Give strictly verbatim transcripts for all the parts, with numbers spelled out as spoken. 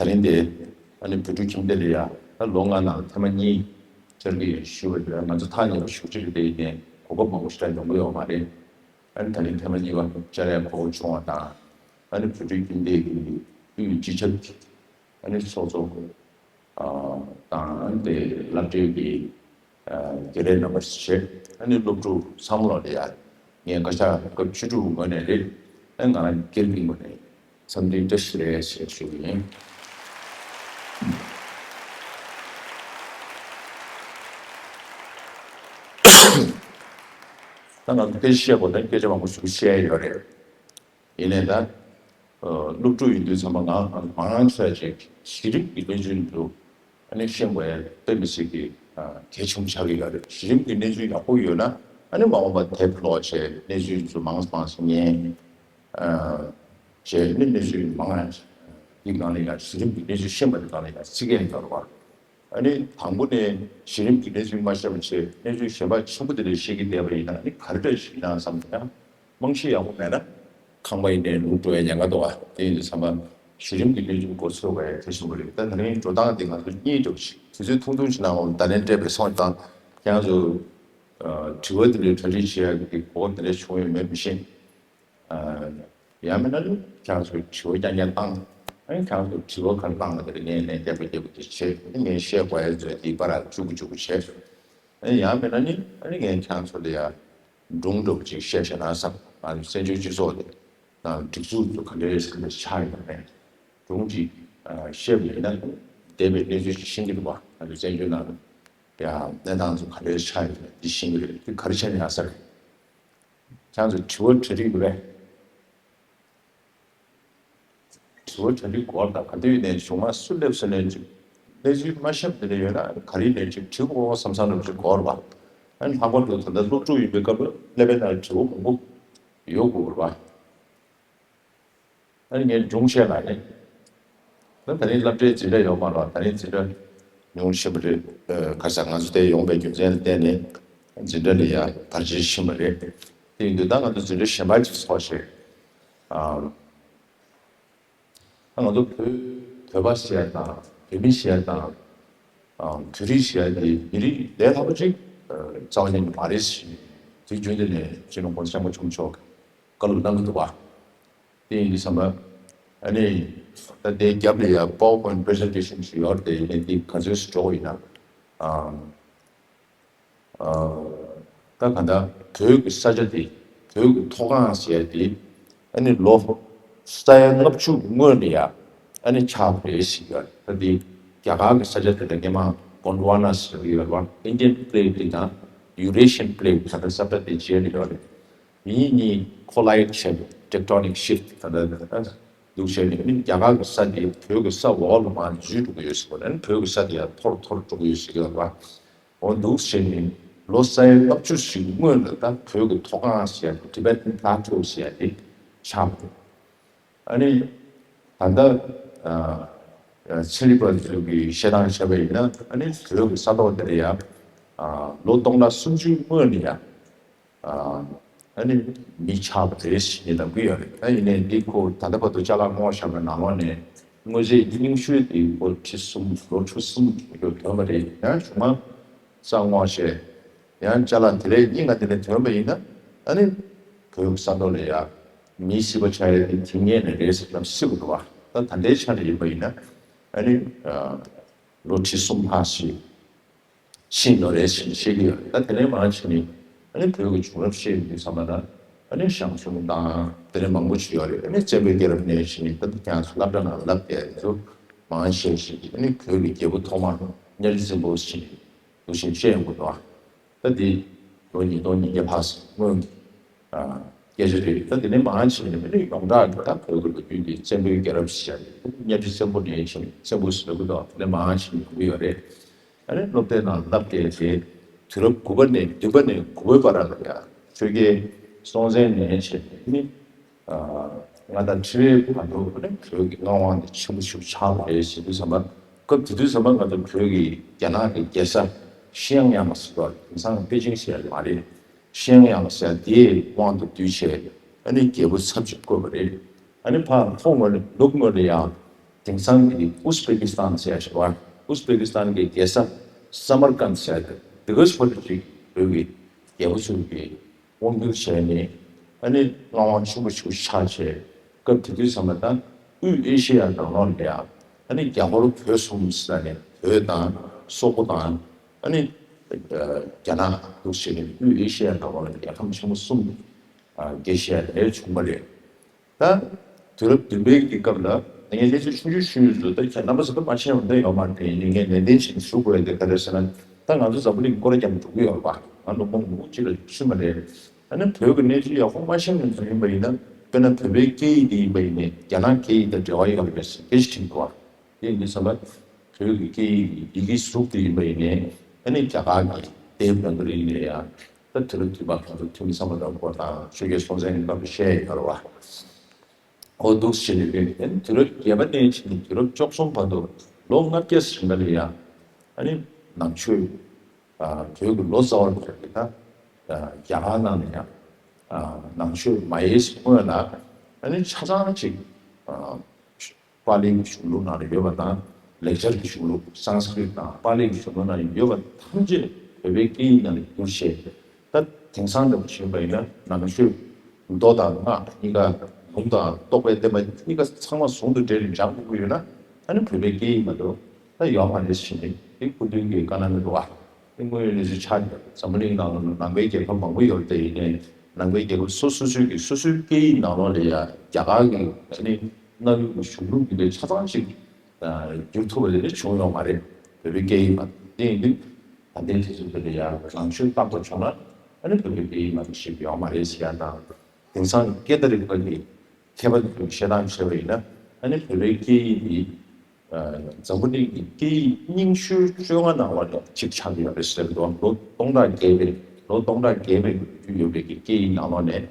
ད་རིང་དེ་ཨ་ནི་བོད་ཕྲུག་ཁྱིམ་སྡེ་ལ་ཡ་ད་ལོ་ལྔ་ནང་ཐེངས་མ་གཉིས་བཅར་གྱི་ཡོད་ཞུ་བ་དེ་ང་ཚོ་ཐག་ཉེ་པོ་ཞུ་ཅིག་རེད། དེ་ཡིན་ནའི་གོ་སྐབས་མང་པོ་ཞིག་ད་ཡོང་གི་ཡོད་མ་རེད། ཨ་ནི་ད་རིང་ཐེངས་མ་གཉིས་པ་བཅར་ཡ་གོ་སྐབས་བྱུང་བ་དང་། ཨ་ནི་བོད་ཕྲུག་ཁྱིམ་སྡེ་གི་དབུས་སྤྱི་ཁྱབ་ཀྱི་ཨ་ནི་ཚོགས་གཙོ་དང་དེ་སློབ་གྲྭའི་གི་དགེ་ལས་རྣམ་པ་བྱས། ཨ་ནི་སློབ་ཕྲུག་ཚང་མ་ལ་ཡ་ངས་བཀའ་ཤག་སྐབས་བཅུ་དྲུག་ངོས་ནས་རེད། ཨ་ང་རང་སྒེར་གྱི་ངོས་ནས་འཚམས་འདྲི་བཀྲ་ཤིས་བདེ་ལེགས་ཞེས་ཞུ་གི་ཡིན། ད་ང་ཚོ་སྐད་ཆ་བཤད་དགོས་ན་སྐད་ཆ་མང་པོ་ཞིག་བཤད་ཡོད་རེད། ཡིན་ནའི་ད་སློབ་ཕྲུག་ཡིན་དུས་ཚང་མ་ང་མང་ཆེ་ཅིག་གཞི་རིམ་གྱི་གནས་ཚུལ་འདུག་ཨ་ནི་ཤེས་དགོས་ཡ་དཔེ་མི་སྲིད་ཀྱི་གལ་ཆེན་པོ་ཆགས་ཀྱི་ཡོད་རེད། གཞི་རིམ་གྱི་གནས་ཚུལ་ཡག་པོ་ཡོད་ན་ཨ་ནི་མ་འོངས་པ་དེབ་ཀློག་བྱས་གནས་ཚུལ་ཚོ་མང་ཙམ་མང་ཙམ་ཉན་བྱས་ནི་གནས་ཚུལ་མང་ང་འདི་གང་ལ་ཡང་གཞི་རིམ་གྱི་གནས་ཚུལ་ཤེས་པ་འདི་གང་ལ་ཡང་བརྩི་མཁན་ཡོད་རེད་བ། ཨ་ནི་དང་པོ་ནས་གཞི་རིམ་གྱི་གནས་ཚུལ་མ་ཤེས་པ་བྱས་གནས་ཚུལ་གཞན་པ་ཆེན་པོ་དེ་འདྲ་ཤེས་ཀྱི་བསྡད་པ་ཡིན་ན་ཨ་ནི་ག་རེ་འདྲ་ཞིག་ཡིན་ན་བསམ་ཡང་རྨང་གཞི་ཡག་པོ་མེད་ན་ཁང་པ་ཡིན་ནའི་ལུག་འགྲོ་ཡ་ཉེན་ཁ་འདུག་བ། དེ་ཡིན་དུས་ཚང་མ་གཞི་རིམ་གྱི་གནས་ཚུལ་མགོ་ཚོས་དགོས་ཡ་གལ་ཆེན་པོ་རེད། ད་ད་རིང་འགྲོ་སྟངས་དེ་ང་ཚོ་གཉིས་འགྲོ་ཞིག་དུས་ཚོད་ཐུང་ཐུང་ཞིག་ནང་ལ་བརྡ་ལན་སྤྲད་པའི་སོང་ཙང་ཁྱེད་རང་ཚོ་དྲི་བ་དེ་འདྲའི་གྲ་སྒྲིག་བྱེད་ཡ་གི་གོ་སྐབས་དེ་འདྲ་བྱུང་ཡོད་མེད་མི་ཤེས། ཡང་མིན་ན་ནི་ཁྱེད་རང་ཚོས་དྲི་བ་རྐྱང་རྐྱང་བཏང་། ཨ་ནི་ཁྱེད་རང་ཚོས་དྲི་བ་གང་བཏང་ན་དེར་ངས་ལན་རྒྱབ་པ་རྒྱབ་པ་དེ་བྱས། ཨ་ནི་ངས་བཤད་དགོས་ཡ་ཚོས་དེ་པར་བཅུག་པ་བཅུག་པ་བྱས། ཨ་ནི་ཡང་མིན་ན་ནི་ཨ་ནི་ངས་ཁྱེད་རང་ཚོ་ལ་ཡ་སྒྲུང་འདྲ་པོ་ཅིག་བཤད་བཞག་ན་བསམ། ང་ཚོ་བཙན་བྱོལ་སྤྱི་ཚོགས་དེ་དང་སྒྲིག་འཛུགས་ཚོ་ག་འདྲའི་ས་ཆ་ཆགས་ཡོད་མེད་སྒྲུང་ཅིག་བཤད་པ་ཡིན་ན་འདས་པའི་གནས་ཚུལ་ཅིག་ཤེས་ཀྱི་འདུག་བ། ང་ཚོ་བཙན་བྱོལ་ནང་ཡ་གནས་སྟངས་ཚོ་ག་འདྲའི་ཆགས་ཡོད་མེད་འདི་ཤེས་ཀྱི་རེད། འདི་ག་རེ་བྱས་ནས་ཡག་ས་རེད། ཁྱེད་ཚོས་དྲི་བ་གྲ་སྒྲིག་རེད། དྲི་བ་གྲ་སྒྲིག་སྐོར་དང་ག་དུས་ནས་གཞུང་མང་སུ་སླེབས་སུ་ནས་ཅིག་གནས་ཚུལ་མ་ཤེས་པ་དེ་འདྲ་ཡོད་ན་ག་རེ་ནས་ཅིག་དྲི་དགོས་བསམ་བསམ་འདྲ་ཅིག་སྐོར་བ། ཨ་ནི་ལྷག་པར་དུ་ད་ལྟ་སློབ་ཕྲུག་ཡིན་པའི་སྐབས་ལ་སླེབས་པའི་ནང་དྲི་བ་མང་པོ་ཡོད་དགོས་རེད་བ། ཨ་ནི་ངས་སྒྲུང་བཤད་ལ་ནི། ད་ད་རིང་སློབ་གྲྭའི་འཛིན་གྲྭ་ཡོད་མ་རེད། ད་རིང་འཛིན་གྲྭ་ཉུང་ཤོས་པ་རེད། ཁ་སང་ང་ཚོ་དེ་ཡོང་པའི་རྒྱུ་མཚན་ལ་བརྟེན་ནས་འཛིན་གྲྭ་ལ་ཡ་བར་ཆད་ཕྱིན་པ་རེད། དེ་ཡིན་དུས་ད་ང་ཚོ་འཛིན་གྲྭ་གཞན་པ་ཅིག་ཚོགས་ཤིག་ཨ་ང་ཚོ་བོད་བོད་པ་ཟེར་ཡ་དང་བོད་མི་ཟེར་ཡ་དང་བོད་རིགས་ཟེར་ཡ་དེ་མི་རིགས་ལས་སླ་པོ་ཅིག་རྩ་བ་ཉིད་ནས་མ་རེད་ཟེར། དེ་རྒྱུན་དུ་ནས་སྤྱི་ནོར་༸གོང་ས་༸སྐྱབས་མགོན་ཆེན་པོ་མཆོག་གིས་བཀའ་སློབ་གནང་གི་འདུག་བ། དེ་ཡིན་དུས་ཙམ་པ། ཨ་ནི། ད་ལྟའི་རྒྱབ་ལ་ཡ་PowerPoint presentation་ཞིག་ཡོད་རེད། དེ་ཡིན་ནའི་འདི་ག་ཚོད་སུ་འགྲོ་ཡིན་ན། ཨ། ཨ། ད་ག་ད་བོད་ཀྱི་ས་ཆ་དེ་བོད་ཀྱི་མཐོ་སྒང་ཟེར་ཡ་དེ་ཨ་ནི་ལོ་ས་ཡ་ལྔ་བཅུ་སྔོན་ལ་ཡ་ཨ་ནི་ཆགས་པ་རེད་ཟེར་གྱི་ཡོད་རེད། ད་འདི་རྒྱ་གར་གྱི་ས་ཆ་དེ་ལ་སྔས་མ་Gondwana་ཟེར་གྱི་ཡོད་རེད་བ། Indian plate་དེ་དང་Eurasian plate་ད་ལྟ་ས་ཁྲ་དེ་མཇལ་ནས་ཡོད་རེད། མི་གཉིས་collide་བྱས་ནས་tectonic shift་ད་ལྟ་འདུག་བྱས་ནས་ནི་རྒྱ་གར་གྱི་ས་དེ་བོད་ཀྱི་ས་འོག་ལ་མར་འཛུལ་འགྲོ་གི་ཡོད་ཟེར་བ་ནི་བོད་ཀྱི་ས་དེ་ཡང་མཐོར་མཐོར་འགྲོ་གི་ཡོད་ཟེར་གྱི་ཡོད་རེད་བ། འོ་འདུག་བྱས་ནས་ལོ་ས་ཡ་ལྔ་བཅུ་ཞིག་སྔོན་ལ་ད་བོད་ཀྱི་མཐོ་སྒང་ཟེར་ཡ་Tibetan Plateau་ཟེར་ཡ་དེ་ཆགས་འདུག་ཨ་ནི་ད་ལྟ་ཨ་ཚན་རིག་པ་ཚོས་ཀྱི་བཤད་སྟངས་བྱས་པ་ཡིན་ན་ཨ་ནི་བོད་ཀྱི་ས་ཐོག་དེ་ལ་ཡ་ཨ་ལོ་སྟོང་ཕྲག་སུམ་ཅུའི་སྔོན་ལ་ཡ་ཨ་ནི་མི་ཆགས་པ་རེད་ཟེར་ནས་ལབ་ཀྱི་ཡོད་རེད། ད་ཡིན་ནའི་འདི་ཁོ་ད་ལྟ་བར་དུ་ཅ་ལག་བསྔོགས་བཞག་པའི་ནང་ལོགས་ནས་དངོས་རྫས་རྙིང་ཤོས་དེ་ཁོ་ཁྲི་གསུམ་ལོ་ཁྲི་གསུམ་ཡོད་དོན་པ་རེད། ཡང་གཞུག་མ་ས་བསྔོགས་བྱས་ཡང་ཅ་ལག་དེ་ལས་རྙིང་ང་དེ་ལས་ཐོན་པ་ཡིན་ན་ཨ་ནི་བོད་ས་མཐོ་ལ་ཡ་མི་སྲིད་པ་ཆགས་ཡ་དེ་དེ་ངས་ནས་རེད་ཟེར་ལབ་སྲིད་པ་འདུག་བ། ད་ད་ལྟའི་ཆ་ནས་ཡིན་པ་ཡིན་ན་ཨ་ནི་ལོ་ཁྲི་གསུམ་ལྷག་ཞིག་ཕྱིན་ཡོད་རེད་ཟེར་ནས་བཤད་ཀྱི་ཡོད་རེད། ད་དེ་ནས་མར་ཕྱིན་ནས་ཨ་ནི་བོད་ཀྱི་བྱུང་རབས་བཤད་ཡོང་དུས་ཙམ་པ་ན་ཨ་ནི་ཞང་ཞུང་དང་དེ་ནས་མང་པོ་ཞིག་ཡོད་རེད། ཨ་ནི་བཙན་པོའི་རྒྱལ་རབས་ནས་ཕྱིན་ནས་ད་ལྟ་ཀྱང་སློབ་གྲྭ་ནང་ལབ་བསྡད་དེ་ཚོ་མང་བཤད་ཞིག་ཨ་ནི་བོད་ཀྱི་རྒྱལ་པོ་ཐོག་མ་གཉའ་ཁྲི་བཙན་པོ་ཟེར་ནས་འདུག་བཞིན་བཤད་ཡོང་གི་འདུག་ད་འདི་ལོ་ཉིས་སྟོང་ཉིས་བརྒྱ་ལྷག་ཙམ་སྔོན་གྱི་སྐད་ཆ་རེད། ད་འདི་ནས་མར་ཕྱིན་ནས་མི་ནི་ཡོངས་གྲགས་ཀྱི་ད་བོད་ཀྱི་ལོ་རྒྱུས་འདི་བཙན་པོའི་རྒྱལ་རབས་ཞེས་བྱ་ཡི་གཉའ་ཁྲི་བཙན་པོ་ནས་ཕྱིན་བཙན་པོ་ཟེར་གི་འདུག་དེ་ནས་མར་ཕྱིན་ཡོང་གི་ཡོད་རེད། ཨ་ནི་སློབ་གྲྭའི་ནང་བསླབ་མཁན་དེ་དུས་རབས་དགུ་པ་ནས་བདུན་པ་ནས་དགུ་པའི་བར་ལ་ཡ་ཆོས་རྒྱལ་སྲོང་བཙན་ནས་བྱས་ནས་ནི། མངའ་བདག་ཁྲི་རལ་བར་དུ་ནི་བོད་ཀྱི་མངའ་དབང་དེ་ཆེན་པོ་ཞིག་ཆགས་པ་རེད་ཟེར་དུས་ཙམ་པ། སྐབས་དེ་དུས་ཙམ་པ་ང་ཚོ་བོད་ཀྱི་རྒྱ་ནག་གི་རྒྱལ་ས་ཤི་ཡང་ཡ་མ་ཟེར་བ་དེང་སང་པེ་ཅིང་ཟེར་ཡ་མ་རེད། ཤི་ཡང་ཡ་མ་ཟེར་ཡ་དེའི་དབང་དུ་བསྡུས་བྱས་ཨ་ནི་རྒྱལ་པོ་ཚབ་ཅིག་བསྐོས་པ་རེད། ཨ་ནི་ཕར་ལྷོ་ངོས་ནས་ནུབ་ངོས་ནས་ཡང་ དེང་སང་གི་ཨུ་སི་པེ་ཀི་སི་ཐན་ཟེར་ཡ་ཞིག་བར། ཨུ་སི་པེ་ཀི་སི་ཐན་གྱི་རྒྱལ་ས་སམ་མར་ཀན་ཟེར་ཡ་དེ་དེ་ག་ཞིག་བར་དུ་ཅིག་བོད་ཀྱི་རྒྱལ་པོ་ཚོས་ཀྱི་དབང་བསྒྱུར་བྱས་ནས་ཨ་ནི་མངའ་དབང་ཆེན་པོ་ཞིག་ཆགས་བྱས། སྐབས་དེ་དུས་ཙམ་པ་དང་དབུས་ཨེ་ཤེ་ཡ་ནང་ལོགས་ལ་ཡ་ཨ་ནི་རྒྱ་ཧོར་བོད་གསུམ་ཟེར་ནས་བོད་དང་སོག་པོ་དང་ཨ་ནི་རྒྱ་ནག་འདུག་བྱས་ནས་དབུས་ཨེ་ཤེ་ཡ་ནང་ལོགས་ལ་རྒྱལ་ཁམས་ཆེན་པོ་གསུམ་དེ་རྒྱས་བཤད་ལས་བྱུང་བ་རེད། ད་དུས་རབས་བདུན་པའི་གི་སྐབས་ལ་ངས་གནས་ཚུལ་ཆུང་ཆུང་ཞུས་ཡོད་ཚུལ་ད་ཁྱེད་རྣམ་པ་ཚོ་ད་མ་ཤེས་པ་འདྲ་ཡོད་མ་རེད། ཡིན་ནའི་ངས་ནན་ཏན་བྱས་ནས་ཞུ་དགོས་ཡ་དེ་ག་རེ་ཟེར་ན། ད་ང་ཚོ་འཛམ་བུ་གླིང་སྐོར་རྒྱབ་འགྲོ་གི་ཡོད་རེད་པ། ང་ལོ་ངོ་ཉི་ཤུ་ལ་ཕྱིན་པ་རེད། ཨ་ནི་བོད་ཀྱི་གནས་ཚུལ་ཡག་པོ་མ་ཤེས་མཁན་ཚོ་ཡིན་པ་ཡིན་ན། དཔེར་ན་བོད་པའི་སྐད་ཡིག་དེ་ཡིན་པ་ཡིན་ནའི་རྒྱ་ནག་སྐད་ཡིག་དང་འབྲེལ་བ་ཡོད་རེད་པས་ཟེར་སྐད་ཆ་དྲིས་འདུག་བ། དེ་ཡིན་དུས་ཙམ་པ་བོད་ཀྱི་སྐད་ཡིག་གི་ཡི་གེ་གཟུགས་དེ་ཡིན་པ་ཡིན་ནའི་ཨ་ནི་རྒྱ་གར་གྱི་དེབ་ནང་དུ་ཡིན་ནའི་ཡང་། ད་དུས་རབས་བདུན་པ་ཁོང་ཚོ་ཐུ་མི་སམ་བྷོ་ཊ་སྐོར་དང་ཆོས་རྒྱལ་སྲོང་བཙན་གྱི་སྐབས་ལ་བཤད་ཡོད་རེད་བ། འོ་འདུག་སེ་བྱས་ནས་ཡོད། དེ་ནས་དུས་རབས་བརྒྱད་པ་ནས་བྱས་ནས་དུས་རབས་བཅུ་གསུམ་བར་དུ་ལོ་ལྔ་བརྒྱ་ཟིན་པ་ལ་ཡང་ཨ་ནི་ནང་ཆོས་ཨ་བོད་ཀྱི་ལོ་ཙཱ་བ་རེད་ད། ཨ་རྒྱ་གར་ནང་ནས་ཡང་ཨ་ནང་ཆོས་མ་ཡལ་སྔོན་ལ་ཨ་ནི་ཆ་ཚང་ཅིག་ཨ་པཱ་ལིའི་གཞུང་ལུགས་ནང་ལ་ཡོད་པ་དང་། ལེགས་སྦྱར་གྱི་གཞུང་ལུགས་སཾ་སྐྲྀ་ཏ་དང་པཱ་ལིའི་གཞུང་ལུགས་ནང་ཡོད་པ་ཐམས་ཅད་བོད་པའི་སྐད་ཡིག་ནང་ལ་བསྒྱུར་བྱས། ད་དེང་སང་འདྲ་པོ་བྱས་པ་ཡིན་ན་ནང་ཆོས་མདོ་དང་སྔགས་གཉིས་ཀ། ལུང་དང་རྟོགས་པའི་བསྟན་པ་གཉིས་ཀ་ཚང་མ་ཟུང་དུ་འབྲེལ་ནས་སྦྱང་དགོས་ཀྱི་ཡོད་ན། ཨ་ནི་བོད་པའི་སྐད་ཡིག་མ་གཏོགས་ད་ཡོད་མ་རེད་ཟེར་ནས་དེ་སྐུ་མདུན་གྱིས་བཀའ་གནང་གི་འདུག་བ། དེ་དངོས་ཡོད་གནས་ཚུལ་ཆགས་ཡོད། འཛམ་བུ་གླིང་ནང་ལ་ནང་པའི་རྒྱལ་ཁབ་མང་པོ་ཡོད་རེད་དེ། ཡིན་ནའི་ནང་པའི་རྒྱལ་ཁབ་སོ་སོ་སོའི་གི་སོ་སོའི་སྐད་ཡིག་ནང་ལོགས་ལ་ཡ་རྒྱ་གར་གྱི་ཨ་ནི་གནའ་བོའི་གི་གཞུང་ལུགས་འདི་འདྲའི་ཆ་ཚང་ཞིག་བསྒྱུར་ཐུབ་པ་དེ་འདྲ་བྱུང་ཡོད་མ་རེད། བོད་པའི་སྐད་ཡིག་མ་གཏོགས། དེ་ཡིན་དུས་ད་ལྟའི་དུས་ཚོད་འདི་ལ་ཡ་ནང་ཆོས་བཏང་དགོས་བྱུང་ན་ཨ་ནི་བོད་པའི་སྐད་ཡིག་མ་གཏོགས་ཞིག་ཡོད་མ་རེད་ཟེར་ཡ་དང་། དེང་སང་སྐད་བརྡ་རིག་པ་གི་མཁས་པ་ཚོས་བཤད་སྟངས་བྱས་པ་ཡིན་ན། ཨ་ནི་བོད་པའི་སྐད་ཡིག་འདི་ཨ་འཛམ་བུ་གླིང་གི་སྐད་ཡིག་རྙིང་ཤོས་བཅོ་ལྔ་ནང་ལོགས་ནས་གཅིག་ཆགས་ཀྱི་ཡོད་རེད་ཟེར་གྱི་འདུག་ལོ་སྟོང་ཕྲག་བརྒལ་བའི་ལོ་སྟོང་ཕྲག་བརྒལ་བའི་ལོ་རྒྱུས་ཡོད་པའི་གི་སྐད་ཡིག་ནང་ལོགས་ནས་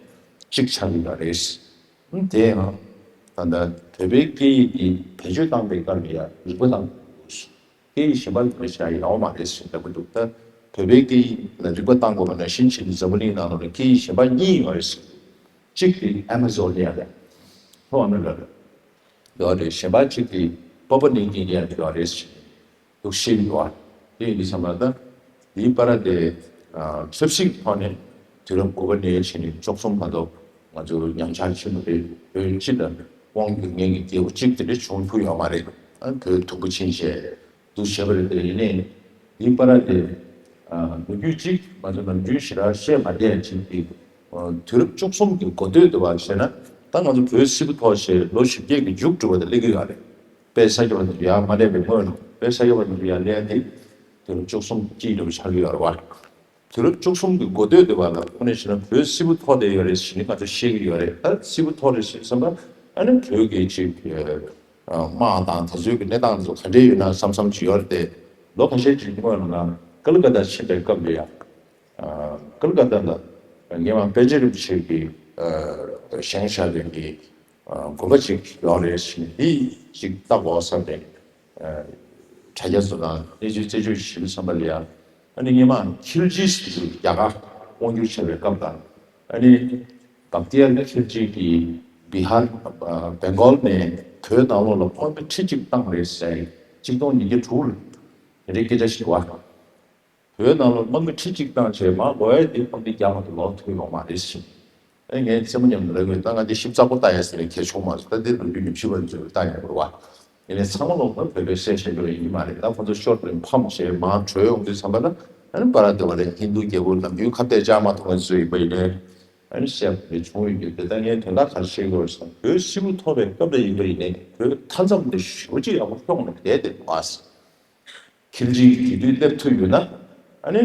གཅིག་ཆགས་ཀྱི་ཡོད་རེད། ཨ་དེ་ཡང་ད་ལྟ་བོད་པའི་སྐད་ཡིག་འདི་བེད་སྤྱོད་བཏང་པའི་སྐབས་ལ་ཡང་རིག་པ་དང་། སྐད་ཡིག་གཞན་པ་ལ་བྱ་ཡག་མ་རེད་ཟེར་ལབ་ཀྱི་འདུག་ད་བོད་པའི་སྐད་ཡིག་ལ་རིག་པ་བཏང་དགོས་པ་ནང་བཞིན་བྱས་ནས་འཛམ་བུ་གླིང་ནང་ལོགས་ལ་སྐད་ཡིག་གཞན་པ་གཉིས་ཡོད་རེད་ཟེར། གཅིག་དེ་ཨ་མ་ཛོ་ནི་ཡ་རེད། ལྷོ་ཨ་མི་རི་ཀ་རེད། ཡོད་རེད། གཞན་པ་གཅིག་དེ་པ་པུ་ནིའུ་གི་ནི་ཡ་ཡོད་རེད་ཟེར་འདུག་ཤེས་ཀྱི་འདུག་ཨ་དེ་ཡིན་དུས་ཙམ་པ་ད་དེའི་བར་དེ་ཆབ་སྲིད་ཐོག་ནས་དུས་རབས་དགུ་པ་ནས་བྱས་ནས་བཅུ་གསུམ་བར་དུ་ང་ཚོ་ཉམས་ཆག་ཆེན་པོ་རེད། བོད་སྤྱི་ལ་དབང་བསྒྱུར་མཁན་གྱི་རྒྱལ་པོ་གཅིག་དེ་འདྲ་བྱུང་ཐུབ་ཡོད་མ་རེད། ཨ་བོད་དུམ་བུ་ཕྱིན་བྱས། འདུག་བྱས་པ་རེད་དེ། ཡིན་ནའི་འདིའི་བར་དེ་ལོ་རྒྱུས་གཅིག་ང་ཚོ་ནམ་རྒྱུན་ཞེ་དྲག་བཤད་མ་བསྡད་ཅིག་གི་དུས་རབས་བཅུ་གསུམ་གྱི་འགོ་སྟོད་དུ་བ་བྱས་ན། ད་ང་ཚོ་བོད་སིལ་བུ་ཐོག་ཞེས་ལོ་བཞི་བརྒྱད་ཀྱི་མཇུག་སྒྲིལ་བ་དེ་སླེབས་ཀྱི་ཡོད་རེད། དཔལ་ས་སྐྱ་པ་དེ་ཚོ་ཡར་མ་སླེབས་པའི་སྔོན་ལ་དཔལ་ས་སྐྱ་པ་དེ་ཚོ་ཡར་སླེབས་ཏེ་དུས་རབས་བཅུ་གསུམ་དཀྱིལ་འགྲོ་བ་ཆགས་ཀྱི་ཡོད་རེད་བ། དུས་རབས་བཅུ་གསུམ་གྱི་འགོ་སྟོད་དེ་བ་ལ་དངོས་གནས་བྱས་ན་བོད་སིལ་བུ་ཐོག་དེ་ཡོད་རེད་ཟེར་ནས་ང་ཚོ་ཤེས་ཀྱི་ཡོད་རེད། ད་སིལ་བུ་ཐོག་རེད་ཟེར་བསམ་པ་ཨ་ནི་བོད་ཀྱི་ཅིག་དམག་དང་དེ་ཚོའི་གི་གནས་སྟངས་དེ་ཚོ་ག་འདྲས་ཡོད་ན་བསམ་བསམ་ཅིག་ཡོད་རེད་དེ། ལོ་ཁ་ཤས་ཅིག་སྔོན་ལ་ང་ཀལ་ཀ་ཏ་ཕྱིན་པའི་སྐབས་ལ་ཡང་། ཀལ་ཀ་ཏ་ལ་ངས་མ་དཔལ་ཆེན་རིན་པོ་ཆེ་གིས་བཞེངས་བཞག་པའི་གི་དགོན་པ་ཅིག་ཡོད་རེད་ཟེར་ནས་དེ་ཅིག་ལྟ་དགོས་བསམ་ནས་དྲ་རྒྱ་ཚོ་དང་གནས་ཚུལ་རྩད་གཅོད་ཞིབ་བསམ་པ་ལ་ཡང་། ཨ་ནི་སྔོན་མ་ཁིལ་ཇི་ཟེར་དུས་རྒྱ་གར་དབང་བསྒྱུར་བྱས་པའི་སྐབས་དང་། ཨ་ནི་བག་ཏི་ཡར་ཁིལ་ཇི་གིས་བི་ཧར་བེང་གོལ་ནས་བོད་ནང་ལོགས་ལ་དམག་མི་ཁྲི་གཅིག་བཏང་རེད་ཟེར། གཅིག་སྟོང་ཉིས་བརྒྱ་དྲུག་ལ་དེ་འདྲའི་སྐད་ཆ་ཞིག་བ། བོད་ནང་ལ་དམག་མི་ཁྲི་གཅིག་བཏང་བྱས་མར་འགྲོ་ཡ་དེ་དམག་མི་རྒྱ་མ་དུ་ལོག་ཐུབ་ཡོང་མ་རེད་ཟེར། ཨེ་ངས་རྩེད་མོ་མཉམ་དུ་ལབ་དགོས། ད་ང་འདི་ཞིབ་ཚགས་པོ་ལྟ་ཡ་ཟེར་ནས་གལ་བྱུང་མ་སོང་། ད་འདི་ལོ་རྒྱུས་ཉམས་ཞིབ་པ་ཚོས་ལྟ་ཡ་དགོས་བ། ཡིན་ནའི་ཚང་མ་ལོག་ན་བོད་པའི་སྲས་ཆེན་པོ་ཡིན་གྱི་མ་རེད། ད་ཁོ་ཚོ་ཤོར་ནས་ཕམ་བྱས་མར་བྲོས་ཡོང་དུས་ཙམ་པ་ལ་ཨ་ནི་པ་ར་དེ་བ་ལས་ཧིན་རྡུ་རྒྱལ་པོ་ནམ་རྒྱུན་ཁ་གཏད་བཅག་མ་ཐུབ་མཁན་ཚོ་ཡིན་པ་ཡིན་ནའི་ཨ་ནི་བཤད་པ་རེ་བྱུང་ཡོད་རྒྱུ་དེ། ད་ངས་དོན་དག་ག་རེ་བཤད་དགོས་རེད་ཟེར་ན། བོད་སིལ་བུ་ཐོག་པའི་སྐབས་ལ་ཡིན་པ་ཡིན་ནའི་བོད་མཐའ་མཚམས་དེ་ཞེ་པོ་ཅིག་ཡག་པོ་ཤོང་ནས་བསྡད་དེ་འདུག་ཨ། ཁིལ་ཇི་གིས་དེ་དུས་སླེབས་ཐུབ་ཡོད་ན། ཨ་ནི་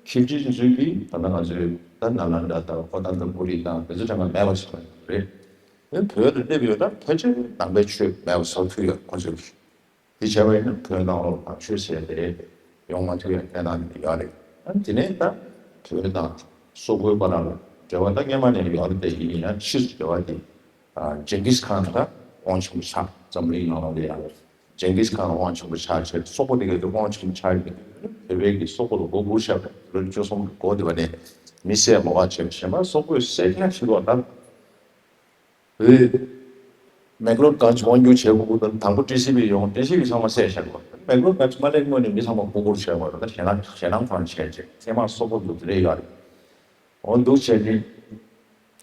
ཁིལ་ཇི་ཚོས་ཀྱིས་ད་ལྟ་ང་ཚོའི་ད་ནཱ་ལནྡ་དང་ཀོ་ཏན་དམ་པུ་རི་དང་དེ་ཚོ་གྲངས་ཀ་མེད་པ་བཟོ་གི་རེད། ཨ་ནི་བོད་ལ་སླེབས་ཡོད་ན་ཕལ་ཆེར་ནང་པའི་ཆོས་མེད་པ་བཟོ་ཐུབ་ཡོད་ཁོ་ཚོས། དེ་བྱས་པ་ཡིན་ན་བོད་ནང་ལོགས་ནང་ཆོས་ཟེར་དེ་ཡོང་མ་ཐུབ་ཡ་གནས་སྟངས་དེ་ཡོད་རེད། ཨ་ནི་དེ་ནས་ད་བོད་དང་སོག་པོའི་བར་ལ་འབྲེལ་བ་ད་སྔོན་མ་ནས་ཡོད་རེད་དེ། ཡིན་ཡང་ཕྱིས་སུ་འབྲེལ་བ་དེ་ཇིང་གིས་ཁཱན་ད་དབང་ཆེན་པོ་ཆགས། འཛམ་གླིང་ནང་ལོགས་ལ་ཡང་ཇིང་གིས་ཁཱན་དབང་ཆེན་པོ་ཆགས་བྱས། སོག་པོ་དེ་གའི་དེ་དབང་ཆེན་པོ་ཆགས་ཡོད། བོད་པའི་གི་སོག་པོ་ལ་མགོ་སྒུར་བཞག་པ་རེད། ལོ་བཅུ་གསུམ་གི་འགོ་དེ་བ་ནས་མི་བསད་མ་བ་བྱས། གཞན་པ་སོག་པོས་བསད་ཀྱང་ཤི་བ་ད། བོད་ མེག་ལོར་གང་ཅི་དབང་སྒྱུར་བྱེད་དགོས་དགོས་དང་དང་པོ་ཊི་སི་བི་ཡོང་། ཊི་སི་བི་ཚང་མ་བསད་བཞག་དགོས། མེག་ལོར་གང་ཅི་མ་སླེབས་སྔོན་ནས་མི་ཚང་མ་མགོ་སྒུར་བྱས་པ་རེད། ད་ཞེད་སྣང་ཞེད་སྣང་གང་བྱས་བྱས་ཚེ་དམག་སོག་པོ་འདུག་དེ་རེད་ཡོད་རེད། འོ་འདུག་བྱས་ནས་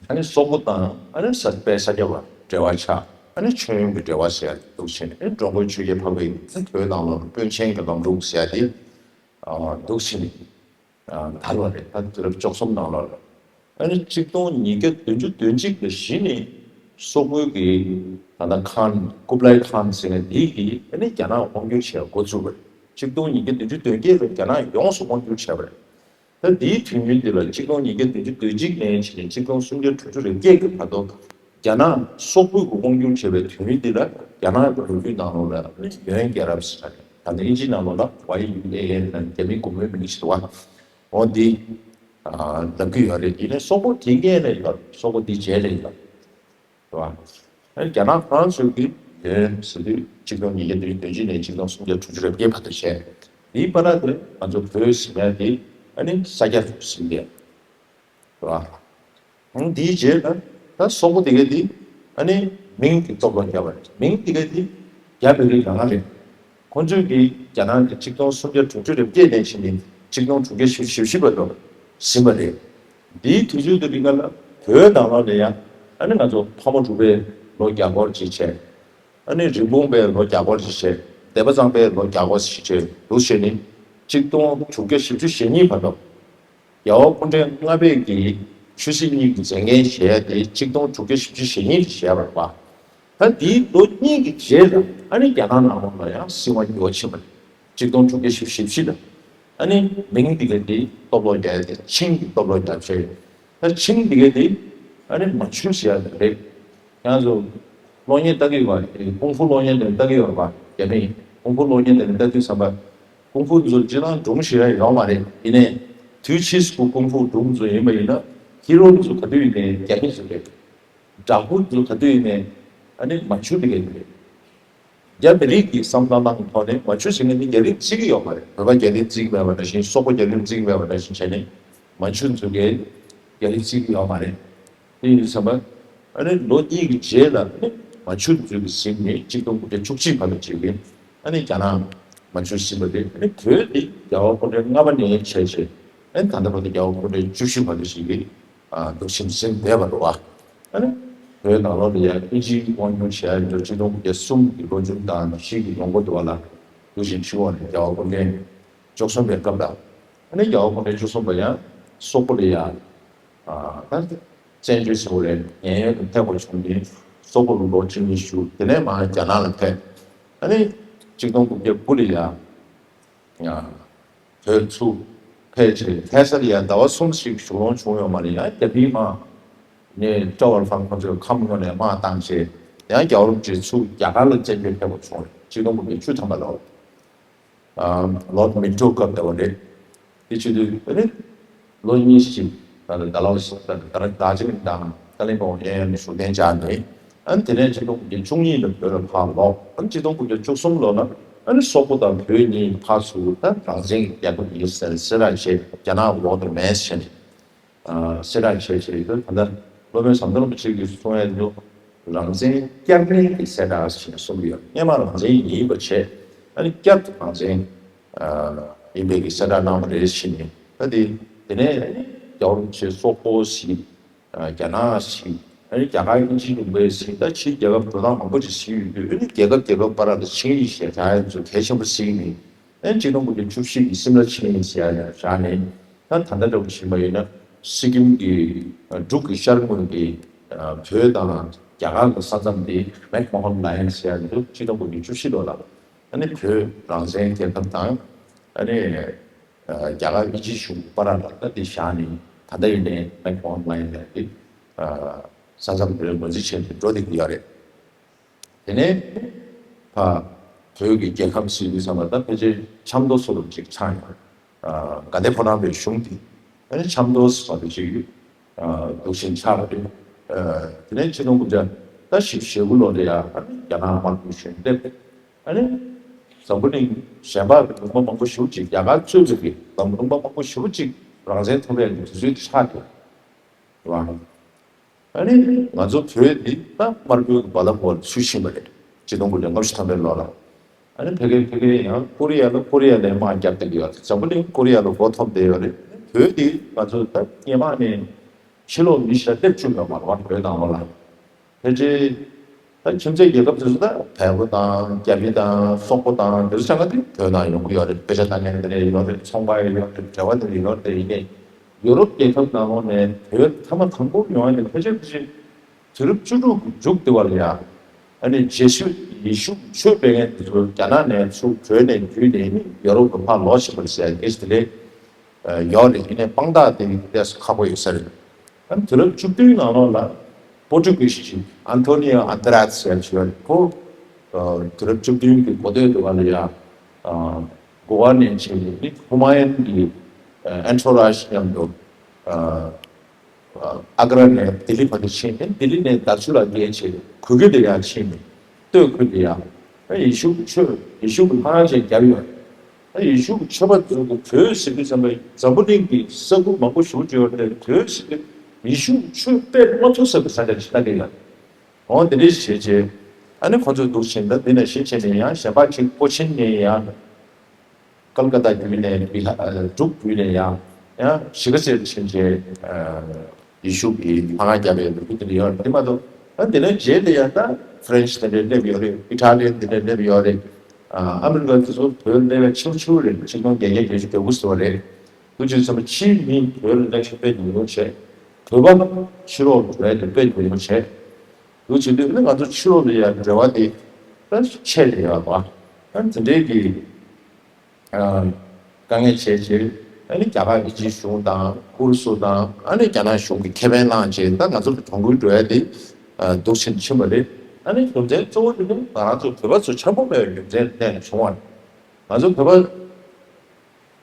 ཨ་ནི་སོག་པོ་དང་ཨ་ནི་ས་དཔལ་ས་སྐྱ་བ་འབྲེལ་བ་ཆགས། ཨ་ནི་མཆོད་ཡོན་གྱི་འབྲེལ་བ་ཟེར་ཡ་འདུག་བྱས་ནས་ཨ་ནི་འགྲོ་མགོན་ཆོས་རྒྱལ་འཕགས་པའི་བོད་ནང་ལོགས་ལ་དཔོན་ཆེན་གྱི་ལམ་ལུགས་ཟེར་ཡ་དེ་འདུག་བྱས་ནས། དར་བ་རེད། ད་དུས་རབས་བཅུ་གསུམ་ནང་ལོགས་ལ། ཨ་ནི་གཅིག་སྟོང་ཉིས་བརྒྱ་བདུན་ཅུ་དོན་གཅིག་ལ་གཞི་ནས་སོག་པོའི་གི་ད་ལྟ་ཁཱན་ཀུབ་ལའི་ཁཱན་ཟེར་མཁན་འདི་གིས་ཨ་ནི་རྒྱ་ནག་དབང་སྒྱུར་བྱས་འགོ་བཙུགས་པ་རེད། གཅིག་སྟོང་ཉིས་བརྒྱ་བདུན་ཅུ་དོན་བརྒྱད་ལ་རྒྱ་ནག་ཡོངས་སུ་དབང་སྒྱུར་བྱས་པ་རེད། ད་འདིའི་དུས་ཡུན་འདི་ལ་གཅིག་སྟོང་ཉིས་བརྒྱ་བདུན་ཅུ་དོན་གཅིག་ནས་བྱས་ནས་གཅིག་སྟོང་སུམ་བརྒྱ་དྲུག་ཅུ་རེ་བརྒྱད་ཀྱི་བར་དུ་རྒྱ་ནག་སོག་པོའི་གི་དབང་སྒྱུར་བྱས་པའི་དུས་ཡུན་འདི་ལ་རྒྱ་ནག་གི་ལོ་རྒྱུས་ནང་ལོགས་ལ་ཡོན་རྒྱལ་རབས་ཟེར་བ་རེད། ད་ནི་ཨིན་ཇིའི་ནང་ལོགས་ལ་ཝའི་ཡུ་ཨེ་ཨེན་ལབ་རྒྱ་མིའི་དགོང་མོའི་མིང་ཞིག་འདུག་བ། འོ་འདི་ལབ་ཀྱི་ཡོད་རེད། ཡིན་ནའི་སོག་པོ་དེ་སྔས་ལས་ཡོད། སོག་པོ་དེ་རྗེས་ལས་ཡོད། རེད་བ། རྒྱ་ནག་ཧྥ་རན་སི་གི་ཡོན་ཟེར་དུས་གཅིག་སྟོང་ཉིས་བརྒྱ་བདུན་ཅུ་དོན་གཅིག་ནས་གཅིག་སྟོང་སུམ་བརྒྱ་དྲུག་ཅུ་རེ་བརྒྱད་བར་དུ་བཤད། དེའི་བར་དུ་ང་ཚོ་བོད་ཟེར་ཡ་དེ་ཨ་ནི་ས་སྐྱ་ཟེར་གྱི་རེད་བ། འདིའི་རྗེས་ལ་ད་སོག་པོ་དེ་ག་དེ་ཨ་ནི་མིང་དེ་སྟོབས་ལ་བརྒྱབ་པ་རེད། མིང་དེ་ག་དེ་རྒྱ་བོད་རིགས་རང་རེད། ཁོང་ཚོས་ཀྱིས་རྒྱ་ནག་གི་གཅིག་སྟོང་སུམ་བརྒྱ་དྲུག་ཅུ་རེ་བརྒྱད་ནས་བྱས་ནས་གཅིག་སྟོང་དྲུག་བརྒྱ་བཞི་བཅུ་ཞེ་བཞི་བར་དུ་ཟིན་པ་རེད། འདིའི་དུས་ཚོད་དེ་རིང་ག་ལ་བོད་ནང་ལོགས་ལ་ཡང་ཨ་ནི་ང་ཚོ་ཕག་མོ་གྲུ་པའི་ལོ་བརྒྱ་སྐོར་ཅིག་བྱས། ཨ་ནི་རིན་སྤུངས་པའི་ལོ་བརྒྱ་སྐོར་ཅིག་བྱས། སྡེ་པ་གཙང་པའི་ལོ་བརྒྱ་སྐོར་ཅིག་བྱས་འདུག་བྱས་ནས་གཅིག་སྟོང་དྲུག་བརྒྱ་བཞི་བཅུ་ཞེ་གཉིས་བར་དུ། རྒྱལ་བ་སྐུ་ཕྲེང་ལྔ་པས་ཀྱི་ཆོས་སྲིད་གཉིས་ཀྱི་མཛད་འགན་བཞེས་ཏེ་གཅིག་སྟོང་དྲུག་བརྒྱ་བཞི་བཅུ་ཞེ་གཉིས་ལ་བཞེས་པ་རེད་པ། ད་འདིའི་ལོ་གཉིས་ཀྱི་རྗེས་ལ་ཨ་ནི་རྒྱ་ནག་ནང་ལོགས་ལ་ཡང་སྲིད་དབང་འགྱུར་བ་ཕྱིན་པ་རེད། གཅིག་སྟོང་དྲུག་བརྒྱ་བཞི་བཅུ་ཞེ་བཞི་ལ། ཨ་ནི་མིང་འདི་ག་འདི་སྟོབས་ལོག་རྒྱག་ཡ་དེ་ཆིང་གི་སྟོབས་ལོག་རྒྱག་བྱས། ད་ཆིང་འདི་ག་འདི་ཨ་ནི་མན་ཇུ་ཟེར་ཡ་དེ་རེད། ཁྱེད་ཚོ་གློག་བརྙན་ལྟ་གི་ཡོད་པ། ཀུང་ཧྥུ་གློག་བརྙན་དེ་ལྟ་གི་ཡོད་པ། རྒྱ་མིས་ཀུང་ཧྥུ་གློག་བརྙན་དེ་ལྟ་དུས་ཙམ་པ། ཀུང་ཧྥུ་ཚོ་སྤྱིར་བཏང་སྒྲུང་ཞིག་རང་ཡོད་མ་རེད། ཡིན་ནའི་དུས་ཕྱིས་སུ་ཀུང་ཧྥུ་སྒྲུང་ཚོ་ཡིན་པ་ཡིན་ན་ཧི་རོ་ཚོ་ག་དུས་ཡིན་ནའི་རྒྱ་མི་ཚོ་རེད། བྲག་ཕུག་ཚོ་ག་དུས་ཡིན་ནའི་ཨ་ནི་མན་ཇུ་དེ་ག་ཡིན་རེད། རྒྱ་མི་རིགས་ཀྱི་བསམ་བློ་གནང་ཐོག་ནས་མན་ཇུ་ཟེར་མཁན་ནི་རྒྱ་རིགས་བརྩི་གི་ཡོད་མ་རེད། བོད་པ་རྒྱ་རིགས་བརྩི་གི་མེད་པ་ནང་བཞིན། སོག་པོ་རྒྱ་རིགས་བརྩི་གི་མེད་པ་ནང་བཞིན་བྱས་ནས་མན་ཇུ་ཚོ་གིས་རྒྱ་རིགས་བརྩི་གི་ཡོད་མ་རེད། དེ་ཡིན་ཙང་ཨ་ནི་ལོ་གཉིས་ཀྱི་རྗེས་ལ་ནི་མན་ཇུ་ཚོ་གིས་ཟིན་ནས་གཅིག་སྟོང་དགུ་བརྒྱ་བཅུ་གཅིག་བར་དུ་བྱས་ཏེ་ཨ་ནི་རྒྱ་ནག་མན་ཇུ་ཟིན་པ་རེད། ཨ་ནི་བོད་དེ་རྒྱལ་བ་སྐུ་ཕྲེང་ལྔ་པ་ནས་བྱས་བྱས་ཨ་ནི་ད་ལྟ་བར་དུ་རྒྱལ་བ་སྐུ་ཕྲེང་བཅུ་བཞི་བར་དུ་ཞིག་གིས་འདུག་བཞིན་ཟིན་བསྡད་པ་རེད་བ། ཨ་ནི་བོད་ནང་ལོགས་ལ་ཡང་ཨིན་ཇིའི་དབང་སྒྱུར་བྱས་ཡ་ཡིན་ན་གཅིག་སྟོང་དགུ་བརྒྱ་གསུམ་གྱི་ལོ་མཇུག་དང་བཞི་གི་ལོ་མགོ་དེ་བ་ལ་འདུག་བཞིན་ཕྱི་འོག་ནས་རྒྱལ་བ་སྐུ་ཕྲེང་བཅུ་གསུམ་པའི་སྐབས་ལ། ཨ་ནི་རྒྱལ་བ་སྐུ་ཕྲེང་བཅུ་གསུམ་པ་ཡང་སོག་པོ་ལ་ཡང་ད་བཙན་བྱོལ་ཟེར་བ་ལས་ངན་ཡོད་དུ་ཕེབས་པ་བྱུང་ནས་སོག་པོ་ལ་ལོ་གཅིག་གཉིས་བཞུགས། དེ་ནས་མར་རྒྱ་ནག་ལ་ཕེབས། ཨ་ནི་གཅིག་སྟོང་དགུ་བརྒྱ་དགུ་ལ་ཡང་བོད་ཚུར་ཕེབས་བྱས། ཕེབས་ས་ལ་ཡང་ཟླ་བ་གསུམ་ཞིག་བཞུགས་ལོང་བྱུང་ཡོད་མ་རེད། ཡང་རྒྱ་མིའི་དམག་ནས་ཀྲོ་ཝར་ཧྥང་ཁོང་ཚོས་ཁམས་ངོས་ནས་དམག་བཏང་བྱས། ཡང་རྒྱལ་བ་རིན་པོ་ཆེ་ཚུར་རྒྱ་གར་ལ་བཙན་བྱོལ་ཕེབས་པ་བྱུང་རེད། གཅིག་སྟོང་དགུ་བརྒྱ་བཅུ་ཐམ་པ་ལོར། ལོར་མིན་ཊོ་སྐབས་དེ་བ་རེད། དེ་བྱེད་དུས་ཨ་ནི་ལོ་གཉིས་ཤིག་ད་ལྟ་ཌལ་ཧོ་སི་ད་ལྟ་རྡོ་རྗེ་གླིང་དང་ཏཱ་ལའི་པའོ་གཡས་གཡོན་ནས་བཞུགས་གདན་འཇགས་ནས། ཨ་ནི་དེ་ནས་གཅིག་སྟོང་དགུ་བརྒྱ་བཅུ་གཉིས་ལ་བོད་ལ་ཕར་ལོག་ཨ་ནི་གཅིག་སྟོང་དགུ་བརྒྱ་བཅུ་གསུམ་ལོ་ལ་ཨ་ནི་སོག་པོ་དང་བོད་གཉིས་ཕར་ཚུར་ད་རང་བཙན་གྱི་རྒྱལ་ཁབ་ཡིན་ཟེར་གསལ་བསྒྲགས་བྱས། རྒྱ་ནག་འོག་ཏུ་མེད་ཟེར་ནས། གསལ་བསྒྲགས་བྱས་བྱས་ཡོད། ད་ལྟ་སློབ་དཔོན་ཟམ་གདོང་རིན་པོ་ཆེ་གིས་གསུང་ཡས་འདུག་རང་བཙན་བསྐྱར་ལེན་གྱི་གསལ་བསྒྲགས་ཞེས་གསུངས་ཡོད། སྔོན་མ་རང་བཙན་ཡིན་པ་བྱས། ཨ་ནི་བསྐྱར་དུ་རང་བཙན་ཡིན་པའི་གི་གསལ་བསྒྲགས་གནང་བ་རེད་ཟེར་ནས། ད་དེ་དེ་ནས་རྒྱལ་བ་རིན་པོ་ཆེ་སོག་པོ་ཟེར། རྒྱ་ནག་ཟེར། ཨ་ནི་རྒྱ་གར་དབྱིན་ཇིའི་ལུང་པ་ཟེར། ད་ཕྱིའི་རྒྱལ་ཁབ་འགྲོ་སྟངས་མང་པོ་ཅིག་ཟེར་ཡོད་དུས། ཨ་ནི་རྒྱལ་ཁབ་རྒྱལ་ཁབ་བར་ལ་ཆིངས་ཡིག་ཞེས་བྱ་ཡ་ཚོ་གལ་ཆེན་པོ་ཟེར་ནས། ཨ་ནི་གཅིག་སྟོང་དགུ་བརྒྱ་བཅུ་བཞི་གི་སིམ་ལ་ཆིངས་ཡིག་ཟེར་ཡ་བཞག་ནས། ད་ད་ལྟ་འདྲ་བོ་ཕྱིན་པ་ཡིན་ན་སི་ཀིམ་གྱི་འབྲུག་གི་ཤར་ངོས་ཀྱི་བོད་དང་རྒྱ་གར་གྱི་ས་མཚམས་དེ་མེག་མོ་ཧན་ལའིན་ཟེར་ཡ་འདུག་གཅིག་སྟོང་དགུ་བརྒྱ་བཅུ་བཞི་ལོ་ལ་ཨ་ནི་བོད་རང་བཙན་རྒྱལ་ཁབ་དང་། ཨ་ནི་རྒྱ་གར་དབྱིན་ཇིའི་གཞུང་བར་ལ་ད་དེ་བཞག་ནས། ད་ལྟ་ཡིན་ནའི་མེག་མོ་ཧན་ལའིན་ལབ་དེ་ས་མཚམས་དེར་ངོས་འཛིན་བྱས་ནས་འགྲོ་བསྡད་ཀྱི་ཡོད་རེད། དེ་ནས་ཕ་བོད་ཀྱི་རྒྱལ་ཁམས་ཟེར་དུས་ཙམ་པ་ད་ཕལ་ཆེར་ཆབ་མདོ་སོགས་ལ་ཅིག་ཆགས་ཡོད། དགའ་ལྡན་ཕོ་བྲང་པའི་གཞུང་དེ་ཨ་ནི་ཆབ་མདོ་ཟེར་བ་དེ་ཅིག་འདུག་བཞིན་ཆགས་པ་རེད། དེ་ནས་ཆིག་སྟོང་དགུ་བརྒྱ་ད་བཞི་བཅུ་ཞེ་དགུ་ལོ་ལ་ཡ་ཨ་ནི་རྒྱ་ནག་དམག་དཔུང་གཞོན་སླེབས། ཨ་ནི་འཛམ་བུ་གླིང་གཞན་པ་གི་ལུང་པ་མང་པོ་ཞེ་པོ་ཅིག་རྒྱ་གར་གཙོས་པའི་གི་འཛམ་ལུང་པ་མང་པོ་ཞེ་པོ་ཅིག་རང་བཙན་ཐོབ་ཡ་གི་དུས་ཚོད་དེ་ཆགས་ཀྱི་རེད་བ། ཨ་ནི་ང་ཚོ་བོད་འདི་ད་དམར་པོའི་རྦ་རླབས་འོག་ཚུད་ཕྱིན་པ་རེད། ཆིག་སྟོང་དགུ་བརྒྱ་ལྔ་བཅུ་ཐམ་པའི་ལོ་ལ། ཨ་ནི་ཕ་གི་ཕ་གི་ཡང་ཀོ་རི་ཡ་ལ་ཀོ་རི་ཡ་ལ་དམག་རྒྱབ་བསྡད་ཀྱི་ཡོད་རེད། འཛམ་བུ་གླིང་ཀོ་རི་ཡ་ལ་མགོ་འཐོམ་བསྡད་ཡོད་རེད། བོད་འདི་ང་ཚོ་ད་སྔོན་མ་ནས་ཕྱི་ལོགས་མི་ཞིག་ལ་སླེབས་བཅུག་ཡོད་མ་རེད་བ། བོད་ནང་ལོགས་ལ། ཕལ་ཆེར་ད་ཁྱིམ་མཚེས་རྒྱལ་ཁབ་དེ་ཚོ་ད་བལ་པོ་དང་རྒྱ་མི་དང་སོག་པོ་དང་དེ་ཚོ་ཆ་ཚང་དེ་བོད་ནང་ཡོང་གི་ཡོད་རེད། དཔེ་ཆ་ལྟ་མཁན་དེ་འདྲ་ཡོད་རེད། ཚོང་པ་ཡོད་རེད། འབྲེལ་བ་དེ་འདྲ་ཡོད་རེད། ཡིན་ནའི་ཡུ་རོབ་རྒྱལ་ཁབ་ནང་ལོགས་ནས་བོད་ཐེངས་མ་དང་པོ་ཡོང་ཡ་དེ་ཕལ་ཆེར་ཕལ་ཆེར་དུས་རབས་བཅུ་དྲུག་གི་མཇུག་དེ་བ་ལ་ཡ། ཨ་ནི་རྗེས་སུ་ཡེ་ཤུ་ཆོས་སྤེལ་མཁན་དེ་ཚོ་རྒྱ་ནག་ནས་ཚུར་བྲོས་ནས་བརྒྱུད་ནས་ནི་ཡུ་རོབ་ལ་ཕར་ལོག་ཕྱིན་པ་རེད་ཟེར་ཡ་གེ་སི་དེ་འདྲས་ཡོད་རེད། ཡིན་ནའི་དཔང་རྟགས་དེ་ཏོག་ཙམ་ཁག་པོ་ཡོད་ས་རེད། ཨ་ནི་དུས་རབས་བཅུ་བདུན་ནང་ལོགས་ལ་པོར་ཊུ་གྷི་ཞི་ཅིག་ཨན་ཐོ་ནི་ཡོ་ཨན་ཏ་ར་ཏི་ཟེར་ཡ་ཅིག་ཡོད་རེད། ཁོ་དུས་རབས་བཅུ་བདུན་གྱི་འགོ་སྟོད་དུ་བ་ལ་ཡ་གོ་བ་ནས་བྱས་ནས་ནི་ཧུ་མ་ཡུན་གྱི་ཨན་ཐོ་ར་ཇི་མཉམ་དུ། ཨ་ག་ར་ནས་ལྡི་ལི་བར་དུ་ཕྱིན་ནས། ལྡི་ལི་ནས་དར་ཆུ་ལ་བརྒལ་བྱས་གུ་གེ་ལ་ཡང་ཕྱིན་ནས་སྟོད་ཁུལ་དུ་ཡང་ཡེ་ཤུ་གི་ཆོས་ཡེ་ཤུ་གི་ལྷ་ཁང་ཅིག་བརྒྱབ་ཡོད། ད་ཡེ་ཤུ་གི་ཆོས་པ་ཚོ་གི་བོད་ཟེར་དུས་ཙམ་པ་འཛམ་བུ་གླིང་གི་ས་ཁུལ་མང་པོ་ཞེ་པོ་ཅིག་ཡོད་རེད། བོད་ཟེར་དུས་ཡེ་ཤུ་གི་ཆོས་སྤེལ་མ་ཐུབ་ས་གི་ས་ཆ་ཅིག་ལྟ་གི་ཡོད། འོ་དེ་འདྲ་བྱས་རྗེས་ཨ་ནི་ཁོ་ཚོས་འདུག་ཕྱིན། ད་འདི་ནས་ཕྱིན་བྱས་ནས་ཡང་གཞན་པ་ཅིག་སྤོ་ཆེན་ནས་ཡང་། ཀལ་ཀ་ཏ་བརྒྱུད་ནས་བི་ཧ་ཨ་འབྲུག་བརྒྱུད་ནས་ཡང་ཡང་གཞིས་ཀ་རྩེར་ཕྱིན་རྗེས་ཨ་ཡེ་ཤུ་གི་ལྷ་ཁང་བརྒྱབ་པའི་ལོ་རྒྱུས་དེ་འདྲ་ཡོད་རེད། དེ་མ་གཏོགས་ཨ་དེ་ནས་རྗེས་ལ་ཡང་ད་ཧྥ་རན་སི་དེ་འདྲ་སླེབས་ཡོད་རེད། ཨི་ཊ་ལི་དེ་འདྲ་སླེབས་ཡོད་རེད། ཨ་ཨ་མི་རི་ཀ་དེ་ཚོ་བོད་སླེབས་པའི་ཕྱི་ཕྱི་རེད། ཆིག་སྟོང་བརྒྱད་བརྒྱ་བརྒྱད་ཅུ་གྱ་དགུ་ཙམ་རེད། དུས་ཚོད་ཙམ་པ་ཕྱིའི་མི་བོད་ལ་གནས་ཤིང་དཔེ་ཉུང་ཉུང་བྱས། བོད་པ་ཕྱི་ལོགས་འགྲོ་ཡ་དེ་དཔེ་ཉུང་ཉུང་བྱས། དུས་ཚོད་དུས་ནི་ང་ཚོ་ཕྱི་ལོགས་ལ་ཡ་འབྲེལ་བ་དེ་ད་ཆད་ལ་ཡོད་པ། ཨ་དེ་འདྲའི་གི་དཀའ་ངལ་བྱས་རྗེས་ཨ་ནི་རྒྱ་གར་ཨི་ཇིབ་གཞུང་དང་ཨུ་རུ་སུ་དང་ཨ་ནི་རྒྱ་ནག་གཞུང་གིས་ཁེ་ཕན་བླངས་རྗེས་ད་ང་ཚོ་གི་གྲོང་ཁུལ་འགྲོ་ཡ་དེ་འདུག་ཕྱིན་ཕྱིན་པ་རེད། ཨ་ནི་རྒྱུ་མཚན་གཙོ་བོ་དེ་ནི་ང་རང་ཚོ་བོད་པ་ཚོ་འཆམ་པོ་མེད་པའི་རྒྱུ་མཚན་གནས་ནས་བྱུང་བ་རེད། ང་ཚོ་བོད་པ་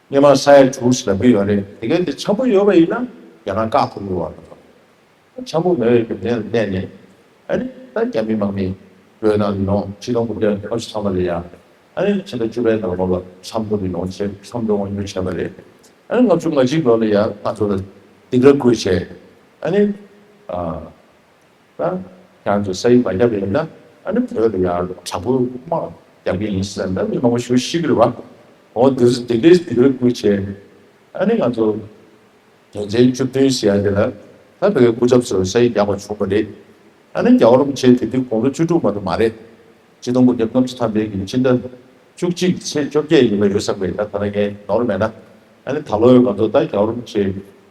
སྔོན་མ་ས་ཡ་དྲུག་ལབ་ཀྱི་ཡོད་རེད། དེ་གས་དེ་འཆམ་པོ་ཡོད་པ་ཡིན་ན་རྒྱ་ནག་བཀག་ཐུབ་ཀྱི་ཡོད་རེད། འཆམ་པོ་མེད་པའི་རྒྱུ་མཚན་ལ་བརྟེན་ནས་ཨ་ནི་ད་རྒྱ་མི་དམག་མི་བོད་ནང་ལ་ཡོང་། ཆིག་སྟོང་དགུ་བརྒྱ་ལྔ་བཅུ་ཐམ་པ་ལ་ཡ་ཨ་ནི་ཕྱི་ཟླ་བཅུ་པའི་ནང་ལོགས་ལ་ཆབ་མདོ་ལ་ཡོང་བྱས་ཆབ་མདོ་དབང་སྒྱུར་བྱས་པ་རེད། ཨ་ནི་ལྔ་བཅུ་ང་གཅིག་ལོ་ལ་ཡ་ང་ཚོ་ལ་སྡིགས་ར་བསྐུལ་བྱས། ཨ་ནི་ཨ་ད་ཁྱེད་ཚོ་ས་ཡིག་མ་བརྒྱབ་པ་ཡིན་ན་ཨ་ནི་བོད་ལ་ཡ་དྲག་པོའི་དམག་རྒྱག་གི་ཡིན་ཟེར་ན་མི་མང་པོ་ཞེ་པོ་ཤི་གི་རེད་བ། འོ་དེ་ཚོ་སྡིགས་ར་སྡིགས་ར་བསྐུལ་བྱས། ཨ་ནི་ང་ཚོ་དོན་ཚན་བཅུ་བདུན་ཟེར་ཡ་དེ་ལ་ད་བོད་སྐུ་ཚབ་ཚོས་ས་ཡིག་རྒྱག་པ་བྱུང་བ་རེད། ཨ་ནི་རྒྱལ་བ་རིན་པོ་ཆེ་དེ་དུས་དགུང་ལོ་བཅུ་དྲུག་མ་གཏོགས་མ་རེད། ཆིག་སྟོང་དགུ་བརྒྱ་ལྔ་བཅུ་ཐམ་པའི་གི་ཕྱི་ཟླ་བཅུ་གཅིག་ཚེས་བཅོ་བརྒྱད་ཡིན་པ་ཡོད་ས་རེད། ད་ད་ལྟ་ངས་ནོར་མེད་ན། ཨ་ནི་ད་ལོ་ཡོད་ང་ཚོ་ད་རྒྱལ་བ་རིན་པོ་ཆེ་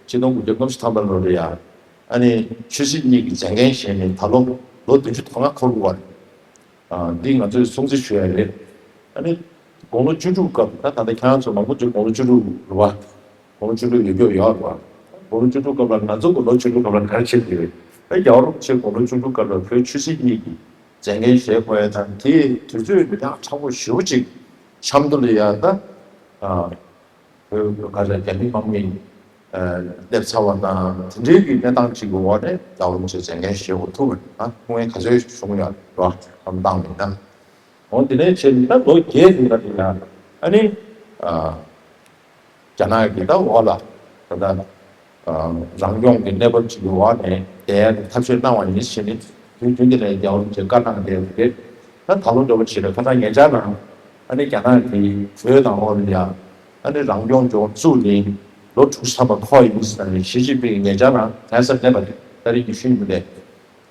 ཆིག་སྟོང་དགུ་བརྒྱ་ལྔ་བཅུ་ཐམ་པ་ལོ་རེད་ཡ། ཨ་ནི་ཆོས་སྲིད་གཉིས་ཀྱི་མཛད་འགན་བཞེས་ནས་ད་ལོ་ལོ་བདུན་ཅུ་དོན་ལྔ་འཁོར་དགོས་པ་རེད། ཨ་འདི་ང་ཚོས་སྲུང་བརྩི་ཞུ་ཡ་རེད། ཨ་ནི་དགུང་ལོ་བཅུ་དྲུག་སྐབས་ད་ད་ལྟ་ཁྱེད་རང་ཚོ་མང་པོ་ཅིག་དགུང་ལོ་བཅུ་དྲུག་རེད་བ། དགུང་ལོ་བཅུ་དྲུག་ཡོད་རྒྱུ་ཡོད་རེད་བ། དགུང་ལོ་བཅུ་དྲུག་སྐབས་ལ་ང་ཚོ་དགུང་ལོ་བཅུ་དྲུག་སྐབས་ལ་ག་རེ་བྱེད་ཀྱི་རེད། ད་རྒྱལ་བ་རིན་པོ་ཆེ་དགུང་ལོ་བཅུ་དྲུག་སྐབས་ལ་བོད་ཆོས་སྲིད་གཉིས་ཀྱི་མཛད་འགན་བཞེས་དགོས་ཡ་དང་དེའི་དུས་ཚོད་མི་འདང་ཕྲ་མོ་ཞེ་པོ་ཅིག་ཆབ་མདོ་ལ་ཡ་ད། ཨ། བོད་ག་ཚོད་རྒྱ་མི་དམག་མི་སླེབས་ཚར་བ་དང་དེ་འདྲའི་གི་གནས་སྟངས་ཅིག་གི་འོག་ནས་རྒྱལ་བ་རིན་པོ་ཆེ་མཛད་འགན་བཞེས་དགོས་ཐུག་པ་རེད། ད་སྐུ་ངལ་ག་ཚོད་བྱུང་ཡོད་རེད་བསམ་བཏང་མིན་ན། འོ་དེ་ནས་བྱས་ནས་ད་ལོ་བརྒྱད་དེ་འདྲ་དེ་ཡང་ཨ་ནི་ཨ། རྒྱ་ནག་གི་ད་འོག་ལ་ད་ལྟ་རང་སྐྱོང་གི་གནས་བབ་ཅིག་གི་འོག་ནས་བསྡད་ཡ་གི་ཐབས་ཤེས་གནང་བ་ཡིན་ཟེར་ནས་དུས་རྒྱུན་དེ་ནས་རྒྱལ་བ་རིན་པོ་ཆེ་བཀའ་གནང་བསྡད་ཡོད་རེད། ད་ད་ལོ་འདྲ་བོ་ཅིག་ལ་ཁ་སང་ཉེ་ཆར་ནང་ཨ་ནི་རྒྱ་ནག་གི་བོད་དང་འོག་ལ་ཡ་ཨ་ནི་རང་སྐྱོང་ལྗོངས་བཙུགས་ནས་ལོ་དྲུག་ཅུ་ཐམ་པ་འཁོར་ཡིན་ཟེར་ནས་ཞི་ཅིན་ཕིང་ཉེ་ཆར་ནང་ལྷ་སར་སླེབས་པ་རེད། ཏ་རིག་ཉི་ཤུ་ཡིན་པ་རེད།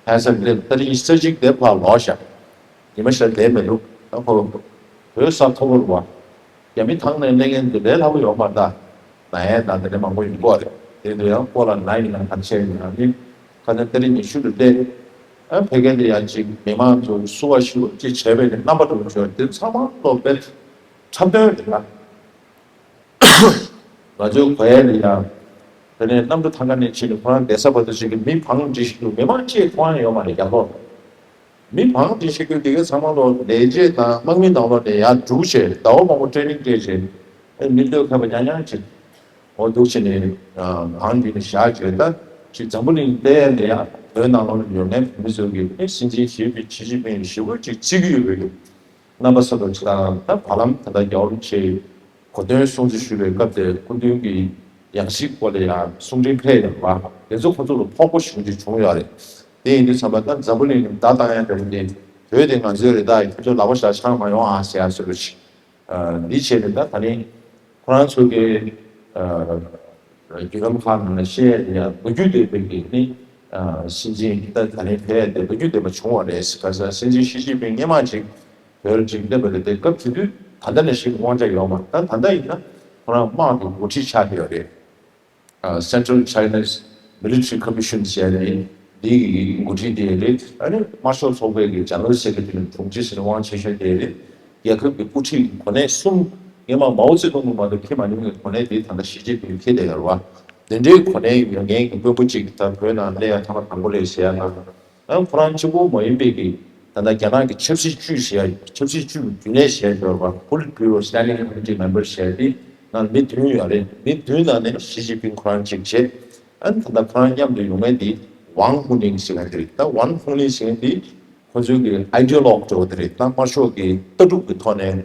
ལྷ་སར་སླེབས། ཏ་རིག་ཉི་ཤུ་རྩ་གཅིག་དེ་ཕར་ལོག་ཤག་ཉི་མ་ཤར་བསྡད་མི་འདུག་ད་ཁོ་བོད་ས་མཐོ་པོ་རེད་བ། རྒྱ་མི་ཐང་ནས་གླེང་མཁན་དེ་ལས་སླ་པོ་ཡོད་མ་རེད་ད། ན་ཡས་དང་དེ་འདྲ་མང་པོ་ཡོང་གི་རེད། དེ་དུས་ཡང་ཁོ་ལ་ན་ཡིན་ན་ག་ཚད་ཡིན་ན་ནི་ཁ་སང་ཏ་རིག་ཉི་ཤུ་ལ་སླེབས། ཨ་ཕ་གི་ལ་ཡ་ཅིག་མི་མང་ཚོ་བསུ་བ་ཞུ་ཅིག་བྱས་པས་ནི་རྣམ་པ་འགྲོ་བྱོས་དེ་ཚང་མ་ལོ་བེད་འཁྲབ་སྟོན་རེད་ད། ང་ཚོའི་གོ་ཡས་ལ་ཡ། དེ་ནས་གནམ་གྲུ་ཐང་ག་ནས་ཕྱིན་ནས་ཁོ་རང་བསྡད་ས་བར་དུ་ཅིག་གི་མི་བང་སྒྲིག་བཞིན་འདུག་མི་མང་གཅིག་མཐོང་ཡ་ཡོད་མ་རེད་རྒྱབ་ལོགས། མི་བང་སྒྲིག་བྱེད་མཁན་དེ་གའི་ཚང་མ་ལོ་ལས་བྱེད་དང་དམག་མི་ནང་ལོགས་ནས་ཡར་རྒྱུགས་བྱས་ཟླ་བ་མང་པོ་ཊེ་ནིང་སྤྲད་བྱས་ཨེ་མི་སྡོད་མཁན་པ་རྐྱང་རྐྱང་ཅིག་འོ་འདུག་བྱས་ནས་བང་སྒྲིག་ནས་བཞག་བྱས་ད་ཅིག་འཛམ་བུ་གླིང་དཔེ་ལ་ཡ་བོད་ནང་ལོགས་ནས་ཡོད་མཁན་བོད་མི་ཚོ་གིས་ཨེ་སྲིད་འཛིན་ཞི་ཅིན་ཕིང་ཞེ་པོ་ཅིག་བརྩི་གི་ཡོད་པའི་རྣམ་པ་གསལ་པོ་ཅིག་དང་ད་བར་ལམ་ད་ལྟ་རྒྱལ་བ་རིན་པོ་ཆེ་གོ་སྟོན་སྲུང་བརྩི་ཞུ་བའི་སྐབས་དེར་སྐུ་མདུན་གྱིས་ ཡང་སྲིད་སྐོར་ལ་ཡང་གསུང་འཕྲིན་ཕེབས་ཡོད་པ་དེ་ཚོ་ཁོ་ཚོ་ལ་ཕོག་པོ་ཞེ་པོ་ཅིག་བྱུང་ཡོད་རེད། དེ་ཡིན་དུས་ཙམ་པ་ད་འཛམ་བུ་གླིང་ནས་བརྡ་བཏང་ཡ་འདྲ་བོ་དེ་བོད་དེ་ང་ཚོའི་རེད། ད་ཁྱོད་ཚོ་ལག་པ་བཞག་ཆག་མ་ཡོང་ཨ་ཟེར་ཡ་བཟོ་འདྲ་ཅིག་འདི་བྱས་ནས་ད་ད་ནི་ཁོ་རང་ཚོ་གི་བརྒྱུད་ལམ་ཁག་ནང་ལ་བཤད་ཡ་ལོ་རྒྱུས་ལྡན་པའི་གི་ནི་སྲིད་འཛིན་ད་ད་ནི་ཕེབས་ཏེ་ལོ་རྒྱུས་ལྡན་པ་བྱུང་བ་རེད། ག་ས་སྲིད་འཛིན་ཞི་ཅིན་ཕིང་སྔོན་མ་ཅིག་བོད་ལ་ཅིག་སླེབས་པ་རེད། དེ་སྐབས་དེ་དུས་ད་ལྟ་ནས་ཞིག་དབང་ཆ་ཡོད་མ་རེད། ད་ད་ལྟ་ཡིན་ན་ཁོ་རང་དམག་གི་འགོ་ཁྲིད་ཆགས་བསྡད་ཡོད་རེད། Central China's Military Commission ཟེར་ནས་འདི་གི་འགོ་ཁྲིད་དེ་རེད། ཨ་ནི་དམར་ཤོག་ཚོགས་པའི་གི་General Secretary དྲུང་ཆེ་ཟེར་ནས་དབང་ཆེ་ཤོས་དེ་རེད། རྒྱལ་ཁབ་ཀྱི་དབུ་ཁྲིད་ཀྱི་གོ་གནས་གསུམ་སྔོན་མ་མའོ་ཙེ་ཏུང་གིས་མ་གཏོགས་འཁྱེར་མ་མྱོང་བའི་གོ་གནས་དེ་ད་ལྟ་ཞི་ཅིན་ཕིང་འཁྱེར་བསྡད་ཡོད་རེད་བ། དེ་འདྲའི་གོ་གནས་ཡོད་མཁན་གྱི་དཔོན་པོ་གཅིག་ད་བོད་ནང་སླེབས་ཡ་ཐེངས་མ་དང་པོ་རེད་ཟེར་ཡ་ན། ཡང་ཁོ་རང་གཅིག་པོ་མ་ཡིན་པའི་གི་ད་ལྟ་རྒྱ་ནག་གི་ཆབ་སྲིད་ཅུས་ཟེར་ཡ། ཆབ་སྲིད་ཅུས་རྒྱུན་ལས་ཟེར་ཡ་ཡོད་རེད་བ། Politburo Standing Committee Member ཟེར་ཡ་དེ་ནང་མི་བདུན་ཡོད་རེད། མི་བདུན་ནང་ནས་ཞི་ཅིན་ཕིང་ཁོ་རང་གཅིག་བྱས། ཨ་ནི་ད་ལྟ་ཁོ་རང་མཉམ་དུ་ཡོང་མཁན་དེ་ཝང་ཧུ་ནིང་ཟེར་མཁན་དེ་རེད། ད་ཝང་ཧུ་ནིང་ཟེར་མཁན་དེ་ཁོ་ཚོའི་གི་ideologue འདྲ་བོ་དེ་རེད། ད་དམར་ཤོག་གི་ལྟ་གྲུབ་ཀྱི་ཐོག་ནས་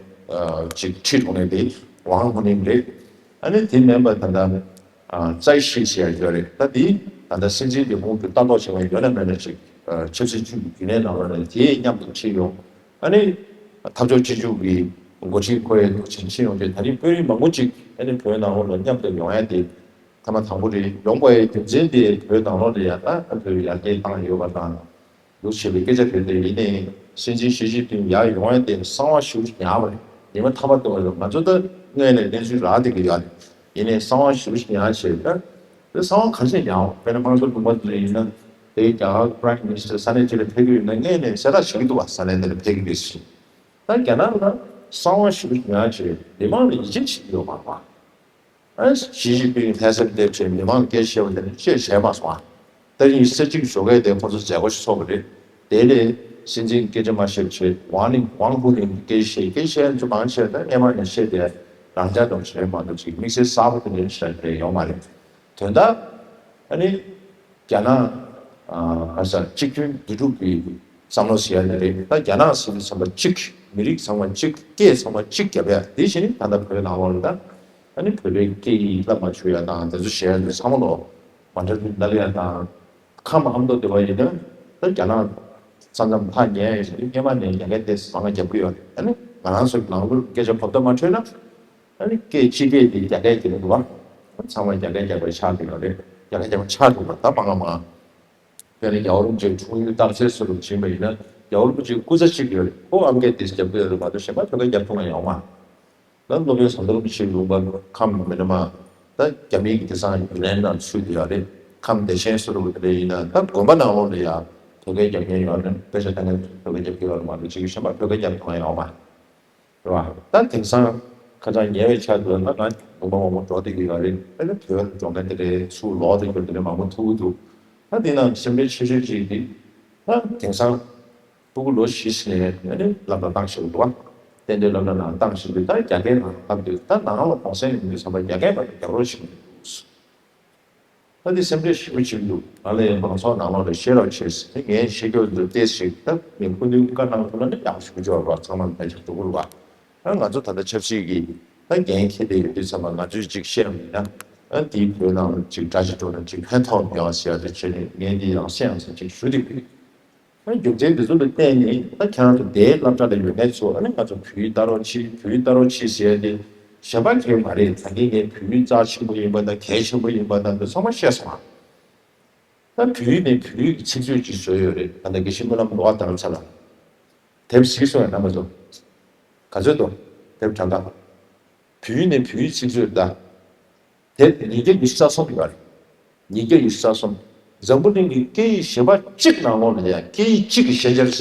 ཅིག་ཁྲིད་འགྲོ་མཁན་དེ་ཝང་ཧུ་ནིང་རེད། ཨ་ནི་དེ་མིན་པ་ད་ལྟ་ཙའི་ཤི་ཟེར་ཡ་ཡོད་རེད། ད་དེ་ད་ལྟ་སྲིད་འཛིན་དེ་ཁོང་གི་ལྟ་རྟོག་བྱེད་མཁན་ཡོད་ན་མེད་ན་ཅིག་ཆབ་སྲིད་ཅུས་ཀྱི་རྒྱུན་ལས་ནང་ལོགས་ནས་དེ་མཉམ་དུ་ཁྲིད་ཡོང་། ཨ་ནི་འཐབ་ཕྱོགས་གཅིག་གྱུར་གྱི་འགོ་ཁྲིད་ཁོ་ཡི་ཐོག་ཕྱིན་ཕྱིན་ཡོང་དུས་ད་རིང་དཔོན་རིགས་མང་པོ་ཅིག་ཨ་ནི་བོད་ནང་ལོགས་ལ་མཉམ་དུ་ཡོང་ཡ་དེ་ཐ་མ་དང་པོ་རེད། ཡོང་དགོས་ཡའི་རྒྱུ་མཚན་དེ་བོད་ནང་ལོགས་ལ་ཡ་ད་ཨ་བོད་ཡར་རྒྱས་བཏང་ཡོད་པ་དང་། ལུགས་བྱེད་པའི་སྐད་ཆ་དེ་འདྲ་ཡིན་ནའི་སྲིད་འཛིན་ཞི་ཅིན་ཕིང་ཡར་ཡོང་ཡ་དེ་གསང་བ་ཞེ་པོ་ཅིག་ཉར་བ་རེད། ཉི་མ་ཐ་མ་ལྟ་བ་རེད། ང་ཚོ་ད་སྔོན་ནས་གནས་ཚུལ་རག་བསྡད་ཀྱི་ཡོད་རེད། ཡིན་ནའི་གསང་བ་ཞེ་པོ་ཅིག་ཉར་བྱས་ད་དེ་གསང་བ་ག་ཚོད་ཉར་བ། དཔེར་ན་དམངས་གཙོ་ལུང་པ་དེ་འདྲ་ཡིན་ན་དེ་རྒྱ་གར་Prime Minister ས་གནས་དེ་ལ་ཕེབས་ཀྱི་ཡོད་ན་སྔོན་ནས་གསལ་བསྒྲགས་བྱེད་ཀྱི་འདུག་བ། ས་གནས་དེ་ལ་ཕེབས་ཀྱི་རེད་ཟེར། ད་རྒྱ་ནག་ལ་གསང་བ་ཞེ་པོ་ཅིག་ཉར་བྱས་མི་མང་ལ་ཡིད་ཆེས་བྱེད་ཀྱི་ཡོད་མ་རེད་བ། ཨ་ཞི་ཅིན་ཕིང་ལྷ་སར་སླེབས་བྱས་མི་མང་སྐད་བཤད་པ་དེ་ནི་བཤད་བྱས་མ་སོང་ཨ། ད་རིང་ས་གཅིག་ཞོགས་ཀས་དེ་ཁོ་ཚོ་མཛད་སྒོ་ཞིག་ཚོགས་པ་རེད། དེ་ལས་སྲིད་འཛིན་སྐད་ཆ་མ་བཤད་བྱས་ཝང་ནིང་ཝང་ཧུ་ནིང་གི་སྐད་བཤད། སྐད་བཤད་ཚོ་མང་ཆེ་ད་སྔས་མ་ནས་བཤད་དེ་རང་འཇགས་འདྲ་བོ་བྱས་མ་གཏོགས་ཅིག་དམིགས་བསལ་གསར་པ་དེ་འདྲ་བཤད་རེ་ཡོད་མ་རེད། དོན་དག་ཨ་ནི་རྒྱ་ནག་ཨ་ས་གཅིག་མཐུན་འདུས་གྲུབ་ཀྱི་བསམ་བློ་ཟེར་ཡ་དེ་རེད། ད་རྒྱ་ནག་ཟེར་དུས་ཙམ་པ་གཅིག་མི་རིགས་ཚང་མ་གཅིག་སྐད་ཚང་མ་གཅིག་རྒྱབ་ཡ་དེ་བཞིན་ད་ལྟ་བོད་ནང་ལོགས་ལ་ད། ཨ་ནི་བོད་པའི་སྐད་ཡིག་བསླབ་མ་བཅུག་ཡ་དང་དེ་ཚོ་བྱས་ཡ་ཚང་མ་ལོ་མ་འདྲ་འདུག་ལབ་ཡ་དང་། ཁམས་ཨ་མདོ་སྡེ་བ་ཡིན་ན་ད་རྒྱ་ནག་ས་མཚམས་ཐག་ཉེ་ཡ་ཡིན་ཙང་སྔོན་མ་ནས་རྒྱ་སྐད་དེ་མང་ང་རྒྱབ་ཀྱི་ཡོད་རེད། ཨ་ནི་ང་རང་ཚོ་ནང་ལོགས་སྐད་ཆ་གོ་བརྡ་མ་འཕྲོད་ན་ཨ་ནི་སྐད་སྤྱི་སྐད་དེ་རྒྱ་སྐད་ཀྱི་རེད་འདུག་བ། ཚང་མ་རྒྱ་སྐད་རྒྱག་པའི་ཆགས་ཀྱི་ཡོད་རེད། རྒྱ་སྐད་རྒྱག་པ་ཆགས་འདུག་བ། ད་མང་ང་མང་། དཔེར་ན་རྒྱལ་བ་རིན་པོ་ཆེའི་འཁྲུངས་ཡུལ་སྟག་འཚེར་སུ་ལ་ཕྱིན་པ་ཡིན་ན་རྒྱལ་བ་རིན་པོ་ཆེའི་སྐུ་ཚ་གཅིག་ཡོད་རེད། ཁོ་ཨམ་སྐད་དེ་རྒྱབ་ཀྱི་ཡོད་རེད་མ་གཏོགས་གཞན་པ་བོད་སྐད་རྒྱབ་ཐུབ་མཁན་ཡོད་མ་རེད། ད་སློབ་དཔོན་ཟམ་གདོང་རིན་པོ་ཆེའི་ལུང་པ་ཁམས་མི་ན་མ་ད་རྒྱ་མིའི་གི་དེང་སང་ཡུན་ནན་ནང་ཚུད་དེ་ཡོད་རེད། ཁམས་བདེ་ཆེན་སུ་ལ་དེ་འདྲ་ཡིན་ན་ད་དགོན་པ་ནང་ལོགས་ལ་ཡ་བོད་སྐད་རྒྱབ་མཁན་ཡོད་རེད། དཔེ་ཆ་ལྟ་མཁན་བོད་སྐད་རྒྱབ་ཀྱི་ཡོད་རེད་མ་གཏོགས་གཅིག་གཞན་པ་བོད་སྐད་རྒྱབ་ཐུབ་མཁན་ཡོད་མ་རེད། རེད་བ། ད་དེང་སང་ཁ་སང་ཉེ་བའི་ཆར་དུ་ན་ང་ལུང་པ་མང་པོ་འགྲོ་བསྡད་ཀྱི་ཡོད་རེད། དཔེར་ན་བོད་ལ་འགྲོ་མཁན་དེ་འདྲའི་ཚུར་ལོག་བསྡད་རྒྱུ་དེ་འདྲ་མང་པོ་ཐུག་གི་འདུག་ད་དེ་ནང་སེམས་ཁྲལ་ཆེ་ཤོས་གཅིག་དེ་ད་དེང་སང་ཕྲུ་གུ་ལོ་བཞི་ཙམ་ནས་ཨ་ནི་སློབ་གྲྭ་བཏང་བཞིན་འདུག་བ། གཏན་སྡོད་སློབ་གྲྭ་ནང་བཏང་བཞིན་འདུག་ད་རྒྱ་སྐད་ནང་བཏང་དུས་ད་ནང་ལ་གུང་སེང་ཡོང་དུས་ཙམ་པ་རྒྱ་སྐད་མ་གཏོགས་རྒྱབ་རོགས་བྱེད་མི་འདུག་ད་འདི་སེམས་ཁྲལ་ཞེ་པོ་བྱེད་ཀྱི་འདུག་ང་ལ་ཡང་མང་ཚོགས་ནང་ལོགས་ལ་བཤད་རོགས་བྱེད་ཟེར་ཏེ་ངས་བཤད་རྒྱུ་འདི་ཏོག་ཙམ་ཞིག་ད་ངས་སྐུ་མདུན་བཀའ་གནང་ཐུབ་ན་ནི་ཡག་ཞུ་རྒྱུ་རོགས་ཚང་མ་ཕལ་ཆེར་འགྲོ་གི་རེད་བ། ད་ང་ཚོ་ད་ལྟ་ཆབ་སྲིད་ཀྱི་ད་འགན་འཁྱེར་བསྡད་ཡོད་དུས་ཙམ་པ་ང་ཚོས་ཅིག་བཤད་མིན་ན་ཨ་འདིའི་བོད་ནང་ལ་ཅིག་དགྲ་ཞིག་འགྲོ་ན་ཅིག་ཕན་ཐོགས་མི་ཡོང་ཟེར་ཡ་དེ་བྱས་ནས་ངས་འདི་ཡང་སེམས་ཡང་སེམས་ཅིག་ཞུ་བསྡད་ཀྱི་ཡོད། ཨ་རྒྱུ་མཚན་འདི་ཚོ་ལ་བརྟེན་ནས་ད་ཁྱེད་རང་ཚོ་དེའི་སློབ་གྲྭ་ལ་ཡོད་མཁན་ཚོ་ཨ་ནི་ང་ཚོ་བོད་ཡིག་ལྟ་རོགས་བྱེད། བོད་ཡིག་ལྟ་རོགས་བྱེད་ཟེར་ཏེ་གཞན་པ་གང་ཡང་མ་རེད། ད་གིན་ངས་བོད་ཡིག་རྩ་ཆེན་པོ་ཡིན་པ་དང་གལ་ཆེན་པོ་ཡིན་པ་དང་འདི་ཚང་མ་བཤད་སོང་ང་། ད་བོད་ཡིག་ནས་བོད་ཡིག་གི་ཚིག་མཛོད་ཅིག་བཟོས་ཡོད་རེད། ད་ལྟ་དགེ་བཤེས་སྨོན་ལམ་ལོག་བཏང་ཚར་ལ། དེབ་གཟིགས་སོང་ཡ་རྣམ་པ་ཚོ། ག་ཚོད་འདུག་དེབ་གྲངས་ཀ། བོད་ཡིག་ནས་བོད་ཡིག་ཚིག་མཛོད་ད། དེབ་ཉིས་བརྒྱ་ཉི་ཤུ་རྩ་གསུམ་ཡོད་རེད། ཉིས་བརྒྱ་ཉི་ཤུ་རྩ་གསུམ། འཛམ་བུ་གླིང་གི་སྐད་ཡིག་གཞན་པ་གཅིག་ནང་ལོགས་ལ་ཡང་སྐད་ཡིག་གཅིག་གི་ཤན་སྦྱར་བྱས་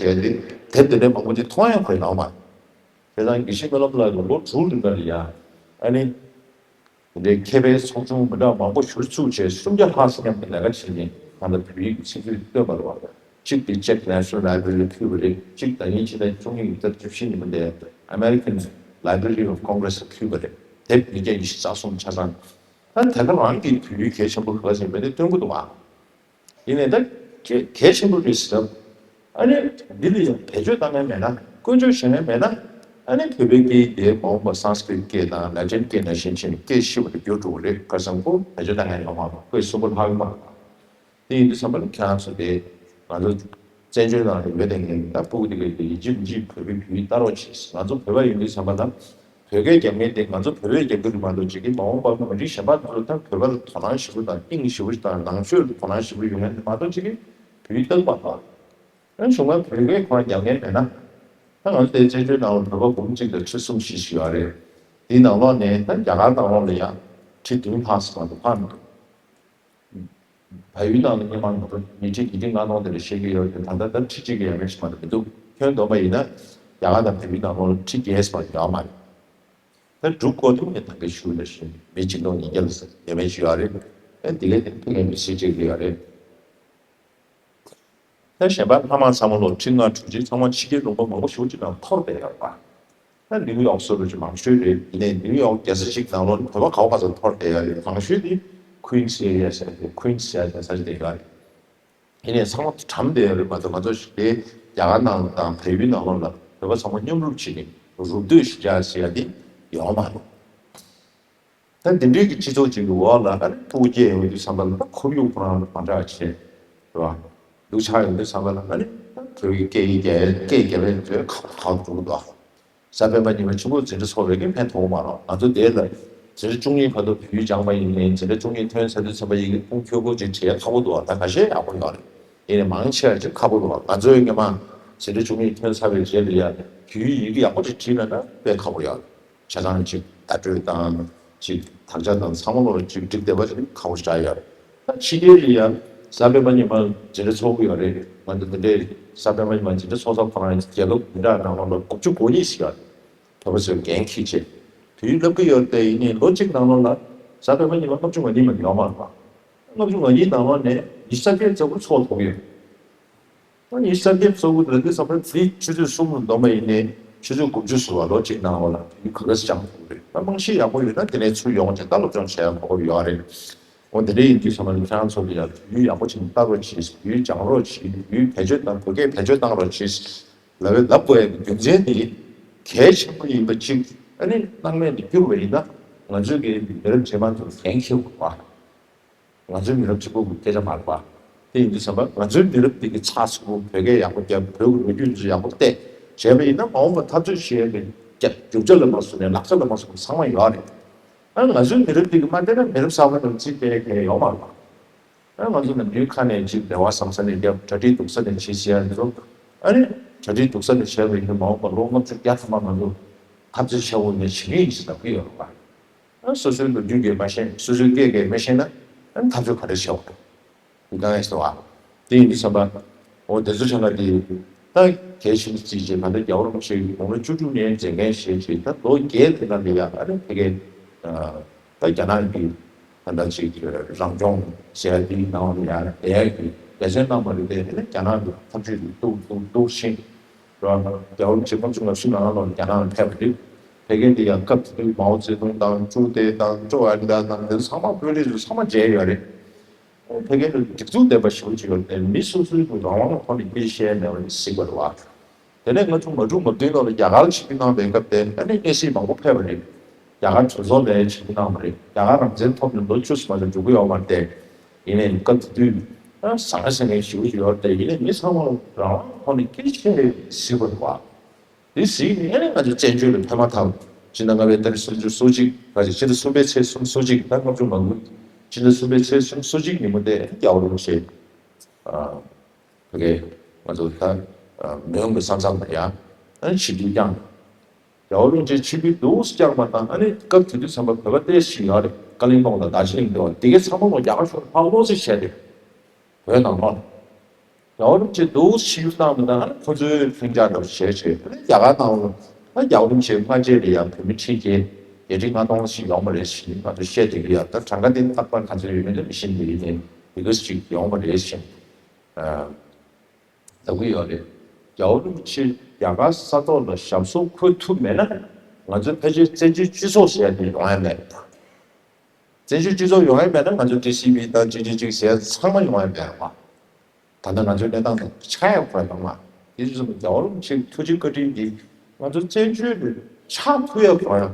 ཏེ་དེབ་དེ་འདྲའི་མང་པོ་ཅིག་མཐོང་ཡང་ཁོའི་ནང་མ། བྱས་ཙང་དགེ་བཤེས་སྨོན་ལམ་ལགས་ཀྱིས་ལོ་དྲུག་རིང་ལ་ཡང་ཨ་ནི་དེ་འདྲའི་མཁས་པའི་ཚོགས་ཆུང་མི་འདྲ་མང་པོ་ཞུ་ཚུགས་བྱས་སུམ་བརྒྱ་ལྷག་ཙམ་མཉམ་དུ་ལས་ཀ་བྱེད་ནས་ང་ལ་བོད་ཡིག་གི་ཚིག་མཛོད་བཏོན་པ་རེད་བ། གཅིག་དེ་Czech National Library ལ་ཕུལ་བ་རེད། གཅིག་ཟླ་ཉིན་ཕྱི་ཟླ་བཅུ་གཉིས་ཀྱི་ཚེས་བཅུ་བཞི་ཉིན་མོ་དེ་American Library of Congress ལ་ཕུལ་བ་རེད། དེབ་ཉིས་བརྒྱ་ཉི་ཤུ་རྩ་གསུམ་ཆ་ཚང་། ད་དེ་ག་རང་གི་བོད་ཡིག་གལ་ཆེན་པོ་ག་ཟེར་མེད་དེ་སྟོན་གི་འདུག་བ། ཡིན་ནའི་ད་གལ་གལ་ཆེན་པོ་རེད་ཟེར། ཨ་ནི་འདི་ལ་ཡང་བེད་སྤྱོད་བཏང་མཁན་མེད་ན་བཀོལ་སྤྱོད་བྱེད་མཁན་མེད་ན། ཨ་ནི་བོད་པའི་སྐད་དེ་མ་འོངས་པ་སཾ་སྐྲྀཏ་སྐད་དང་ལ་ཏིན་སྐད་ནང་བཞིན་བྱས་ནས་སྐད་ཤེས་པ་དེ་འགྱུར་འགྲོ་གི་རེད། ཁ་སང་ཁོ་བེད་སྤྱོད་བཏང་མཁན་ཡོད་མ་རེད། ཁོས་གསུངས་པ་ལྷག་ཡོད་མ་རེད། དེ་ཡིན་དུས་ཙམ་པ་ལ་ཁྱེད་རང་ཚོ་དེ་ང་ཚོ་བཙན་བྱོལ་ནང་ལ་ཡོད་དེ་ངས་ད་སྤུ་གུ་དེ་གས་དེ་ཡིན་གཅིག་མིན་གཅིག་བོད་པའི་བོད་ཡིག་ལྟ་རོགས་བྱེད། ང་ཚོ་བོད་པ་ཡིན་དུས་ཙམ་པ་ལ་བོད་སྐད་རྒྱབ་མཁན་དེ་ང་ཚོ་བོད་པས་རྒྱབ་ཀྱི་རེད་མ་གཏོགས་ཅིག་གིས་མ་འོངས་པར་མི་རིགས་གཞན་པ་ཚོ་ད་བོད་པ་ལ་དོ་སྣང་ཞེ་པོ་དང་དབྱིངས་ཞེ་པོ་ཞིག་དང་ནང་ཆོས་ལ་དོ་སྣང་ཞེ་པོ་ཡོད་མཁན་དེ་མ་གཏོགས་ཅིག་གིས་བོད་ཡིག་ལྟ་གི་མ་རེད། ཨ་གཞུང་ལ་བོད་སྐད་ཁོ་རང་རྒྱབ་མཁན་མེད་ན། ད་ང་ཚོ་དེ་བཙན་བྱོལ་ནང་ལ་བོད་པ་འབུམ་གཅིག་དང་ཁྲི་གསུམ་བཞི་ཞིག་ཡོད་རེད། དེའི་ནང་ལོགས་ནས་ད་རྒྱ་གར་ནང་ལོགས་ལ་ཡང་ཁྲི་བདུན་ལྷག་ཙམ་མ་གཏོགས་ཕར་མི་འདུག་བལ་ཡུལ་ནང་ལ་སྔོན་མ་ང་ཚོ་མི་ཁྲི་ཉིས་ཁྲི་ལྔ་སྟོང་དེ་འདྲ་བཤད་ཀྱི་ཡོད་རེད། ད་ལྟ་ད་ཁྲི་གཅིག་གི་ཡས་མས་ཤིག་མ་གཏོགས་མི་འདུག་ཁྱོན་བསྡོམས་པ་ཡིན་ན་རྒྱ་གར་དང་བལ་ཡུལ་ནང་ལོགས་ལ་ཁྲི་བརྒྱད་ཙམ་ཡོད་མ་རེད། ད་འབྲུག་སྐོར་དུ་ངས་ད་གིན་ཞུས་ནང་བཞིན་མི་ཆིག་སྟོང་ཉིས་བརྒྱ་ལ་ཡས་མས་ཤིག་ཡོད་རེད། ཨ་འདི་གས་དེ་ཕ་གིའི་མི་སེར་གཅིག་ཡོད་རེད། ད་གཞན་པ་ལྷ་དམག་ཚང་མ་ལོ་ཁྲི་ལྔ་དྲུག་ཅུ་ཚང་མ་ཕྱི་རྒྱལ་ལུང་པ་མང་པོ་ཞེ་པོ་ཅིག་ནང་འཐོར་བསྡད་ཡོད་པ། ད་ནིའུ་ཡོག་སོགས་ལ་ཅིག་མང་ཤོས་རེད། ཡིན་ནའི་ནིའུ་ཡོག་རྒྱལ་ས་ཅིག་ནང་ལོགས་བོད་པ་ག་བ་ག་ཚོད་འཐོར་བསྡད་ཡོད་རེད། མང་ཤོས་དེ་ཀུན་སི་ཨེ་རི་ཡ་ཟེར་ཏེ་ཀུན་སི་ཟེར་ས་ཅིག་བསྡད་ཡོད་རེད། ཡིན་ནའི་ཚང་མ་གྲམ་བསྡད་ཡོད་རེད་མ་གཏོགས་ང་ཚོ་ཞིག་དེ་རྒྱ་གར་ནང་དང་བལ་ཡུལ་ནང་ལོགས་ལ་བོད་པ་ཚང་མ་མཉམ་རུབ་བྱས་ནས་རུབ་སྡོད་ཞིག་བྱ་ཟེར་ཡ་དེ་ཡོད་མ་རེད། ད་འདི་འདྲའི་གི་སྤྱི་ཚོགས་ཅིག་གི་འོག་ལ་ཨ་ནི་ཕྲུ་གུ་སྐྱེས་ཡོང་དུས་ཙམ་པ་ལ་ད་ཁོར་ཡུག་ཁོ་རང་ལ་མ་འདྲ་བ་བྱས་རེད་བ། སྡུག་ཆགས་ཡོང་དུས་ཙམ་པ་ལ་ཨ་ནི་ད་བོད་ཀྱི་སྐད་ཡིག་རྒྱ་སྐད་རྒྱབ་པའི་ཚོས་ཁག་ཁག་འགྲོ་གི་འདུག་གཟའ་སྤེན་པ་ཉི་མ་ཆུ་འགོ་འཛིན་གྲྭ་ཚོགས་པའི་གི་ཕན་ཐོགས་མ་རེད། ང་ཚོ་དེ་ལ་འཛིན་གྲྭ་བཅུ་གཉིས་བར་དུ་བོད་ཡིག་སྦྱངས་པ་ཡིན་ནའི་འཛིན་གྲྭ་བཅུ་གཉིས་ཐོན་ཚར་དུས་ཙམ་པ་ཡི་གེ་ཁུངས་འཁྱོལ་སྒོ་ཅིག་བྲིས་ཡ་ཁག་པོ་འདུག་ད་ཁ་ཤས་ཡག་པོ་ཡོད་རེད། ཡིན་ནའི་མང་ཆེ་བ་ཅིག་ཁག་པོ་འདུག་ང་ཚོའི་སྔོན་མ་འཛིན་གྲྭ་བཅུ་གཉིས་ཐོན་ཚར་བའི་རྗེས་ལ་ཡ་བོད་ཡིག་ཡག་པོ་ཅིག་བྲིས་མེད་ན་དཔེ་ཁག་པོ་ཡོད་རེད། བྱས་ཙང་ཅིག་བརྡ་སྤྲོད་དང་ཅིག་དག་ཆ་དང་ཚང་མ་ལོག་ཅིག་འགྲིག་བསྡད་པ་ཅིག་ཁག་པོ་ཞེ་དྲག་ཡོད་རེད། ད་ཕྱི་རྒྱལ་ལ་ཡང་གཟའ་སྤེན་པ་ཉི་མ་འཛིན་གྲྭ་ཚོགས་ཀྱི་ཡོད་རེད། ང་ཚོ་འདི་འདྲའི་གཟའ་སྤེན་པ་ཉི་མ་འཛིན་གྲྭ་ཚོགས་ས་ཁོ་རང་རྒྱལ་ཁབ་འདི་འདྲ་ནང་ལོགས་ལ་དགུ་བཅུ་གོ་གཉིས་ཤིག་ཡོད་རེད། བོད་པ་ཚོས་འགན་འཁྱེར་བྱས་བོད་ཡིག་བསླབ་ཀྱི་ཡོད་རེད་དེ། ཡིན་ནའི་ལོ་གཅིག་ནང་ལོགས་ལ་གཟའ་སྤེན་པ་ཉི་མ་ལྔ་བཅུ་ང་གཉིས་མ་ཡོད་མ་རེད་པ། ལྔ་བཅུ་ང་གཉིས་ནང་ལོགས་ནས་ཉི་ཤུ་རྩ་བརྒྱད་ཙམ་ཚོགས་ཐུབ་ཀྱི་ཡོད་རེད། ད་ཉི་ཤུ་རྩ་བརྒྱད་ཚོགས་ཀྱི་རེད་འདུག་བསམ་པ་དེ་ཆུ་ཚོད་གསུམ་ལ་འདོན་པ་ཡིན་ནའི་ཆུ་ཚོད་དགུ་བཅུ་ཟིན་པ་ལོ་གཅིག་ནང་ལོགས་ལ་ཡིག་ག་འདྲ་སྦྱང་ཐུབ་རེད། ད་རྨང་གཞི་ཡག་པོ་ཡོད་ན་དེ་ནས་ཚུར་ཡོང་བྱས་ད་སློབ་སྦྱོང་བྱས་ཡག་པོ་ཡོད་རེད། འོ་དེ་འདྲ་ཡིན་དུས་ཚང་མ་ནི་ཁྱེད་རང་ཚོ་ལ་ཡང་བོད་ཡིག་ཡག་པོ་ཅིག་ལྟ་རོགས་གྱིས། བོད་ཡིག་སྦྱང་རོགས་གྱིས། བོད་ཡིག་བེད་སྤྱོད་དང་བོད་སྐད་བེད་སྤྱོད་བཏང་རོགས་གྱིས་ལབ་པའི་ལབ་དགོས་ཡག་གི་རྒྱུ་མཚན་ནི་གལ་ཆེན་པོ་ཡིན་པ་གཅིག་ཨ་ནི་སྣང་མེད་དུ་གྱུར་བ་ཡིན་ན་ང་ཚོའི་གི་མི་རབས་རྗེས་མ་ཚོར་འགན་འཁྱེར་དགོས་པ། ང་ཚོའི་མི་རབས་གཅིག་པོ་གི་སྐད་ཆ་མ་རེད་པ། དེ་ཡིན་དུས་ཙམ་པ་ང་ཚོའི་མི་རབས་འདི་གི་ཚགས་ཚུད་པོ་བོད་སྐད་ཡག་པོ་རྒྱབ། བོད་ཀྱི་ལོ་རྒྱུས་འདི་ཚོ་ཡག་པོ་བལྟས་བྱས་པ་ཡིན་ན་མ་འོངས་པ་འཐབ་རྩོད་བྱེད་ཡག་གི་རྒྱབ་རྒྱུག་ཆ་ལ་མ་སོང་ནས་ལག་ཆ་ལ་མ་སོང་ནས་ཚང་མ་ཡོད་རེད། ཨ་ང་ཚོའི་མི་རབས་འདི་གི་མ་བལྟས་ན་མི་རབས་གསར་པ་རང་རྩིས་སྤྲད་མཁན་ཡོད་མ་རེད་པ། ཨ་ང་ཚོ་ནམ་རྒྱུན་ཁ་ནས་ཅིག་འབྲེལ་བ་བཟང་ས་ནས་རྒྱབ། གྲ་སྒྲིག་སྡུག་ས་ནས་བྱེད་ཟེར་ཡ་འདི་ཚོ། ཨ་ནི་གྲ་སྒྲིག་སྡུག་ས་ནས་བྱས་པ་ཡིན་ན་མ་འོངས་པ་ལོ་ལྔ་བཅུ་བརྒྱ་ཐམ་པ་ང་ཚོ་འཐབ་རྩོད་བྱེད་འོང་ནས་བྱེད་ཀྱི་ཡིན་ཟེར་ལབ་ཀྱི་ཡོད་རེད་པ། ཨ་སོ་སོའི་ལོ་རྒྱུས་ཀྱིས་མ་ཤེས། སོ་སོའི་སྐད་ཀྱིས་མ་ཤེས་ན་ཨ་ནི་འཐབ་རྩོད་ག་རེ་བྱེད་འོང་། འདི་གང་ཡིན་ཟེར་བ། དེ་ཡིན་དུས་ཙམ་པ། འོ་དེ་ཚོ་ཆ་ལ་དེ་ད་གལ་ཆེན་པོ་བརྩིས་བྱས། ད་ལྟ་རྒྱལ་བ་རིན་པོ་ཆེ་དགུང་ལོ་བཅུ་དྲུག་ནས་མཛད་འགན་བཞེས་བྱས་ད་ལོ་བརྒྱད་དེ་ནང་ལ་ཡ་ཨ་ནི་ཕ་གི་ད་རྒྱ་ནག་གི་ད་ལྟ་ཅིག་རང་སྐྱོང་ཟེར་ཡ་དེའི་ནང་ལ་ཡ་ཨེ་ཡ་གི་འབད་བརྩོན་གནང་བ་རེད་དེ། ཨ་ནི་རྒྱ་ནག་གི་འཐབ་ཇུས་དེ་སྡུག་སྡུག་སྡུག་ཕྱིན་ར། རྒྱལ་བ་རིན་པོ་ཆེ་ལྔ་བཅུ་ང་གསུམ་ནང་ལ་རྒྱ་ནག་ལ་ཕེབས་པ་རེད། ཕ་གི་འདི་ཡང་སྐབས་དེ་དུས་མའོ་ཙེ་ཏུང་དང་ཀྲུའུ་ཏེ་དང་ཀྲོའུ་ཨན་ཏེ་དང་དེ་ཚང་མ་བོད་རིགས་ཚོ་ཚང་མ་མཇལ་ཡོད་རེད། ཕ་གི་ལ་སྒྲིག་འཛུགས་ལྡན་པ་ཞིག་ཅིག་ཡོད་དེ། མི་སོ་སོའི་རང་དབང་ཐོག་ནས་སྐད་ཆ་བཤད་མེད་པ་ཞིག་གཟིགས་པ་རེད་བ། དེ་ནས་ང་ཚོ་ང་དྲུག་ང་བདུན་ལོ་ལ་རྒྱ་གར་ཆིབས་བསྒྱུར་གནང་བའི་སྐབས་དེ་ཨ་ནི་གནས་སྲིད་མང་པོ་ཕེབས་པ་རེད། རྒྱ་གར་གྲོས་ཚོགས་ལ་ཆིབས་བསྒྱུར་གནང་བ་རེད། རྒྱ་གར་རང་བཙན་ཐོབ་ནས་ལོ་བཅུ་ཙམ་ལ་འགྲོ་གི་ཡོད་མ་རེད་དེ། ཡིན་ནའི་སྐབས་དེ་དུས་ཟང་ཟིང་ངེ་ཞེ་པོ་ཅིག་ཡོད་རེད་དེ། ཡིན་ནའི་མི་ཚང་མ་རང་དབང་ཐོག་ནས་སྐད་ཆ་བཤད་རེད་གཟིགས་པ་རེད་བ། དེ་གཟིགས་ནས་ཨ་ནི་ང་ཚོ་བཙན་བྱོལ་ལ་ཕེབས་མ་ཐག་ཕྱི་ཟླ་ལྔ་པའི་ཏ་རིག་སོ་གཅིག་སོ་གཅིག་ག་ཅིག་ཕྱི་ཟླ་གསུམ་པའི་ཚེས་སོ་གཅིག་ད་ལྔ་བཅུ་ང་དགུ་ཕྱི་ཟླ་གསུམ་པའི་ཚེས་སོ་གཅིག་ཉིན་མོ་དེ་རྒྱལ་བ་རིན་པོ་ཆེ་ཕ་གི་ང་ཚོ་ད་མི་ཡོང་གི་ས་མཚམས་ལ་ཡ་ཨ་ནི་ཆིབས་བསྒྱུར་བསྐྱངས། རྒྱལ་བ་རིན་པོ་ཆེ་ཆིབས་བསྒྱུར་འདུག་བསྐྱངས་པ་དང་ཨ་ནི་སྐབས་དེ་དུས་ཙམ་པ་བོད་པ་ཏོག་ཙམ་ཡོད་རེད། ཀ་ལིང་ཏོང་དང་དར་ཇི་ལིང་དེ་བ་དེ་གའི་ཚང་མ་ལ་རྒྱ་གར་ཕྱོགས་ལ་ཕར་ལོག་ཟེར་བྱས་ཏེ། བོད་ནང་ལོགས་ལ། རྒྱལ་བ་རིན་པོ་ཆེ་འདུག་ཕྱིར་བཏང་མི་དང་ཁོ་ཚོའི་ལྷིང་འཇགས་འདྲ་བོ་བྱས་བྱས་རྒྱ་གར་ནང་ལ་ད་རྒྱལ་བ་རིན་པོ་ཆེ་སྔ་རྗེས་ལ་ཡང་བོད་མི་ཁྲི་བརྒྱད་བརྒྱད་ཁྲི་ལྔ་སྟོང་ཞིག་ཡོང་བ་རེད་ཟེར་ནས་ང་ཚོས་བཤད་བསྡད་ཀྱི་ཡོད། ད་གྲངས་ཀ་དེ་རྟག་པར་ག་ཚོད་ཡོད་མེད་ལ་མི་ཤེས་འདུག་ཡིན་ནའི་དེ་ག་ཞིག་ཡོང་བ་རེད་ཟེར་ནས་ལབ་ཀྱི་ཡོད་རེད། རྒྱལ་བ་རིན་པོ་ཆེ་རྒྱ་གར་ས་ཐོག་ལ་ཞབས་སོར་འཁོད་ཐུབ་མེད་ན་ང་ཚོའི་ཕལ་ཆེར་བཙན་བྱོལ་སྤྱི་ཚོགས་ཟེར་ཡ་དེ་ཡོང་ཡ་མེད། བཙན་བྱོལ་སྤྱི་ཚོགས་ཡོང་ཡ་མེད་ན་ང་ཚོ་ཊི་སི་ཝི་དང་ཅི་ཅི་ཅིག་ཟེར་ཚང་མ་ཡོང་ཡ་མེད་པ། ད་ལྟ་ང་ཚོའི་གནས་སྟངས་དང་ཆ་ཡ་ཁོ་ར་ཡོང་བ། དེ་ཚོ་རྒྱལ་བ་རིན་པོ་ཆེའི་ཐུགས་རྗེ་བཀའ་དྲིན་གྱིས་ ང་ཚོ་བཙན་བྱོལ་དུ་ཕྱག་ཕུལ་ཡག་གང་ཡང་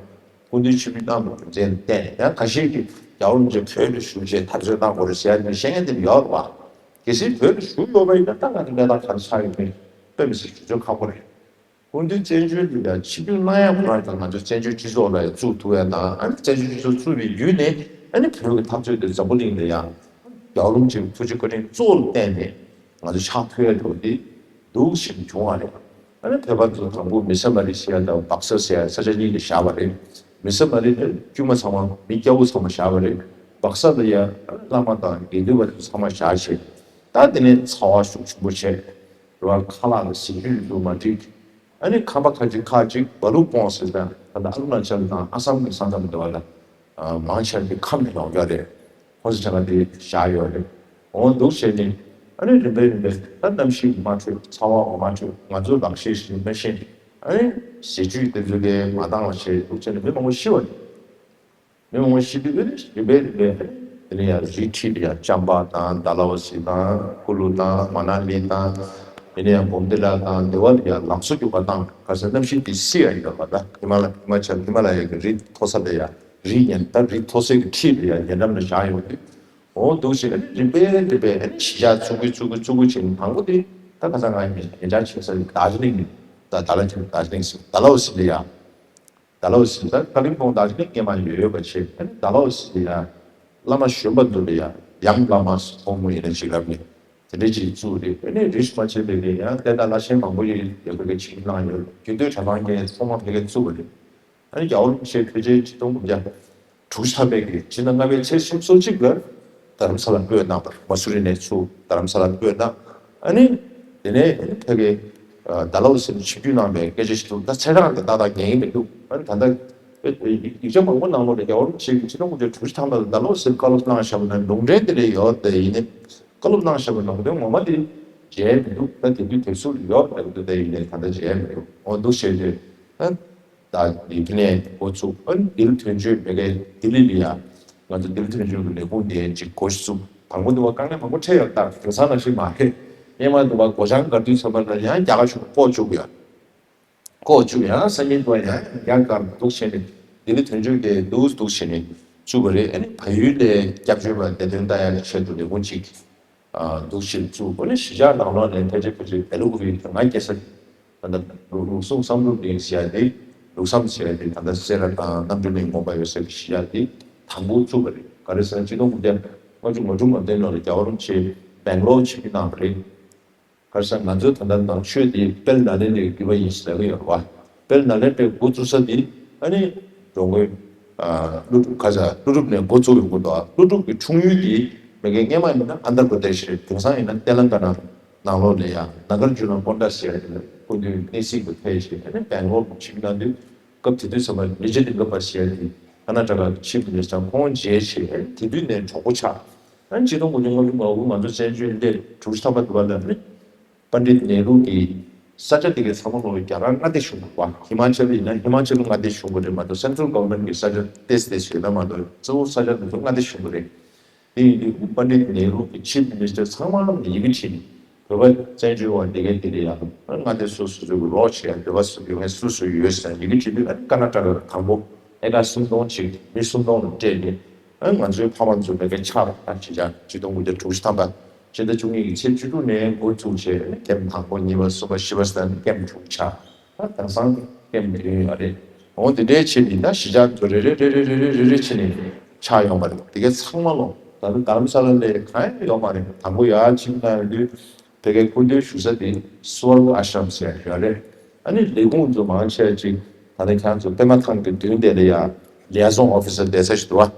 སྐུ་མདུན་ཆིབས་བསྒྱུར་གནང་བའི་རྒྱུ་མཚན་བརྟེན་ནས། ཡང་ཁ་ཤས་ཀྱིས་རྒྱལ་བ་རིན་པོ་ཆེ་བོད་དུ་བཞུགས་བྱས་འཐབ་རྩོད་གནང་དགོས་རེད་ཟེར་ཡག་དེ་བཤད་མཁན་དེ་ཡོད་རེད་བ། གལ་སྲིད་བོད་དུ་བཞུགས་ཡོད་པ་ཡིན་ན། ད་ང་ཚོ་གནས་སྟངས་ག་རེ་ཆགས་ཡོད་མེད་དཔེ་མི་སྲིད་ཞུ་ཚོད་ཁག་པོ་རེད། སྐུ་མདུན་བཙན་བྱོལ་དུ་ཡང་ཆིབས་བསྒྱུར་གནང་ཡག་ཁོ་རང་ཀྱང་ང་ཚོ་བཙན་བྱོལ་སྤྱི་ཚོགས་ལ་ཡང་བཙུགས་ཐུབ་ཡག་དང་། ཨ་ནི་བཙན་བྱོལ་སྤྱི་ཚོགས་བཙུགས་པའི་བརྒྱུད་ནས། ཨ་ནི་བོད་ཀྱི་འཐབ་རྩོད་དེ་འཛམ་བུ་གླིང་ལ་ཡང་རྒྱལ་བ་རིན་པོ་ཆེའི་ཐུགས་རྗེ་བཀའ་དྲིན་གཙོ་བོར་བསྟན་ནས་ང་ཚོ་ཕྱག་ཕུལ་ཡག་འགྲོ་དེ་འདུག་ཞེས་བྱུང་བ་རེད། ཨ་ནི་བོད་པ་ཚོ་དང་པོ་མི་ས་མ་རི་ཟེར་ཡག་དང་བག་ས་ཟེར་ཡག་ས་ཆ་གཉིས་ལ་བཞག་པ་རེད། མི་ས་མ་རི་ནི་དཀྱུས་མ་ཚང་མ་མི་སྐྱ་བོ་ཚང་མ་བཞག་པ་རེད། བག་ས་ལ་ཡང་བླ་མ་དང་དགེ་འདུན་པ་ཚོ་ཚང་མ་བཞག་བྱས། ད་དེ་ནས་ཚ་བ་ཤུགས་ཆེན་པོ་བྱས། རེད་བ། ཁ་ལག་ལ་ཟས་བཅུད་ཡོད་མ་འགྲིག་ཨ་ནི་ཁང་པ་ཁ་ཅིག་ཁ་ཅིག་བ་ལུག་སྤོང་ཟེར་ན། ད་ལྟ་ཨ་རུ་ན་ཅལ་དང་ཨ་སམ་གྱི་ས་མཚམས་འདི་བ་ལ་མང་ཆེ་བ་དེ་ཁམས་ནས་ཡོང་རྒྱུ་རེད། ཁོ་ཚོ་ཆ་ག་དེ་བཞག་ཡོད་རེད། འོ་འདུག་བྱས་ནས་ཨ་ནི་རིམ་པས་རིམ་པས་ད་གནམ་གཤིས་མ་འཕྲོད། ཚ་བ་འོ་མ་འཕྲོད། ང་ཚོ་ལག་ཤེས་ཤིག་མ་ཤེས། ཨ་ནི་ཟས་བཅུད་དེ་ཚོ་གས་མ་འདང་བ་བྱས་འདུག་བྱས་ནས་མི་མང་པོ་ཤི་བ་རེད། མི་མང་པོ་ཤི་དུས་རིམ་པས་རིམ་པས། དེ་ནས་ཡང་རི་འཁྲིད་ཡང་ཅམ་པ་དང་། ཌལ་ཧོ་སི་དང་། ཀུ་ལུ་དང་། མ་ན་ལི་དང་། དེ་ནས་ཡང་སྦོམ་ཏི་ལ་དང་། དེ་བ་ལ་ཡང་ལམ་བཟོ་རྒྱུག་པ་དང་། ག་ས་གནམ་གཤིས་དེ་བསིལ་ཡང་ཡོད་པ། ད་ཧི་མ་ལ་ཧི་མ་ཅལ་ཧི་མ་ལ་ཡ་གི་རི་མཐོ་ས་ལ་ཡང་རི་ཉན། ད་རི་མཐོ་སའི་གི་འཁྲིས་ལ་ཡང་ཉེ་འགྲམ་ལ་བཞག་ཡོད་དུས། འོ་འདུག་བྱས་རིམ་པས་རིམ་པས་གཞིས་ཆགས་བཙུགས་ཀྱི་བཙུགས་ཀྱི་བཙུགས་ཀྱི་བྱས་ནས། དང་པོ་དེ་ད་ཁ་སང་ང་ཉེ་ཆར་བྱས་ས་རྡར་ཇི་ལིང་། ད་ད་ལ་ཆ་རྡར་ཇི་ལིང་ཟེར། ཌལ་ཧོ་སི་ལ་ཡང་། ཌལ་ཧོ་སི། ད་ཀ་ལིམ་པོང་ཌར་ཇི་ལིང་སྔོན་མ་ཡོད་ཡོད་པ་བྱས། ཨ་ནི་ཌལ་ཧོ་སི་ལ་ཡང་བླ་མ་གཞོན་པ་ཚོ་ལ་ཡང་ཡང་བླ་མ་ཧོང་མོ་ཡིན་ན་ཅིག་རབ་ནས་དེ་འདྲས་ཅིག་བཙུགས་རེད། ཨ་ནི་རིས་མ་ཆད་པའི་ལས་ཡང་དེ་ད་བླ་ཆེན་མང་པོ་ཡོད་ཡོད་པའི་ཆིངས་གནང་ཡོད། རྒྱུན་སྡོད་གྲྭ་ཚང་གི་ཚོགས་མ་ཕ་གིར་བཙུགས་པ་རེད། ཨ་ནི་རྒྱལ་བ་རིན་པོ་ཆེ་ཕལ་ཆེར་ཆིག་སྟོང་དགུ་བརྒྱ་དྲུག་ཅུ་ཐམ་པའི་གི་ཕྱི་ཟླ་ལྔ་པའི་ཚེས་སོ་གཅིག་ལ་རྡ་རམ་ས་ལ་སྤོས་གནང་བར། མ་སུ་རི་ནས་ཚུར་རྡ་རམ་ས་ལ་སྤོས་གནང་། ཨ་ནི་དེ་ནས་ཕ་གི་ཌལ་ཧོ་སི་ལ་ཆིབས་བསྒྱུར་གནང་བའི་སྐད་ཆ་ཞིག་འདུག་ད་ཚེས་གྲངས་དེ་ཏག་ཏག་ཉན་གྱི་མི་འདུག་ཨ་ནི་ད་ལྟ་ཡིག་ཆ་མང་པོ་ནང་ལོགས་ལ་རྒྱལ་བ་རིན་པོ་ཆེ་གིས་ཆིག་སྟོང་དགུ་བརྒྱ་དྲུག་ཅུ་ཐམ་པ་ལ་ཌལ་ཧོ་སི་ལ་བཀའ་སློབ་གནང་བཞག་པ་ནང་ལུང་འདྲེན་དེ་འདྲ་ཡོད་དེ། ཡིན་ནའི་བཀའ་སློབ་གནང་བཞག་པའི་ལུང་འདྲེན་ངོ་མ་དེ་མཇལ་མི་འདུག་ད་དེ་དུས་དེབ་གཟུགས་ལ་ཡོད་རེད་འདུག་ད་ཡིན་ནའི་ད་ལྟ་མཇལ་མི་འདུག་འོ་འདུག་བྱས་ཏེ། ཨ། ད་ལྡི་ལི་ནས་འགོ་ཚུགས། ཨ་ནི་ལྡི་ལི་དོན་གཅོད་མ་གི་ལྡི་ལི་ལ་ཡ། ང་ཚོ་ལྡི་ལི་དོན་གཅོད་ཀྱི་ལས་ཁུངས་དེ་ཅིག་འགོ་ཞིག་བཙུགས། དང་པོ་འདི་བ་དཀའ་ངལ་མང་པོ་འཕྲད་ཡོད། ད་དེང་སང་ནང་བཞིན་མ་རེད། སྔོན་མ་འདི་བ་སྒོ་བྱང་སྒར་དུས་ཚོད་པ་ལ་ཡང་རྒྱ་གར་གཞུང་ལྐོག་བཅུག་ཡོད། ལྐོག་བཅུག་ཡང་སང་ཉིན་འདི་བ་ཡང་རྒྱ་གར་འདུག་བྱས་ནས་ལྡི་ལི་དོན་གཅོད་ཀྱིས་འདུག་འདུག་བྱས་ནས་བཙུགས་པ་རེད། ཨ་ནི་བལ་ཡུལ་ལ་སྐྱབས་བཅོལ་བ་བདེ་དོན་ལྟ་ཡག་གི་ཆེད་དུ་ལས་ཁུངས་ཅིག་ཨ། འདུག་ཕྱིར་བཙུགས། ཨ་ནི་གཞིས་ཆགས་ནང་ལོགས་ནས་ཕལ་ཆེར་ཕལ་ཆེར་བལ་ལུགས་རིགས་དང་ང་སྐྱེ་ས་ད་ལྟ་ལུགས་ལུགས་ཟུང་བསམ་གྲུབ་གླིང་ཟེར་ཡ་དེ། ལུགས་བསམ་ཟེར་ཡ་དེ། ད་ལྟ་སེ་ར་དང་རྣམ་གྲོལ་གླིང་དགོན་པ་ཡོད་ས་གི་གཞིས་ཆགས་དེ་དང་པོ་བཙུགས་པ་རེད། ག་རེ་ཟེར་ན་ཆིག་སྟོང་དགུ་བརྒྱ་ལྔ་བཅུ་ང་དྲུག་ང་བདུན་ལོ་ལ་རྒྱལ་བ་རིན་པོ་ཆེ་སྦེང་ལོར་ཆིབས་བསྒྱུར་གནང་བ་རེད། ག་རེ་ཟེར་ན་ང་ཚོས་ད་ལྟ་ནང་ཆོས་དེ་དཔལ་ནཱ་ལེནྡྲའི་བརྒྱུད་པ་ཡིན་ཟེར་གི་ཡོད་རེད་བ། དཔལ་ནཱ་ལེནྡྲའི་འགོ་བཙུགས་ས་དེ་ཨ་ནི་འགྲོ་མགོན། ཨ། ཀླུ་སྒྲུབ། ག་རེ་ཟེར། ཀླུ་སྒྲུབ་ནས་འགོ་བཙུགས་ཡོང་གི་འདུག་ཀླུ་སྒྲུབ་ཀྱི་འཁྲུངས་ཡུལ་དེ་མ་གི་སྔོན་མ་ཡིན་ན་ཨན་དྷྲ་པྲ་དེཤ་རེད། དེང་སང་ཡིན་ན་ཏེ་ལང་ཀ་ན་ནང་ལོགས་ལ་ཡ་ནཱ་གར་ཇུ་ན་ཀོན་ཌ་ཟེར་ཡ་དེ་ལ་སྐུ་མདུན་གནས་གཟིགས་ལ་ཕེབས་བྱས། ཨ་ནི་སྦེང་ལོར་ཆིབས་བསྒྱུར་གནང་དུས། སྐབས་དེ་དུས་ཙམ་པ་ལི་ཇི་ལིང་ག་པ་ཟེར་ཡ་དེ་ཀར་ནཱ་ཊ་ཀ་ཆིབ་མི་ནི་སི་ཊར་ཁོང་མཇལ་བྱས། དེ་དུས་ནས་གྲོགས་པོ་ཆགས། ཨ་ནི་ཆིག་སྟོང་དགུ་བརྒྱ་ལྔ་བཅུ་ང་དགུ་ང་ཚོ་བཙན་བྱོལ་སླེབས་དྲུག་ཅུ་ཐམ་པ་འདི་བ་ལ་ནི་པཎ་ཌིད་ནེ་རུ་གི་ས་ཆ་དེ་གའི་ཚང་མ་ལོག་རྒྱ་གར་མངའ་སྡེ་གཞུང་གི་བ། ཧི་མ་ཅལ་ཡིན་ན་ཧི་མ་ཅལ་མངའ་སྡེ་གཞུང་གི་རེད་མ་གཏོགས་སེན་ཊ་རལ་གོ་ཝར་མེན་ཊ་གི་ས་ཆ་ཏོག་ཙམ་ཡོད་ན་མ་གཏོགས་གཙོ་བོ་ས་ཆ་དེ་ཚོ་མངའ་སྡེ་གཞུང་གི་རེད། དེ་ཡིན་དུས་པཎ་ཌིད་ནེ་རུ་གི་ཆིབ་མི་ནི་སི་ཊར་ཚང་མ་ལ་ཡི་གེ་བྲིས་ནས། བོད་པ་བཙན་བྱོལ་བ་འདི་གའི་དེ་ལ་ཡང་མངའ་སྡེ་སོ་སོ་སོ་གི་རོགས་བྱེད་ཡ། འབྲེལ་བ་སོ་སོ་ཡོད་མཁན་སུ་སུ་ཡོད་ཟེར་ཡི་གེ་བྲིས་དུས། ཨ་ནི་ཀར་ནཱ་ཊ་ཀ་དང་པོ་ཨེ་ཀར་སུམ་སྟོང་ཅིག་མི་སུམ་སྟོང་ལ་སྤྲད་ནས། ཨ་ནི་ང་ཚོའི་ཕ་མ་ཚོ་མ་གི་ཆགས་པ་དང་གཅིག་ཆགས། ཆིག་སྟོང་དགུ་བརྒྱ་དྲུག་ཅུ་ཐམ་པ་ཕྱི་ཟླ་བཅུ་གཉིས་ཀྱི་ཚེས་བཅུ་དྲུག་ནས་འགོ་བཙུགས་བྱས། ཨ་ནི་ཀེམ་དང་པོ་གཉིས་པ་གསུམ་པ་བཞི་པ་ཟེར་ནས་ཀེམ་དྲུག་ཆགས། ད་དེང་སང་ཀེམ་བདུན་ཡོད་རེད། འོ་དེ་འདྲའི་ཆེད་ནས་ད་གཞིས་ཆགས་ཚོ་རེ་རེ་རེ་རེ་རེ་རེ་རེ་རེ་བྱས་ནས་ཆགས་ཡོང་བ་རེད། དེ་གའི་ཚང་མ་ལོ་ད་ལྟ་དྷ་རམ་ས་ལ་ལས་གང་ཡང་ཡོད་མ་རེད། དང་པོ་ཡར་ཕྱིན་གནང་ཡོང་དུས་ཕ་གའི་སྐུ་མདུན་བཞུགས་ས་དེ་སུ་ཝར་གྷ་ཨ་ཤྲམ་ཟེར་ཡོད་རེད། ཨ་ནི་ལས་ཁུངས་ཚོ་མང་ཆེ་ཅིག་ད་ལྟ་ཁྱེད་ཚོ་པད་མ་ཐང་གི་མདུན་དེ་ལ་ཡ་ལི་ཨེ་ཟོན་ཨོ་ཕི་སར་བསྡད་ས་ཞིག་འདུག་བ།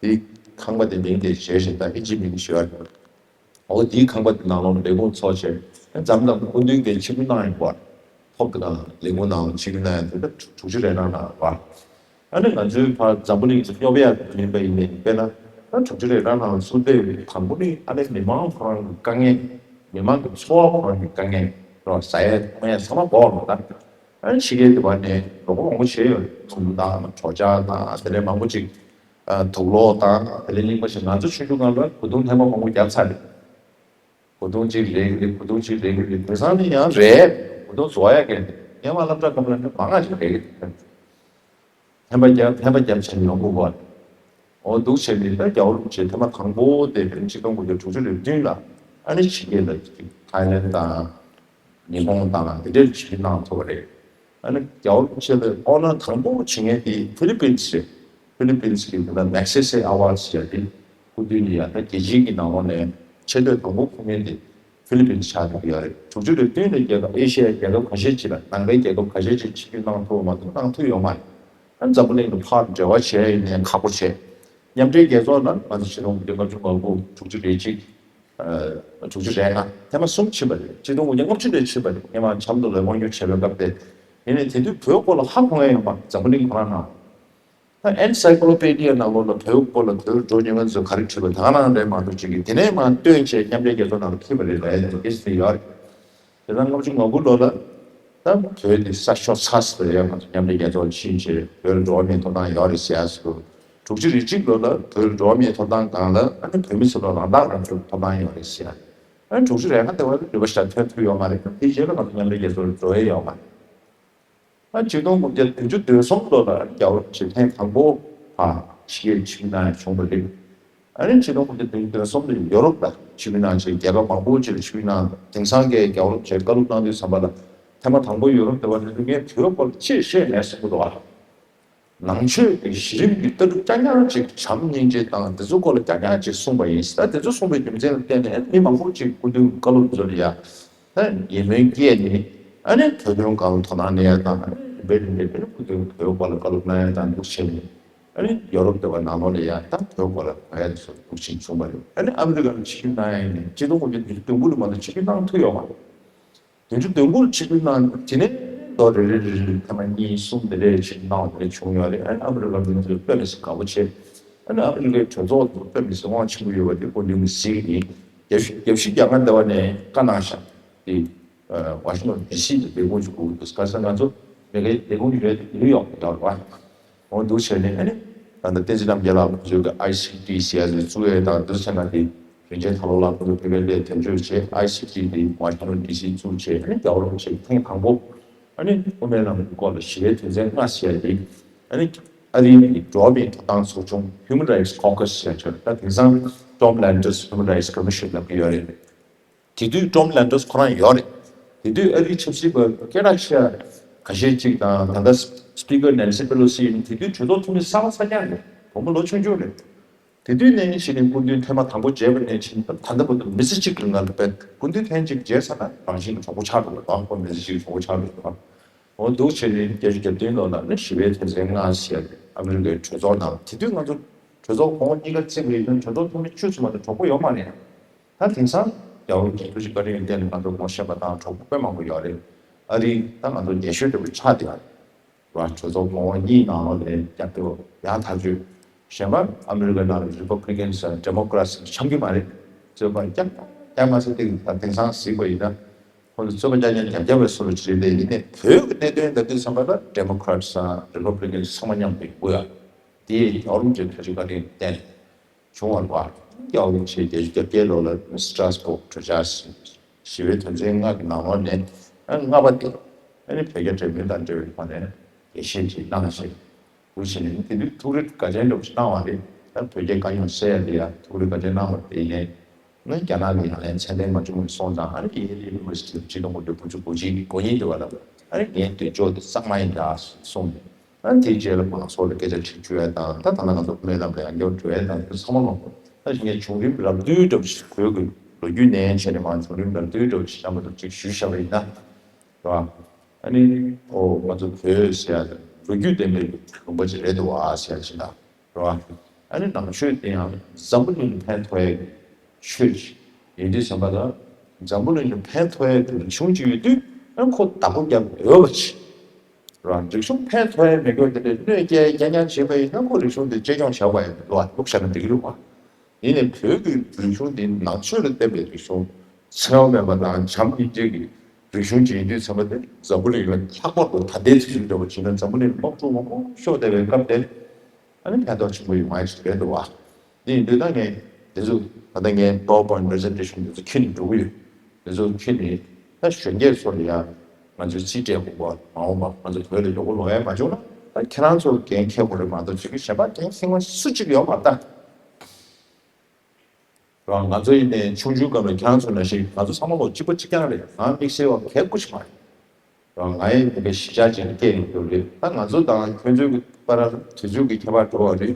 དེའི་ཁང་པ་དེ་མིང་དེ་བརྗེད་ཤིང་ད་ཨིན་ཇིའི་མིང་ཞུ་བ་རེད། འོ་དེའི་ཁང་པ་དེ་ནང་ལོགས་ལས་ཁུངས་ཚོགས་བྱས། འཛམ་ཐང་སྐུ་མདུན་གྱི་ཆིབས་བསྒྱུར་གནང་ཡོང་བར་ཐོབ་དེ་ག་ལས་ཁུངས་ནང་ཆིབས་བསྒྱུར་གནང་ཡོང་དུས་ད་དྲུག་ཅུ་རེ་གྲངས་ནང་བར། ཨ་ནི་ང་ཚོའི་ཕར་འཛམ་བུ་གླིང་གི་སྙོབ་ཡ་ཡིན་པ་ཡིན་ནའི་དཔེར་ན་ད་དྲུག་ཅུ་རེ་གྲངས་ནང་ཚུར་ཕེབས་དང་པོ་ནི་ཨ་ནི་མི་མང་ཁོ་རང་གི་དཀའ་ངལ། མི་མང་གི་འཚོ་བ་ཁོ་རང་གི་དཀའ་ངལ་རོ། ཟ་ཡ་འཐུང་ཡ་ཚང་མ་འགོག་རོགས་ད། ཨ་ནི་ཕྱི་རྒྱལ་དེ་བ་ནས་རོགས་པ་མང་པོ་བྱས་ཡོད། ཚོང་དང་གྲོ་ཆ་དང་དེ་ལས་མང་པོ་ཅིག་ཨ། དུག་ལོག་དང་དེ་ལས་རྙིང་པ་ཞིག་ང་ཚོ་ཆུང་ཆུང་སྒང་ལ་གོས་ཐུང་ལྷན་པ་མང་པོ་བརྒྱབ་ཚར་རེད། གོས་ཐུང་གཅིག་རེག་རེད། གོས་ཐུང་གཅིག་རེག་རེད། དེང་སང་ནི་ཡང་རེད། གོས་ཐུང་བཟོ་ཡ་གན་རེད། ངས་མ་སློབ་གྲྭ་སྐབས་ལ་ནི་མང་ང་ཞིག་རེད། ཐེམ་པ་བརྒྱབ་ཐེམ་པ་བརྒྱབ་བྱས་ནས་ཡོང་དགོས་པ། འོ་འདུག་བྱས་ནས་ད་རྒྱ་བོད་བྱས་ཐེངས་མ་དང་པོ་དེ་ཆིག་སྟོང་དགུ་བརྒྱ་དྲུག་ཅུ་རེ་བདུན་ལ་ཨ་ནི་ཕྱི་རྒྱལ་ལ་ཐའི་ལེན་དང་ཉི་ཧོང་དང་དེ་འདྲའི་ཕྱིར་གནང་ཐུབ་པ་རེད། ཨ་ནི་རྒྱ་བོད་ཆེད་ལ་ཨོ་ན་དང་པོ་བྱེད་མཁན་དེ་ཧྥི་ལི་པིན་སི་རེད། ཧྥི་ལི་པིན་སི་གི་དེ་ལ་མེག་སེ་སེ་ཨ་ཝར་ཌི་ཟེར་ཡ་དེ་སྐུ་མདུན་ནས་ཡ་ད་རྒྱལ་སྤྱིའི་གི་ནང་ལོགས་ནས་ཆེ་བསྟོད་དང་པོ་ཕུལ་མཁན་དེ་ཧྥི་ལི་པིན་སི་ཆགས་བསྡད་ཡོད་རེད། དྲུག་ཅུ་རེ་བདུན་ལ་རྒྱལ་ཁབ་ཨེ་ཤི་ཡའི་རྒྱལ་ཁབ་ཁ་ཤས་ཅིག་ལ་ནང་པའི་རྒྱལ་ཁབ་ཁ་ཤས་ཅིག་ཆིབས་བསྒྱུར་གནང་ཐུབ་པ་མ་གཏོགས་གནང་ཐུབ་ཡོད་མ་རེད། ཨ་འཛམ་བུ་གླིང་དུ་ཕར་འབྲེལ་བ་བྱས་ཡིན་ནའི་ཁག་པོ་བྱས། མཉམ་འབྲེལ་རྒྱལ་ཚོགས་ནང་ང་ཚོ་ཆིག་སྟོང་དགུ་བརྒྱ་ལྔ་བཅུ་ང་དགུ་དྲུག་ཅུ་རེ་གཅིག་དྲུག་ཅུ་རེ་ལྔ་ཐེངས་མ་གསུམ་ཕྱིན་པ་རེད། ཆིག་སྟོང་དགུ་བརྒྱ་ལྔ་བཅུ་ནས་ཕྱིན་པ་རེད། སྔོན་མ་ཆབ་མདོ་ལ་དབང་སྒྱུར་བྱས་པའི་སྐབས་དེ། ཡིན་ནའི་དེ་དུས་བོད་སྐོར་ལ་ཧ་གོ་མཁན་ཡོད་མ་རེད། འཛམ་བུ་གླིང་གང་ལ་ནང་། ད་ཨེན་སའི་ཀོ་ལོ་པེ་ཌི་ཡ་ནང་ལོགས་ལ་བོད་སྐོར་ལ་བོད་འགྲོ་མྱོང་མཁན་ཚོས་ག་རེ་བྲིས་པ་ད་ག་རང་རེད་མ་གཏོགས་ཅིག་གིས་དེ་ནས་མར་བཏོན་བྱས་མཉམ་འབྲེལ་རྒྱལ་ཚོགས་ནང་ལ་འཁྱེར་བ་རེད་ལབ་ཡ་དེ་གལ་སྲིད་ཡོད་རེད། དེ་ལྟར་ལྔ་བཅུ་ང་དགུ་ལོ་ལ་ད་བོད་དེ་ས་ཤོར་ཚར་ཟེར་ཡ་ང་ཚོ་མཉམ་འབྲེལ་རྒྱལ་ཚོགས་ཕྱིན་བྱས་བོད་ལ་འགྲོ་བ་མིའི་ཐོབ་ཐང་ཡོད་རེད་ཟེར་ཡ་ཟེར། དྲུག་ཅུ་རེ་གཅིག་ལོ་ལ་བོད་ལ་འགྲོ་བ་མིའི་ཐོབ་ཐང་སྒང་ལ་ཨ་ནི་བོད་མི་ཚོ་ལ་རང་ཐག་རང་གཅོད་ཐོབ་ཐང་ཡོད་རེད་ཟེར་ཡ། ཨ་ནི་དྲུག་ཅུ་རེ་ལྔ་དེ་བར་ལ་ལུས་པ་ཞིག་ཐོན་ཐུབ་ཡོད་མ་རེད། དེའི་རྗེས་ལ་ང་ཚོ་མཉམ་འབྲེལ་རྒྱལ་ཚོགས་ལ་འགྲོ་ཡས་ཡོད་མ་རེད། ཨ་ཆིག་སྟོང་དགུ་བརྒྱ་བདུན་ཅུ་དོན་གསུམ་ལོ་ལ་རྒྱ་བོད་ཕྱིར་ཐེངས་དང་པོ་ཕར་ཕྱི་རྒྱལ་ཕྱིར་གནང་ཡ་བྱུང་བ་རེད། ཨ་ནི་ཆིག་སྟོང་དགུ་བརྒྱ་བདུན་ཅུ་དོན་གསུམ་ལ་ཡོ་རོབ་ལ་ཕྱིར་གནང་བྱས་རྒྱལ་ཁབ་མང་པོ་ཅིག་ལ་ཕྱིར་གནང་། དེང་སང་གི་རྒྱ་བོད་ཕྱིར་བཀའ་སློབ་གནང་དུས་ཙམ་པ་ལ་ཐེངས་མ་དང་པོ་ཡོ་རོབ་དེ་བ་དེ་དུས་ངས་བོད་སྐོར་ལ་ཅི་བཤད་མེད་གསུང་གི་འདུག་ཨ། ནང་ཆོས་ཀྱི་གཞི་རིམ་གྱི་ལྟ་གྲུབ་རྐྱང་རྐྱང་ཅིག་བྱམས་སྙིང་རྗེ་དང་དེ་ཚོ་སྐོར་ལ་རྐྱང་རྐྱང་ཅིག་གསུངས་པ་ཡིན། ད་དེ་ཚོ་གསུངས་པའི་རྒྱུ་མཚན་ལ་བརྟེན་ནས་མི་མང་པོ་ཅིག་སྐུ་མདུན་བཀའ་སློབ་ཚོ་ལ་ཡ་ད་ཡིད་སྨོན་སྐྱེས་ནས་ཨ་ནི་བོད་དོན་སྒང་ལ་དོ་སྣང་གནང་ཡ་དང་ཨ་ནི་རིམ་པས་རིམ་པས་ཨ་ནི་སྐུ་མདུན་བོད་སྐོར་ལ་བཀའ་སློབ་གནང་ཡ་དང་འདུག་བྱས་ནས་ཨ་ནི་ཡོ་རོབ་དེ་བ་ནང་ལོགས་ལ་ཡ་ད་བོད་སྐོར་ལ་གོ་ཡ་དེ་ཚོ་འདུག་ཕྱིན་བྱུང་བ་རེད། ཨ་ནི་ཨ་མི་རི་ཀ་ལ་ཆིབས་བསྒྱུར་གནང་ཡ་ཡིན་ནའི་ཆིག་སྟོང་དགུ་བརྒྱ་བདུན་ཅུ་དོན་དགུ་ལ་མ་གཏོགས་ཆིབས་བསྒྱུར་གནང་ཐུབ་ཡོད་མ་རེད། བདུན་ཅུ་དོན་དགུ་ལ་ཆིབས་བསྒྱུར་གནང་། དེ་ནས་ལོ་རེ་རེ་རེ་རེ་ཐེངས་མ་གཉིས་གསུམ་དེ་འདྲའི་ཆིབས་བསྒྱུར་གནང་བ་དེ་འདྲ་བྱུང་ཡོད་རེད། ཨ་ནི་ཨ་མི་རི་ཀ་མི་ཚོས་དཔེ་མི་སྲིད་དགའ་པོ་བྱས། ཨ་ནི་ཨ་མི་རི་ཀའི་གྲོས་ཚོགས་དེ་དཔེ་མི་སྲིད་དབང་ཆེན་པོ་ཡོད་པ་དེ་སྐུ་མདུན་གྱིས་གཟིགས་ནས་རྒྱལ་སྤྱི་རྒྱལ་སྤྱི་རྒྱ་གར་ལྟེ་བ་ནས་བཀའ་གནང་ཤག་དེ་ཝ་ཤིང་ཊོན་ཌི་སི་དུ་ལས་ཁུངས་ཤིག་དགོས་འདུག་ག་ས་ང་ཚོ་མི་ཀའི་ལས་ཁུངས་ཡོད་ནིའུ་ཡོག་ཏུ་ཡོད་རེད་བ། འོ་འདུག་བྱས་ནས་ཨ་ནི་ད་ལྟ་བསྟན་འཛིན་རྣམ་རྒྱལ་ལགས་ཁོང་ཚོས་ཀྱི་ཨའི་སི་ཊི་ཟེར་ཡ་ཟེར་བཙུགས་ཡས་དང་འདུག་བྱས་ན་དེ་རིན་ཆེན་དར་ལོ་ལགས་ཁོང་ཚོ་བོད་པའི་སླད་དོན་གཅོད་བྱས། ཨའི་སི་ཊི་དེ་ཝ་ཤིང་ཊོན་ཌི་སི་བཙུགས་བྱས་ཨ་ནི་རྒྱལ་བ་རིན་པོ་ཆེ་ཐེངས་དང་པོ་ཨ་ནི་དབུ་མའི་ལམ་གྱི་སྐོར་ལ་ཞི་བའི་དོན་ཚན་ལྔ་ཟེར་ཡ་དེ་ཨ་ནི་ཨ་རིའི་འགྲོ་བ་མིའི་ཐོབ་ཐང་ཚོགས་ཆུང་Human Rights Caucus ཟེར་ཡ་ཆོག་ད་དེང་སང་Tom Lantos Human Rights Commission ལབ་ཀྱི་ཡོད་རེད། དེ་དུས་ཊོམ་ལན་ཊོས་ཁོ་རང་ཡོད་རེད། དེ་དུས་ཨ་རིའི་ཆབ་སྲིད་པ་སྐད་གྲགས་ཆེ་བ་ཁ་ཤས་ཅིག་དང་ད་ལྟ་སི་པི་ཀར་ནན་སི་པེ་ལོ་སི་ཡིན། དེ་དུས་གྲོས་ཚོགས་འཐུས་མི་གསར་པ་གསར་རྐྱང་རེད། བུ་མོ་ལོ་ཆུང་ཆུང་རེད། དེ་དུས་ནས་གཞི་ནས་སྐུ་མདུན་ཐེངས་མ་དང་པོ་མཇལ་བ་ནས་བྱས་ད་ལྟ་བར་དུ་མི་ཚེ་གཅིག་གི་ནང་ལ་བས་སྐུ་མདུན་ཐེངས་གཅིག་མཇལ་ཚར་ན་རང་བཞིན་གྱི་གྲོགས་པོ་ཆགས་འགྲོ་བ་དང་ཁོ་མི་ཚེ་གཅིག་གི་གྲོགས་པོ་ཆགས་འགྲོ་བ། འོ་འདུག་བྱས་ནས་བརྒྱད་ཅུ་གྱ་བདུན་ལོ་ལ་ནི་ཞི་བའི་དོན་ཚན་ལྔ་ཟེར་ཨ་མི་རི་ཀའི་གྲོས་ཚོགས་ནང་དེ་དུས་ང་ཚོ་གྲོས་ཚོགས་གོང་འོག་གཉིས་ཀ་བརྩིས་པ་ཡིན་ན་གྲོས་ཚོགས་འཐུས་མི་བཅུ་ཙམ་མ་གཏོགས་གྲོགས་པོ་ཡོད་མ་རེད། ད་དེང་སང་རྒྱལ་བ་རིན་པོ་ཆེ་བཀའ་དྲིན་ལྡན་ལ་ང་ཚོ་ངོ་ཤེས་པ་དང་གྲོགས་པོ་དཔེ་མང་པོ་ཡོད་རེད། ཨ་རི་ད་ང་ཚོ་རྒྱལ་ཤོས་འདྲ་པོ་ཆགས་བསྡད་ཡོད་རེད། གྲོས་ཚོགས་གོང་འོག་གཉིས་ནང་ལོགས་ལ་རྒྱབ་སྐྱོར་ཡང་ཐག་ཆོད། གཞན་པ་ཨ་མི་རི་ཀའི་ནང་ལ་རི་པབ་ལི་ཀན་སི་དང་ཌེ་མོ་ཀ་ར་ཊི་སི་འཆམ་གྱི་མ་རེད། རྩོད་པ་རྒྱག་རྒྱག་མ་ཟེར་ཏེ་ད་དེང་སང་གཟིགས་པ་ཡིན་ན་ཁོང་ཚོ་རྩོད་པ་རྒྱག་མཁན་རྒྱབ་རྒྱབ་པའི་བཟོ་འདྲ་ཅིག་རེད། དེ་ཡིན་ནའི་བོད་ཀྱི་གནད་དོན་ལབ་དུས་ཙམ་པ་ལ་ཌེ་མོ་ཀ་ར་ཊི་སི་དང་རི་པབ་ལི་ཀན་སི་ཚང་མ་མཉམ་དུ་ཡོང་གི་ཡོད། དེ་ཡང་རྒྱལ་བ་རིན་པོ་ཆེ་བཀའ་དྲིན་བཀའ་དྲིན་བརྟེན་བྱུང་བ་རེད་བ། རྒྱལ་བ་རིན་པོ་ཆེ་བརྒྱད་ཅུ་གྱ་བརྒྱད་ལོ་ལ་སི་ཏྲཱས་བྷོག་གྲོས་འཆར་ཞི་བའི་དོན་ཚན་ལྔ་གི་ནང་ལོགས་ནས་ལྔ་པ་དེ་ཨ་ནི་བོད་རྒྱ་འབྲེལ་མོལ་དང་འབྲེལ་བའི་ཐོག་ནས་འགྲེལ་བཤད་ཅིག་གནང་ཞིང་། འདུག་བྱས་ནས་དེ་དུས་ཐུགས་རེ་དགའ་ཆེན་འདྲ་པོ་ཞིག་གནང་བ་རེད། ད་བོད་རྒྱའི་དཀའ་རྙོག་སེལ་ཡ་དེ་ཡང་ཐུགས་རེ་དགའ་ཆེན་གནང་བ་དེ་ཡིན་ནའི་ང་རྒྱ་ནག་ལ་ཡང་ལན་ཚད་ལྡན་མ་བྱུང་བའི་སོང་ཙང་ཨ་ནི་ཡེལ་ཡུ་ནི་ཝར་སི་ཊི་ལ་ཆིག་སྟོང་དགུ་བརྒྱ་དགུ་བཅུ་གོ་གཅིག་གི་གོ་གཉིས་དེ་བ་ལ་ཨ་ནི་ངའི་འདོད་ཕྱོགས་དེ་གཙང་མ་ཡིན་ད་གསུངས་ནས་ཨ་ནི་དེའི་རྗེས་ལ་མང་ཚོགས་ལ་སྐད་ཆ་དྲི་རྒྱུ་ཡ་དང་ད་ད་ལྟ་ང་ཚོ་སྨོན་ལམ་ལ་ཡང་སྐྱོར་འགྲོ་ཡ་དང་དེ་ཚང་མ་མང་པོ་ད་ངས་བྱུང་རིམ་རབ་བསྡུས་འདྲ་པོ་ཞིག་བོད་ཀྱི་ལོ་རྒྱུས་ནས་བྱས་ནས་མང་བྱུང་རིམ་རབ་བསྡུས་འདྲ་པོ་ཞིག་བྱ་མ་ཐུབ་ཅིག་ཞུས་བཞག་པ་ཡིན་ན། རེད་བ། ཨ་ནི་ཨོ་ང་ཚོ་བོད་ཟེར་ཡ་ལོ་རྒྱུས་ལྡན་པའི་ལུང་པ་ཅིག་རེད་འདུག་བ་ཟེར་ཡ་ཅིག་ལ་རེད་བ། ཨ་ནི་ནང་ཆོས་དེ་ཡང་འཛམ་བུ་གླིང་ལ་ཕན་ཐོགས་ཡ་ཆོས་ཅིག་ཡིན་དུས་ཙམ་པ་ལ་འཛམ་བུ་གླིང་ལ་ཕན་ཐོགས་ཡ་རིག་གཞུང་ཅིག་ཡོད་དུས་ཨ་ཁོ་བདག་པོ་རྒྱབ་འོས་པ་ཅིག་རེད་བ། རིག་གཞུང་ཕན་ཐོགས་ཡ་མེད་སྐྱོ་དེ་འདྲའི་གནོད་སྐྱེལ་རྐྱང་རྐྱང་བྱས་པ་ཡིན་ན་ཁོ་རིག་གཞུང་དེ་གཅེས་སྐྱོང་བྱ་དགོས་ཡ་མི་འདུག་བ། བླུགས་བཞག་ན་འགྲིག་གི་རེད་བ། ཡིན་ནའི་བོད་ཀྱི་རིག་གཞུང་འདི་ནང་ཆོས་ལ་བརྟེན་པའི་རིག་གཞུང་འཚེ་བ་མེད་པ་དང་བྱམས་སྙིང་རྗེ་གི་རིག་གཞུང་ཅིག་ཡིན་དུས་ཙམ་པ་དེ་འཛམ་བུ་གླིང་ལ་ལྷག་པར་དུ་ད་ལྟའི་དུས་ཚོད་འདྲ་བོ་བྱས་ན་འཛམ་བུ་གླིང་ལ་དམག་འཁྲུག་མང་པོ་ཤོར་བསྡད་པའི་སྐབས་དེར་ཨ་ནི་ཕན་ཐོགས་ཆེན་པོ་ཡོང་ཡ་ཞིག་རེད་འདུག་བ། འདི་ཡིན་དུས་ད་ངས་འདི་ཚོ་ད་ལྟ་ངའི་PowerPoint presentation འདི་ཚོ་ཁྱེར་ནས་འགྲོ་གི་ཡོད། འདི་ཚོ་ཁྱེར་ནས་ད་གཞོན་སྐྱེས་ཚོ་ལ་ཡ་ ང་ཚོས་རྩིས་སྤྲད་དགོས་པ། མ་འོངས་པ་ང་ཚོ་བོད་ལ་ཡག་པོ་ལོག་ཡ་མ་བྱུང་ན། ད་ཁྱེད་རང་ཚོ་འགན་འཁྱེར་དགོས་རེད་མ་གཏོགས། ཅིག་གཞན་པ་འགན་འཁྱེར་མཁན་སུ་གཅིག་ཡོད་མ་རེད་ད། རང་ང་ཚོ་ཡིན་ནའི་ཆུང་ཆུང་སྐབས་ལ་ཁྱེད་རང་ཚོ་ནང་བཞིན་ང་ཚོ་ཚང་མ་ལོ་གཅིག་པ་གཅིག་རྐྱང་རེད། ང་དམིགས་བསལ་བ་གལ་དགུ་ཞིག་མ་རེད། རང་ང་ཡི་མི་དགེ་གཞིས་ཆགས་ཅན་སྐད་ཡོད་རེད། ད་ང་ཚོ་དང་ཁྱོད་ཚོའི་བར་དུས་ཚོད་ཀྱི་ཁྱད་པར་འགྲོ་བ་རེད།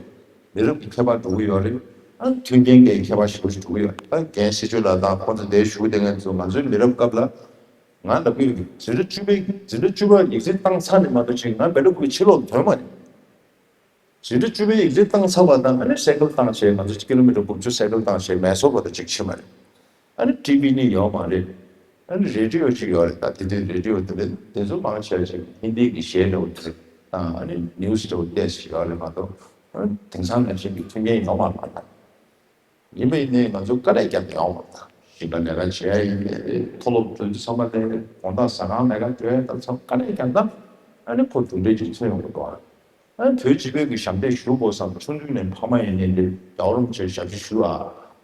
མི་རབས་ཀྱི་ཁྱད་པར་འགྲོ་གི་ཡོད་རེད། ཨ་མཐུན་རྐྱེན་གྱི་ཁྱད་པར་ཞེ་པོ་ཞིག་འགྲོ་གི་ཡོད་རེད། ད་རྒན་སྲིད་སྐྱོང་ལགས་དང་ཁོང་ཚོ་འདིར་བཞུགས་བསྡད་མཁན་ཚོ། ང་ཚོའི་མི་རབས་སྐབས་ལ་ང་ལབ་ཀྱི་ཡོད། འཛིན་གྲྭ་བཅུ་པའི་འཛིན་གྲྭ་བཅུ་པ་ཡིག་ཚད་བཏང་ཚར་ནས་མ་གཏོགས་ཅིག་ང་སྦེལ་ཀོབ་ཀྱི་ཕྱི་ལོགས་ཐོན་མ་རེད། འཛིན་གྲྭ་བཅུ་པའི་ཡིག་ཚད་བཏང་ཚར་བ་དང་ཨ་ནི་སའི་ཀལ་བཏང་བྱས། ང་ཚོ་ཀི་ལོ་མི་ཊར་དགུ་བཅུ་སའི་ཀལ་བཏང་བྱས་མེ་སོར་བར་དུ་ཅིག་ཕྱིན་པ་རེད། ཨ་ནི་ཊི་ཝི་ནི་ཡོད་མ་རེད། ཨ་ནི་རེ་ཌི་ཡོ་ཅིག་ཡོད་རེད། ད་དེ་དུས་རེ་ཌི་ཡོ་དེ་རེད། དེ་ཚོ་མང་ཆེ་བ་ཅིག་ཧིན་དི་གི་གཞས་འདྲ་བོ་དེ་དང་ཨ་ནི་ནིའུ་སི་འདྲ་བོ་ཏོག་ཙམ་ཡོད་རེད་མ་གཏོགས། ཨ་ནི་དེང་སང་ནང་བཞིན་གྱི་མཐུན་རྐྱེན་ཡོད་མ་རེད། ཡིན་པ་ཡིན་ནའི་ང་ཚོ་དཀའ་ལས་རྒྱབ་ཡོང་བ་དང་། ཞིང་ཁ་ལས་ཀ་བྱེད་ཡ་ཡིན་པས་རེད། མཐོ་སློབ་འགྲོ་དུས་ཚང་མ་ལས་དགོང་དག་ཟ་ཁང་ལས་ཀ་འགྲོ་ཡ་དང་ཚང་མ་དཀའ་ལས་རྒྱབ་ན། ཨ་ནི་ཁོ་གྲུབ་འབྲས་ཅིག་ཐོན་ཡོང་གི་འདུག་ཨ། ཨ་ནི་བོད་སྤྱི་པའི་གི་ཞབས་འདེགས་ཞུ་དགོས་བསམ། ཆུང་ཆུང་ནས་ཕ་མ་ཡིན་ནའི་འདི་རྒྱལ་བ་རིན་པོ་ཆེར་ཞབས་ཕྱི་ཞུ་ཨ།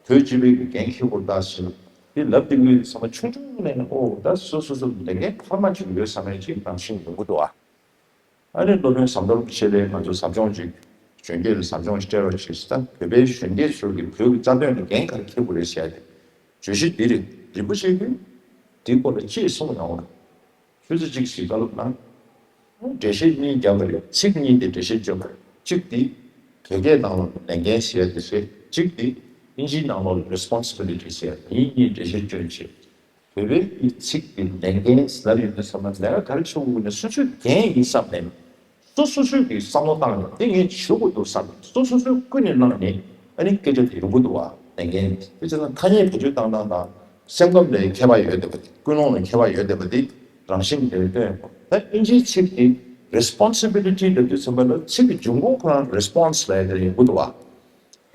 བོད་སྤྱི་པའི་གི་འགན་འཁྱེར་དགོས་ད་ཟེར། འདི་ལབ་བསྡད་ཀྱི་ཚང་མ་ཆུང་ཆུང་ནས་ཨོ་ད་སོ་སོ་སོ་ལས་འགན་འཕར་མ་ཅིག་ཡོད་བསམ་ཡ་ཅིག་རང་བཞིན་ཡོང་གི་འདུག་ཨ། ཨ་ནི་སློབ་དཔོན་ཟམ་གདོང་རིན་པོ་ཆེ་ལས་ང་ཚོ་ཟབ་སྦྱོང་ཅིག་གཞོན་སྐྱེས་ལ་ཟབ་སྦྱོང་ཅིག་སྤྲད་རོགས་བྱེད་ཟེར། ད་བོད་པའི་གཞོན་སྐྱེས་ཚོ་གིས་བོད་ཀྱི་རྩ་དོན་ལ་འགན་ག་རེ་འཁྱེར་དགོས་རེད་ཟེར་ཡ་དེ་བརྗོད་གཞི་འདི་རེད། རིན་པོ་ཆེ་གིས་འདིའི་སྐོར་ལ་ཅི་གསུངས་ཡོང་བ། ཆུ་ཚོད་གཅིག་ཞིག་བཀའ་སློབ་གནང་། འགྲེལ་བཤད་གཉིས་བརྒྱབ་པ་རེད། ཚིག་གཉིས་དེ་འགྲེལ་བཤད་བརྗོད་པ་རེད། གཅིག་དེ་བོད་སྐད་ནང་ལོགས་ལ་ལས་འགན་ཟེར་ཡ་དེ་རེད། གཅིག་དེ་ཨིན་ཇིའི་ནང་ལོགས་ལ་རེ་སི་པོན་སི་བི་ལི་ཊི་ཟེར་ཡ་དེ་གཉིས་འགྲེལ་བཤད་བརྗོད་བྱས། བོད་པའི་གི་ཚིག་གི་ལས་འགན་ཟེར་ཡོད་དུས་ཙམ་པ་ལས་ཀ་ག་རེ་བྱེད་དགོས་ནས་སོ་སོའི་འགན་ཡིན་བསམ་ནས། སོ་སོ་སོས་ཀྱི་བསམ་བློ་བཏང་ནས་དེ་ངས་བྱེད་དགོས་འདུག་བསམ་ནས་སོ་སོ་སོས་ཀུན་ནས་བླངས་ནས་ཨ་ནི་སྐད་ཆ་དེ་ཡོང་གི་འདུག་བ། ལས་འགན་དེ་བྱས་ན་ཐ་སྙད་བེད་སྤྱོད་བཏང་སྟངས་དང་སེམས་ཁམས་ལ་ཁྱད་པར་ཡོད་བསྡད་པ་དེ། ཀུན་སློང་ལ་ཁྱད་པར་ཡོད་བསྡད་པ་དེ་རང་བཞིན་གྱིས་སྟོན་ཡོང་གི་འདུག་ད་ཨིན་ཇིའི་ཚིག་དེ་རེ་སི་པོན་སི་བི་ལི་ཊི་ལབ་དུས་ཙམ་པ་ལ་ཚིག་གི་འབྱུང་ཁུངས་ཁོ་རང་རེ་སི་པོན་སི་ལབ་ཡ་དེ་ཡོང་གི་འདུག་བ།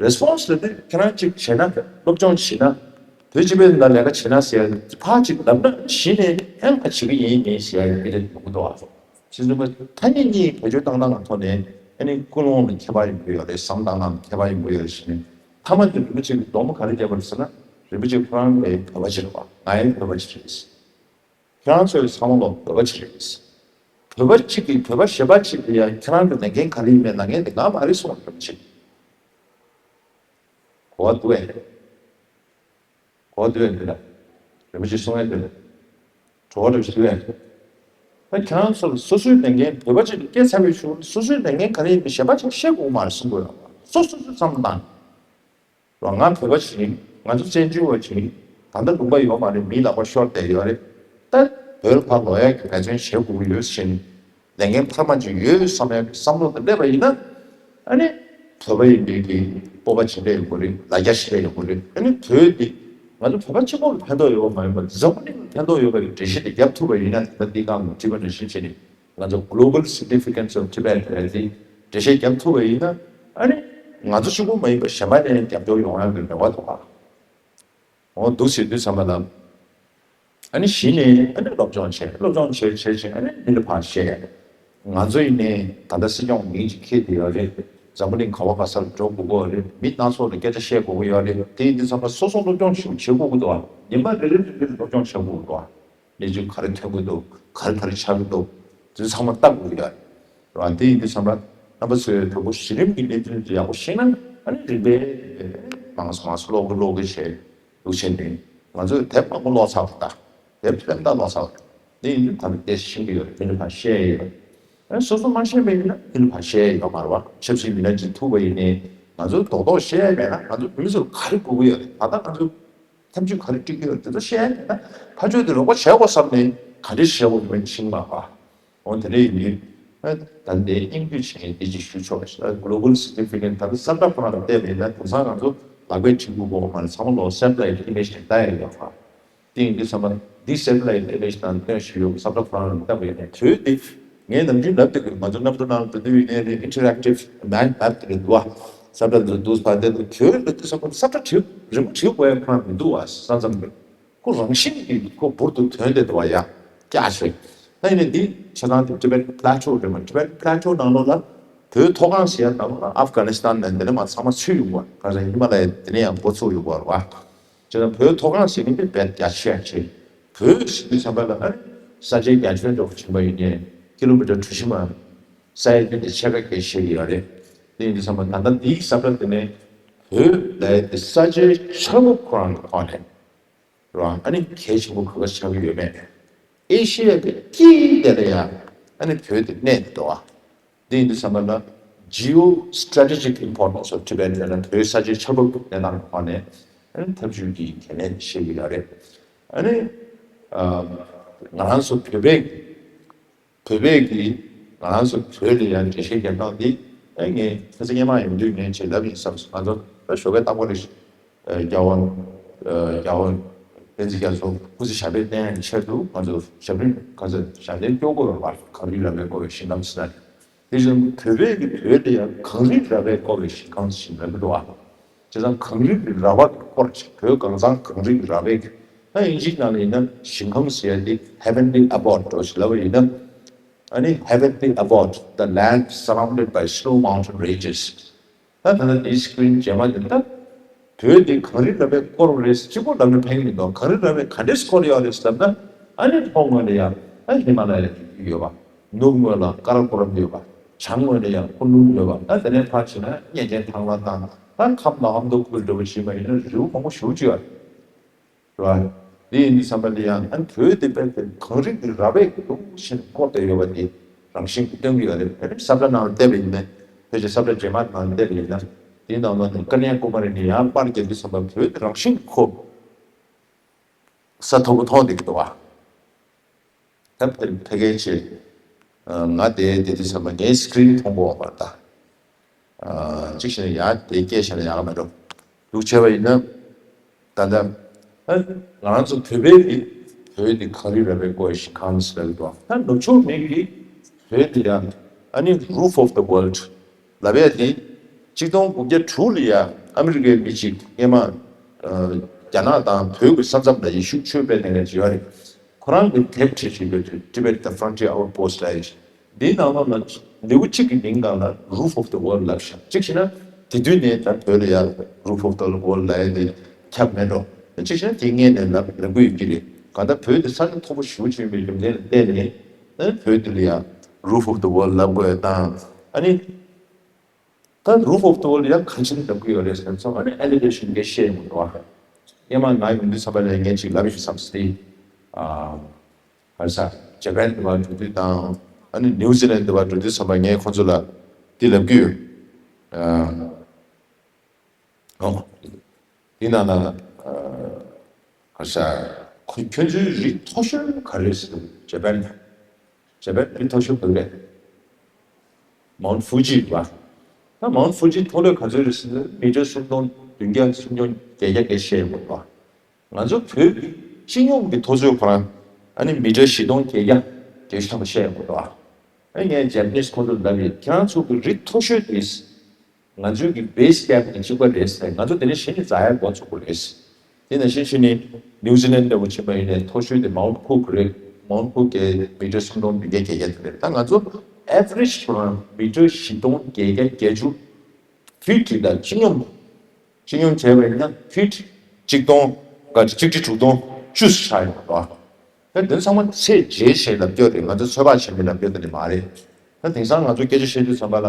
རེ་སི་པོན་སི་ལབ་དུས་ཁྱེད་རང་གཅིག་བྱས་ན། སློབ་སྦྱོང་བྱས་ན། བོད་སྤྱི་པའི་ནང་ལས་ཀ་བྱས་ན་ཟེར་ཡ་ཕར་གཅིག་ལབ་ན་གཞི་ནས་ཨེ་ང་བྱེད་ཀྱི་ཡིན་མིན་ཟེར་ཡ་དེ་འདྲ་ཡོང་གི་འདུག་བ། ཕྱིན་ཙམ་པ་ཐ་སྙད་གཉིས་བེད་སྤྱོད་བཏང་སྟངས་ཀྱི་ཐོག་ནས་ཨ་ནི་ཀུན་སློང་ལ་ཁྱད་པར་ཡོང་གི་ཡོད་རེད། བསམ་སྟངས་ནང་ལ་ཁྱད་པར་ཡོང་གི་ཡོད་རེད་ཟེར་ནས། མཐའ་མ་དེ་རིན་པོ་ཆེ་གིས་སྡོམ་པ་ག་རེ་བརྒྱབ་པ་རེད་ཟེར་ན། རིན་པོ་ཆེ་ཁོ་རང་ལ་བོད་པ་ཅིག་རེད་བ། ང་ཡང་བོད་པ་ཅིག་རེད། ཁྱེད་རང་ཚོའི་ཚང་མ་ལོ་བོད་པ་ཅིག་རེད། བོད་པ་གཅིག་གིས་བོད་པ་གཞན་པ་ཅིག་ལ་ཡང་ཁྱེད་རང་གི་ལས་འགན་ག་རེ་ཡིན་མིན་ལབ་མཁན་དེ་ང་མ་རེད་གསུངས་པ་རིན་པོ་ཆེ། གོ་བ་འདུག་ཨེ། གོ་བ་འདུག་ཨེ། འདི་ལ་རིན་པོ་ཆེ་གསུང་ཨེ། འདི་ལ་གྲོགས་རིན་པོ་ཆེ་འདུག་ཨེ། ད་ཁྱེད་རང་ཚོ་ལ་སོ་སོའི་ལས་འགན། བོད་པ་ཅིག་གིས་སྐད་ཚ་བའི་ཤུགས་སོ་སོའི་ལས་འགན་ག་རེ་ཡིན་མིན་གཞན་པ་ཅིག་བཤད་དགོས་མ་རེད་གསུང་དགོས་རེད། སོ་སོ་སོ་བསམ་བློ་བཏང་། ང་བོད་པ་ཞིག་ཡིན། ང་ཚོ་བཙན་བྱོལ་བ་ཞིག་ཡིན། ད་ལྟ་ལུང་པ་ཡོད་མ་རེད། མིའི་ལག་པ་ཤོར་བསྡད་ཡོད་རེད། ད་བོད་ལ་ཕར་ལོག་ཡག་གི་འབད་བརྩོན་བྱེད་དགོས་ཀྱི་ཡོད་ཟེར་ནས། ལས་འགན་འཕར་མ་ཅིག་ཡོད་བསམ་ཡག་གི་བསམ་བློ་དེ་སླེབས་པ་ཡིན་ན། ཨ་ནི་བོད་པ་ཡིན་པའི་གི་སྤོབས་པ་ཇི་འདྲ་ཡོད་དགོས་རེད། ལ་རྒྱ་ཇི་འདྲ་ཡོད་དགོས་རེད། ཨ་ནི་བོད་འདི་ང་ཚོ་བོད་པ་གཅིག་པོ་ལ་ཕན་ཐོགས་ཡོད་པ་མ་ཡིན་པར་འཛམ་བུ་གླིང་ལ་ཕན་ཐོགས་ཡོད་པའི་འགྲེལ་བཤད་དེ་བརྒྱབ་ཐུབ་པ་ཡིན་ན། ད་ལྟ་འདི་སྒང་ལ་དྲིས་པ་ནང་བཞིན་བྱས་ནས། ང་ཚོ་Global Significance of Tibet ལབ་ཡ་དེ་འགྲེལ་བཤད་བརྒྱབ་ཐུབ་པ་ཡིན་ན། ཨ་ནི་ང་ཚོ་གཅིག་པོ་མ་ཡིན་པར་གཞན་པ་ནས་རྒྱབ་སྐྱོར་ཡོང་ཡག་གི་རེ་བ་འདུག་ག་འོ་འདུག་ཟེར་དུས་ཙམ་པ་ལ། ཨ་ནི་གཞི་ནས་ཨ་ནི་སློབ་སྦྱོང་བྱས། སློབ་སྦྱོང་བྱས་བྱས་བྱས་ཨ་ནི་མི་ལ་ཕར་བཤད་ཡ། ང་ཚོ་ཡིན་ནའི་ད་ལྟ་སྲིད་སྐྱོང་མིང་ཅིག་འཁྱེར་བསྡད་ཡོད་རེད། འཛམ་བུ་གླིང་ག་བ་ག་ས་ལ་འགྲོ་དགོས་ཀྱི་ཡོད་རེད། མི་སྣ་ཚོགས་ལ་སྐད་ཆ་བཤད་དགོས་ཀྱི་ཡོད་རེད། དེ་ཡིན་དུས་ཙམ་པ་སོ་སོ་སློབ་སྦྱོང་ཞིག་བྱེད་དགོས་ཀྱི་འདུག་ག་ཉིན་མ་རེ་རེ་རེ་རེ་སློབ་སྦྱོང་བྱེད་དགོས་ཀྱི་འདུག་ག་གནས་ཚུལ་ག་རེ་ཐོན་གྱི་འདུག་ག་རེ་ག་རེ་ཆགས་ཀྱི་འདུག་དེ་ཚང་མ་ལྟ་དགོས་ཀྱི་ཡོད་རེད། དེ་ཡིན་དུས་ཙམ་པ་རྣམ་པ་ཚོས་དང་པོ་གཞི་རིམ་གྱི་གནས་ཚུལ་དེ་ཡག་པོ་ཤེས་ན། ཨ་ནི་རིམ་པས་རིམ་པས་མང་སུ་མང་སུ་ཀློག་གི་ཀློག་གི་བྱས་འདུག་བྱས་ནས། ང་ཚོས་དེབ་མང་པོ་ཀློག་ཚར་བ་དང་། དེབ་ལྷན་ཐག་ཀློག་ཚར་བ་དང་། དེ་ཡིན་དུས་ད་ནི་དེ་ཤེས་ཀྱི་ཡོད་རེད། མི་ལ་ཕར་བཤད་ཡས་ཡོད་རེད། ཨ་ནི་སོ་སོ་མ་ཤེས་པ་ཡིན་ན་མི་ལ་ཕར་བཤད་ཡས་ཡོད་མ་རེད་བ། ཆབ་སྲིད་མི་སྣ་ཅིག་ཐུག་པ་ཡིན་ནའི་ང་ཚོས་རྡོག་རྡོག་བཤད་ཡས་མེད་ན། ང་ཚོ་བོད་མི་ཚོར་ག་རེ་དགོས་ཀྱི་ཡོད་རེད། ད་ལྟ་ང་ཚོ་ཐབས་ཇུས་ག་རེ་སྒྲིག་གི་ཡོད་རེད། དེ་ཚོ་བཤད་ཡས་མེད་ན། ཕར་ཕྱོགས་དེ་རོགས་པ་བྱེད་དགོས་བསམ་ནས་ག་འདྲས་བྱེད་དགོས་མིན་ཤེས་མ་པ། འོ་དེ་འདྲ་ཡིན་དུས། ད་ལྟའི་དབྱིན་སྐད་བྱས་འདི་ཅིག་ཞུ་ཆོག Global Significant ད་ལྟ་ས་བཀྲ་ཁོ་རང་ལ་བལྟས་པས་ན། དེང་སང་ང་ཚོ་ལག་པས་བྲིས་དགོས་མ་རེད། ཚང་མ་ལོ་སེ་ཊི་ལའིཊ་ཨི་མེཇ་ནས་ལྟ་ཡ་ཡོད་པ། དེ་ཡིན་དུས་ཙམ་པ་འདི་སེ་ཊི་ལའིཊ་ཨི་མེཇ་ནང་སྟོན་བཞིན་ཡོད། ས་བཀྲ་ཁོ་རང་ལ་ལྟ་བས་ན། དུས་དེ་ངས་ནམ་རྒྱུན་ལབ་བསྡད་ཀྱི་ཡོད། ང་ཚོ་གནམ་གྲུ་ནང་ལ་འགྲོ་དུས་ཡིན་ནའི་རེད། ཨིན་ཊར་ཨེག་ཊིབ་མེབ་མེབ་དེ་རེད་འདུག་བ། ས་བཀྲ་འདི་འདུག་བ། དེ་དུས་ལབ་དུས་ཙམ་པ་ས་བཀྲ་བྲིས་རི་མོ་བྲིས་དགོས་ཡ་ཁོ་རང་མི་འདུག་བ། ས་མཚམས་རེད། ཁོ་རང་བཞིན་གྱིས་ཁོ་འབུར་དུ་ཐོན་བསྡད་འདུག་བ། ཡ་སྐྱག་ཤོད། ད་ཡིན་ནའི་འདི་ཆ་ཚང་དེ་Tibet Plateau རེད་མ། Tibet Plateau ནང་ལོགས་ལ་བོད་མཐོ་སྒང་ཟེར་ཡ་ནང་ལོགས་ལ་ཨབ་གྷ་ནི་སི་ཐན་ནས་འདི་ནས་མར་ཚང་མ་ཚུད་ཡོང་བ། གང་ཟེར་ཧི་མ་ལ་ཡ་དེ་ནས་ཡང་འགོ་ཚུགས་ཡོང་བ་རེད་བ། བྱས་ཙང་བོད་མཐོ་སྒང་ཟེར་མཁན་དེ་དཔེ་རྒྱ་ཆེ་ཡ་ཆེ། བོད་ཟེར་དུས་ཙམ་པ་ལ་ཨ་ནི་ ས་ཆའི་རྒྱ་ཁྱོན་འདྲ་བོ་ཕྱིན་པ་ཡིན་ནའི་ཀི་ལོ་མི་ཊར་གྲུ་བཞི་མ་ས་ཡ་བདུན་དེ་ཕྱེད་ཀ་སྐད་བཤད་ཀྱི་ཡོད་རེད། དེ་ཡིན་དུས་ཙམ་པ་ད་ལྟ་འདིའི་ས་ཁྲ་དེ་ནས་བོད་ལ་དེ་ས་ཆའི་ཆགས་བབ་ཁོ་རང་གི་ཐོག་ནས་རང་ཨ་ནི་གལ་ཆེན་པོ་ག་ག་ཆགས་ཀྱི་ཡོད་མེད། ཨེ་ཤི་ཡ་གི་དཀྱིལ་དེ་ལ་ཡང་ཨ་ནི་བོད་དེ་གནས་འདུག་བ། འདི་ཡིན་དུས་ཙམ་པ་ལ་Geo Strategic Importance of Tibet ལ་ན་བོད་ས་ཆའི་ཆགས་བབ་གནས་སྟངས་ཐོག་ནས་ཨ་ནི་ཐབས་ཇུས་ཀྱི་གལ་གནད་བཤད་ཀྱི་ཡོད་རེད། ཨ་ནི་ཨ་ང་རང་ཚོ་བོད་པའི་བོད་པའི་གི་ང་རང་ཚོ་བོད་ལ་ཡང་འགྲེལ་བཤད་རྒྱག་སྟངས་འདི་ཨ་ངས་ཁ་སང་སྔོན་མ་ཡོང་དུས་ངས་བྱས་ལབ་ཡིན་བསམ་སོང་། ང་ཚོ་ད་ཞོགས་ཀས་རྟག་པར་རེ་རྒྱལ་དབང་རྒྱལ་དབང་བསྟན་འཛིན་རྒྱ་མཚོ་སྐུ་ཚེ་ཞབས་པད་བརྟན་ཡག་ཆེད་དུ་ང་ཚོ་ཞབས་རིམ་ག་ཚོད་ཞབས་བརྟན་སྐྱོར་དགོས་པ་གངས་རི་ར་བས་བསྐོར་བའི་ཞིང་ཁམས་ཟེར་ན། དེ་བཞིན་བོད་པའི་གི་བོད་དེ་ཡང་གངས་རི་ར་བས་བསྐོར་བའི་ཞིང་ཁམས་ཞིག་མེད་མི་འདུག་ཨ། བྱས་ཙང་གངས་རི་གི་ར་བ་བསྐོར་ཅིག་བོད་གངས་གཙང་གངས་རི་གི་ར་བས་ད་དབྱིན་ཇིའི་ནང་ལ་ཡིན་ན་ཞིང་ཁམས་ཟེར་ཡ་དེ་heavenly abode འགྲོ་ཞིག་ལབ་པ་ཡིན་ན། ཨ་ནི་heavenly abode, the land surrounded by snow mountain ranges. ད་ད་ལྟ་འདིའི་སི་ཀི་རིན་རྗེས་མ་འདི་ལྟ། བོད་འདི་གངས་རི་ར་བས་བསྐོར་བ་རེད། གཅིག་པོ་ལབ་ན་ཕན་གི་མི་འདུག་གངས་རི་ར་བས་ག་འདྲས་བསྐོར་ཡོད་རེད་ལབ་ན། ཨ་ནི་ལྷོ་ངོས་ལ་ཡང་ཨ་ཧི་མ་ལ་ཡའི་རི་རྒྱུད་ཡོད་པ། ནུབ་ངོས་ལ་ཀ་ར་ཀོ་རམ་ཡོད་པ། བྱང་ངོས་ལ་ཡང་ཁུ་ལུང་ཡོད་པ། ད་དེ་ནས་ཕར་ཕྱིན་ན་གཉན་ཆེན་ཐང་ལ་དང་ད་ཁམས་ལ་ཨ་མདོ་ཁུལ་འདྲ་བོ་ཞིག་མ་ཡིན་ན་རི་བོ་མང་པོ་ཞེ་པོ་ཅིག་ཡོད་རེད། རེད་བ། དེ་ཡིན་དུས་ཙམ་པ་ལ་ཡང་ཨ་ནི་བོད་དེ་དཔེ་དེ་གངས་རི་གི་ར་བས་ཀྱི་འདུག་ཕྱིན་བསྐོར་བསྡད་ཡོད་པ་དེ་རང་བཞིན་གྱིས་སྟོན་གྱི་ཡོད་རེད། དེ་ནི་ས་བཀྲ་ནང་ལ་བལྟས་པ་ཡིན་ན། ཕལ་ཆེར་ས་བཀྲ་རྗེས་མ་ནང་ལ་བལྟས་པ་ཡིན་ན། དེའི་ནང་ལ་ནི་ཀ་ནྱ་ཀུ་མ་རི་ནས་ཡར་པར་རྒྱག་དུས་ཙམ་པ་བོད་དེ་རང་བཞིན་གྱིས་ཁོ་ས་མཐོ་པོ་མཐོང་བསྡད་ཀྱི་འདུག་བ། ད་ཕལ་ཕལ་སྐད་ཆེ། ང་དེ་དེ་དུས་ཙམ་པ་ངའི་སི་ཀི་རིན་མཐོང་གོ་བ་ད། གཅིག་བྱས་ན་ཡང་དེ་སྐད་བྱས་ན་ཡག་མེད་འགྲོ། འདུག་བྱས་པ་ཡིན་ན། ད་ལྟ་ཨ་ང་རང་ཚོ་བོད་པའི་གི་བོད་འདི་གངས་རི་ར་བས་བསྐོར་བའི་ཞིང་ཁམས་ཟེར་བའི་དོན་ད་ནུབ་ཕྱོགས་མི་གི་བོད་འདི་ཡང་ཨ་ནི་roof of the world ལབ་ཡ་དེ་གཅིག་སྟོང་དགུ་བརྒྱ་དྲུག་ལ་ཡ་ཨ་མི་རི་ཀའི་མི་གཅིག་སྔོན་མ་རྒྱ་ནག་དང་བོད་ཀྱི་ས་མཚམས་ལ་ཡེ་ཤུ་ཆོས་སྤེལ་མཁན་ཅིག་ཡོད་རེད། ཁོ་རང་གི་དེབ་ཁྲིད་བཞིན་པའི་Tibet the Frontier Outpost ལབ་ཡ་ཅིག་འདིའི་ནང་ལོགས་ལ་ལེའུ་གཅིག་གི་མིང་སྒང་ལ་Roof of the World ལབ་ཤག་གཅིག་བྱས་ན་དེ་དུས་ནས་ད་བོད་ལ་ཡ་Roof of the World ལབ་ཡ་དེ་ཁྱབ་མེད་འགྲོ། གཅིག་བྱས་ན་དེ་སྔས་ནས་ལབ་ལབ་གི་ཡོད་ཀྱི་རེད། གང་ལྟར་བོད་དེ་ས་ཆ་མཐོ་པོ་ཞེ་པོ་ཅིག་ཡིན་པའི་རྒྱུ་མཚན་ལ་བརྟེན་ནས་ཨ་བོད་དེ་ལ་ཡ་Roof of the World ལབ་དགོས་ཡ་དང་ཨ་ནི། ད་Roof of the World ཡང་གང་ཕྱིར་ལབ་ཀྱི་ཡོད་རེད་ཟེར་ན་ཚང་མ་ནི་ཨེ་ལི་ཝེ་ཤན་གྱི་ཤེས་ཡོང་འདུག་ཨ། སྔོན་མ་ང་ཡོང་དུས་ཙམ་པ་ལ་ངས་ཅིག་ལབ་ཡོད་བསམ་སྲིད། ཨ། ག་རེ་ཟ། ཇ་པན་དུ་བ་འགྲོ་དུས་དང་ཨ་ནི་ནིའུ་ཛི་ལན་དུ་བ་འགྲོ་དུས་ཙམ་པ་ངས་ཁོང་ཚོ་ལ་འདི་ལབ་ཀྱི་ཡོད། ཨ། ཨོ། འདི་ནང་ལ་ཨ། ག་རེ་ཟ། ཁོ་ཁྱོད་ཚོའི་རི་མཐོ་ཤོས་ག་རེ་རེད་ཟེར། ཇ་པན། ཇ་པན་རི་མཐོ་ཤོས་ག་རེ་རེད། Mount Fuji རེད་བ། ད་Mount Fuji མཐོ་ལོས་ག་ཚོད་རེད་ཟེར་ན་མི་ཊར་སུམ་སྟོང་བདུན་བརྒྱ་སུམ་སྟོང་བརྒྱད་བརྒྱ་དེ་བཤད་ཡོད་རེད་བ། ང་ཚོ་བོད་ཀྱི་སྤྱི་ཡོངས་ཀྱི་མཐོ་ཚད་ཁོ་རང་ཨ་ནི་མི་ཊར་བཞི་སྟོང་བརྒྱད་བརྒྱ་དེ་ཐམ་པ་བཤད་ཡོད་རེད་བ། ཨ་ངས་ཇ་པ་ནིས་ཁོང་ཚོར་ལབ་ཡོད། ཁྱེད་རང་ཚོ་གི་རི་མཐོ་ཤོས་དེ། ང་ཚོའི་གི་base camp ནི་གཅིག་པ་རེད་ཟེར། ང་ཚོ་དེ་ནས་གཞི་ནས་འཛེག་ཡ་འགོ་ཚུགས་པ་རེད། དེ་ནང་བཞིན་གཞི་ནས་ནིའུ་ཛི་ལན་འདྲ་བོ་ཕྱིན་པ་ཡིན་ནའི་མཐོ་ཤོས་དེ་Mount Cook རེད། Mount Cook གི་མི་ཊར་སུམ་སྟོང་བདུན་བརྒྱ་བརྒྱད་བརྒྱ་དེ་རེད། ད་ང་ཚོ་average ཁོ་རང་མི་ཊར་བཞི་སྟོང་བརྒྱད་བརྒྱ་བརྒྱད་ཅུ་ཕིཊ་དེ་ད་སྤྱི་སྙོམས་སྤྱི་སྙོམས་བྱས་པ་ཡིན་ན་ཕིཊ་གཅིག་སྟོང་ག་གཅིག་ཁྲི་དྲུག་སྟོང་བཅུ་ཆགས་ཡོད་རེད། ད་དེ་ཚང་མ་ཚད་འཇལ་བྱས་ལབ་རྒྱུ་རེད། ང་ཚོ་ཚོད་དཔག་བྱས་ནས་ལབ་རྒྱུ་དེ་ནི་མ་རེད། ད་དེང་སང་ང་ཚོ་སྐད་ཆ་བཤད་དུས་ཙམ་པ་ལ་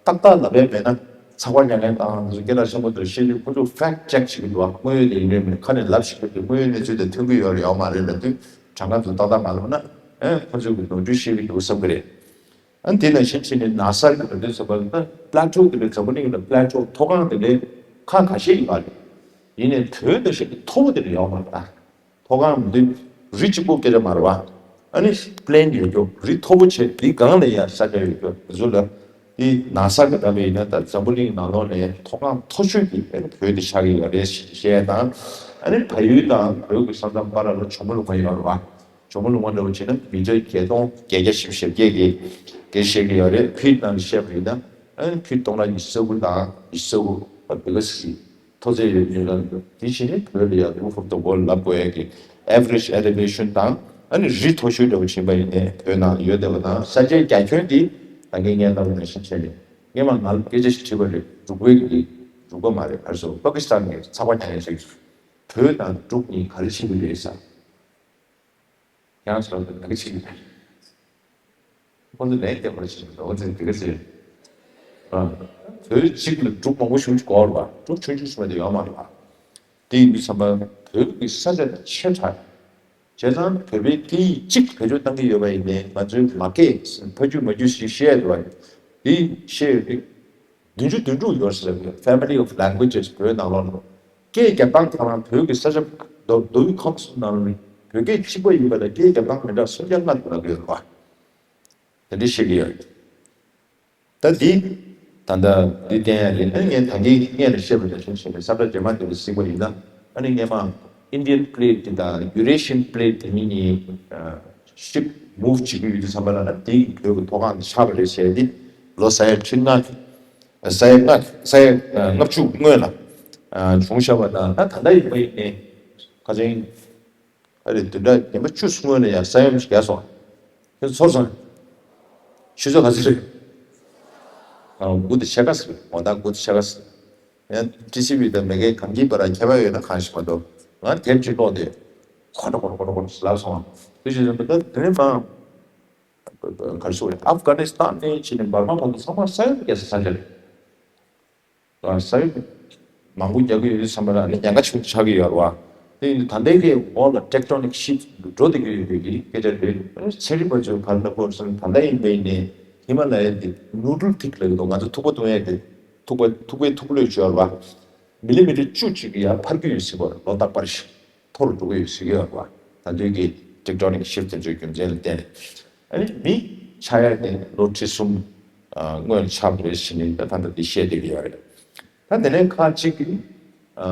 ཏག་ཏག་ལབ་ཡ་མེད་ན་ཚགས་པར་ཉན་མཁན་དང་ང་ཚོ་སྐད་གྲགས་ཆེན་པོ་ཚོས་བཤད་དུས་ཁོ་ཚོ་fact check བྱེད་ཀྱི་འདུག་བ། དངོས་ཡོད་དེ་ཡིན་རེད་མིན་ཁ་ནས་ལབ་ཤེས་ཀྱི་འདུག་དངོས་ཡོད་གནས་ཚུལ་དེ་ཐོན་གྱི་ཡོད་རེད་ཡོད་མ་རེད་ལབ་དུས་གྲངས་ཀ་ཚོ་ཏག་ཏག་མ་ལབ་ན་ཨེ་ཁོ་ཚོས་ཀྱི་ནོར་འཁྲུལ་བཤད་ཀྱི་འདུག་བསམ་གི་རེད། ཨ་ནི་དེ་ནང་བཞིན་བྱས་ནས་ན་སར་གྱི་ལབ་དུས་ཙམ་པ་ལ་ད་པླ་ཊོ་དེ་ལས་འཛམ་བུ་གླིང་ལ་པླ་ཊོ་མཐོ་སྒང་དེ་ལས་ཁག་ཁ་ཤས་ཡོད་པ་རེད། ཡིན་ནའི་བོད་འདི་བཞིན་གྱི་མཐོ་པོ་དེ་ལ་ཡོད་མ་རེད་ད། མཐོ་སྒང་མི་འདུག་རི་གཅིག་པོ་སྐད་ཆ་མ་རེད་བ། ཨ་ནི་པི་ལེན་ཡོད་རྒྱུ་རི་མཐོ་པོ་བྱས་འདི་སྒང་ལ་ཡ་ས་ཆ་ཡོད་རྒྱུ་དེ་ཚོ་ལ། དེ་ན་སར་གྱི་ལབ་པ་ཡིན་ན་ད་འཛམ་བུ་གླིང་ནང་ལོགས་ནས་མཐོ་སྒང་མཐོ་ཤོས་ཀྱི་ཨ་ནི་བོད་དེ་ཆགས་ཀྱི་ཡོད་རེད་ཞེས་བཤད་དང་། ཨ་ནི་བལ་ཡུལ་དང་བོད་ཀྱི་ས་མཚམས་བར་ལ་ཇོ་མོ་ལུང་པ་ཡོད་རེད་བ། ཇོ་མོ་ལུང་པ་འདྲ་བོ་བྱས་ན་མི་ཊར་བརྒྱད་སྟོང་བརྒྱད་བརྒྱ་བཞི་བཅུ་ཞེ་བརྒྱད་ཀྱི་སྐད་བཤད་ཀྱི་ཡོད་རེད། ཕིཊ་ནང་བཤད་པ་ཡིན་ན་ཨ་ནི་ཕིཊ་སྟོང་ཕྲག་ཉི་ཤུ་རྩ་དགུ་དང་ཉི་ཤུ་རྩ་དགུ་ཨ་བི་ག་སི་མཐོ་ཚད་ཡོད་ཉེ་ལ་འདུག་དེ་བཞིན་ནི་བོད་ལ་ཡ་Roof of the World ལབ་དགོས་ཡ་གི་average elevation དང་ཨ་ནི་རི་མཐོ་ཤོས་འདྲ་བོ་ཕྱིན་པ་ཡིན་ནའི་བོད་ནང་ཡོད་བསྡད་པ་དང་ས་ཆའི་རྒྱ་ཁྱོན་འདི་ད་གིན་ངས་ལབ་པ་ནང་བཞིན་བྱས་ནས་སྔོན་མ་ང་ལ་སྐད་ཆ་ཞིག་དྲིས་པ་རེད། འབྲུག་པའི་གི་འབྲུག་པ་མ་རེད་ག་རེ་ཟེར་པ་ཀི་སི་ཐན་ནས་ཚགས་པར་ཉན་ཡ་ཞིག་བོད་དང་འབྲུག་གཉིས་ག་རེ་ཕྱིན་གི་རེད་ཟེར། ཁྱེད་རང་ཚོ་ལ་ད་ག་ཅིག་ཁོ་ཚོ་ལན་རྒྱག་པར་བྱེད་འགྲོ་བ་ཚོས་དེ་ག་ཟེར། ཨ། བོད་གཅིག་ལ་འབྲུག་མང་པོ་ཞིག་གོ་བ་རེད་པ། འབྲུག་ཆུང་ཆུང་ཞིག་མ་གཏོགས་ཡོད་མ་རེད་པ། དེ་ཡིན་དུས་ཙམ་པ་བོད་ཀྱི་ས་ཆ་དེ་ཆེ་དྲགས། བྱས་ཙང་བོད་པའི་སྐད་ཡིག་གཅིག་བེད་སྤྱོད་གཏང་གི་ཡོད་པ་ཡིན་ནའི་ང་ཚོའི་མ་སྐད་ཕ་རྒྱུད་མ་རྒྱུད་ཞིག་བཤད་འདུག་པ། དེ་བཤད་ཡོད་དུས། བདུན་ཅུ་དོན་དྲུག་ཡོད་ཟེར་བའི་Family of Languages བོད་ནང་ལོགས་ནས། སྐད་རྒྱ་སྟངས་དང་བོད་ཀྱི་ས་ཆ་མདོ་མདོ་དབུས་ཁམས་གསུམ་ནང་ནས་བོད་སྐད་གཅིག་པ་ཡིན་པ་ལ་སྐད་རྒྱ་སྟངས་མི་འདྲ་སུམ་བརྒྱ་ལྔ་བརྒྱ་ལ་ཡོད་པ། དེ་འདྲ་བཤད་ཀྱི་ཡོད། ད་འདི་ད་ལྟ་འདི་བསྟན་ཡ་རེད། ཨ་ངས་ད་གིན་སྔོན་ལ་བཤད་པ་ནང་བཞིན་བྱས་ནས་ས་བཀྲ་རྗེས་མ་དེ་ལ་གཟིགས་པ་ཡིན་ན། ཨ་ནི་སྔོན་མ་Indian plate དེ་དང་Eurasian plate དེ་གཉིས་གཉིས་shift move བྱེད་ཀྱི་ཡོད་དུས་ཙམ་པ་ལ་ན་དེ་བོད་ཀྱི་མཐོ་སྒང་དུ་ཆགས་པ་རེད་ཟེར་ཏེ། ལོ་ས་ཡ་ཁྲི་ལྔ། ས་ཡ་ལྔ། ས་ཡ་ལྔ་བཅུ་སྔོན་ལ་བྱུང་བཞག་པ་དང་། ད་ད་ལྟ་ཡིན་པ་ཡིན་ནའི་ཁ་ཅིག་ཨ་རེ་བདུན་ཕྲག་ཉི་མ་བཅུ་སྔོན་ལ་ཡང་ས་ཡོམ་ཞིག་བརྒྱབ་སོང་། ཁྱོད་ཚོར་སོང་། ཆུ་ཚོད་ག་ཚོད་རེད། ཨ། དགུ་དང་ཕྱེད་ཀ་ཟེར། དགོང་དག་དགུ་དང་ཕྱེད་ཀ་ཟེར། ཡང་ཊི་སི་ཝི་དང་མེ་ཁའི་གངས་སྐྱིད་པ་ར་ཁྱད་པར་ཡོད་ན་གང་ཞིག་མ་གཏོགས། ང་དེབ་ཅིག་ཀློག་དུས། ཁོ་ན་ཁོ་ན་ཁོ་ན་ཁོ་ན་ལབ་སོང་། དེ་བཞིན་དུ་ད་དེ་ནས་མ། ག་རེ་ཟེར་དགོས་རེད། ཨབ་གྷ་ནི་སི་ཐན་ནས་ཕྱིན་ནས་འབར་མ་བར་དུ་ཚང་མ་ས་ཡོམ་བརྒྱབ་ས་ས་ཆ་རེད། ས་ཡོམ་མང་པོ་རྒྱག་གི་ཡོད་དུས་ཙམ་པ་ལ་ནི་ཉེན་ཁ་ཆེན་པོ་ཆགས་ཀྱི་ཡོད་རེད་པ། དེ་ཡིན་དུས་ད་ལྟའི་གི་འོག་ལ་tectonic shift འགྲོ་བསྡད་ཀྱི་ཡོད་པའི་གི་སྐད་ཆ་རེད། ཚན་རིག་པ་ཚོས་ག་རེ་ལབ་ཀྱི་ཡོད་རེད་ཟེར་ན། ད་ལྟ་ཡིན་པ་ཡིན་ནའི་ཧི་མ་ལ་ཡའི་དེ་noodle thick ལབ་ཀྱི་འདུག་ང་ཚོ་ཐུག་པ་བཏུང་ཡས་དེ། ཐུག་པ་ཐུག་པའི་ཐུག་ལོས་ཅིག་ཡོད་རེད་པ། མི་ལི་མི་ཊར་བཅུ་གཅིག་གི་ཡར་འཕར་གྱི་ཡོད་ཟེར་བ་རེད། ལོ་རྟག་པར་ཞིག་མཐོ་རུ་འགྲོ་གི་ཡོད་ཟེར་གྱི་ཡོད་རེད་པ། ད་ལྟའི་གི་tectonic shift དེ་ཚོའི་རྒྱུ་མཚན་ལ་བརྟེན་ནས། ཨ་ནི་མི་ཆགས་ཡ་དེ་ལོ་ཁྲི་གསུམ་ཨ་སྔོན་ཆགས་པ་རེད་ཟེར་ནས་ད་ད་ལྟ་འདི་བཤད་བསྡད་ཀྱི་ཡོད་རེད། ད་དེ་ནས་ཁག་ཅིག་གིས་ཨ་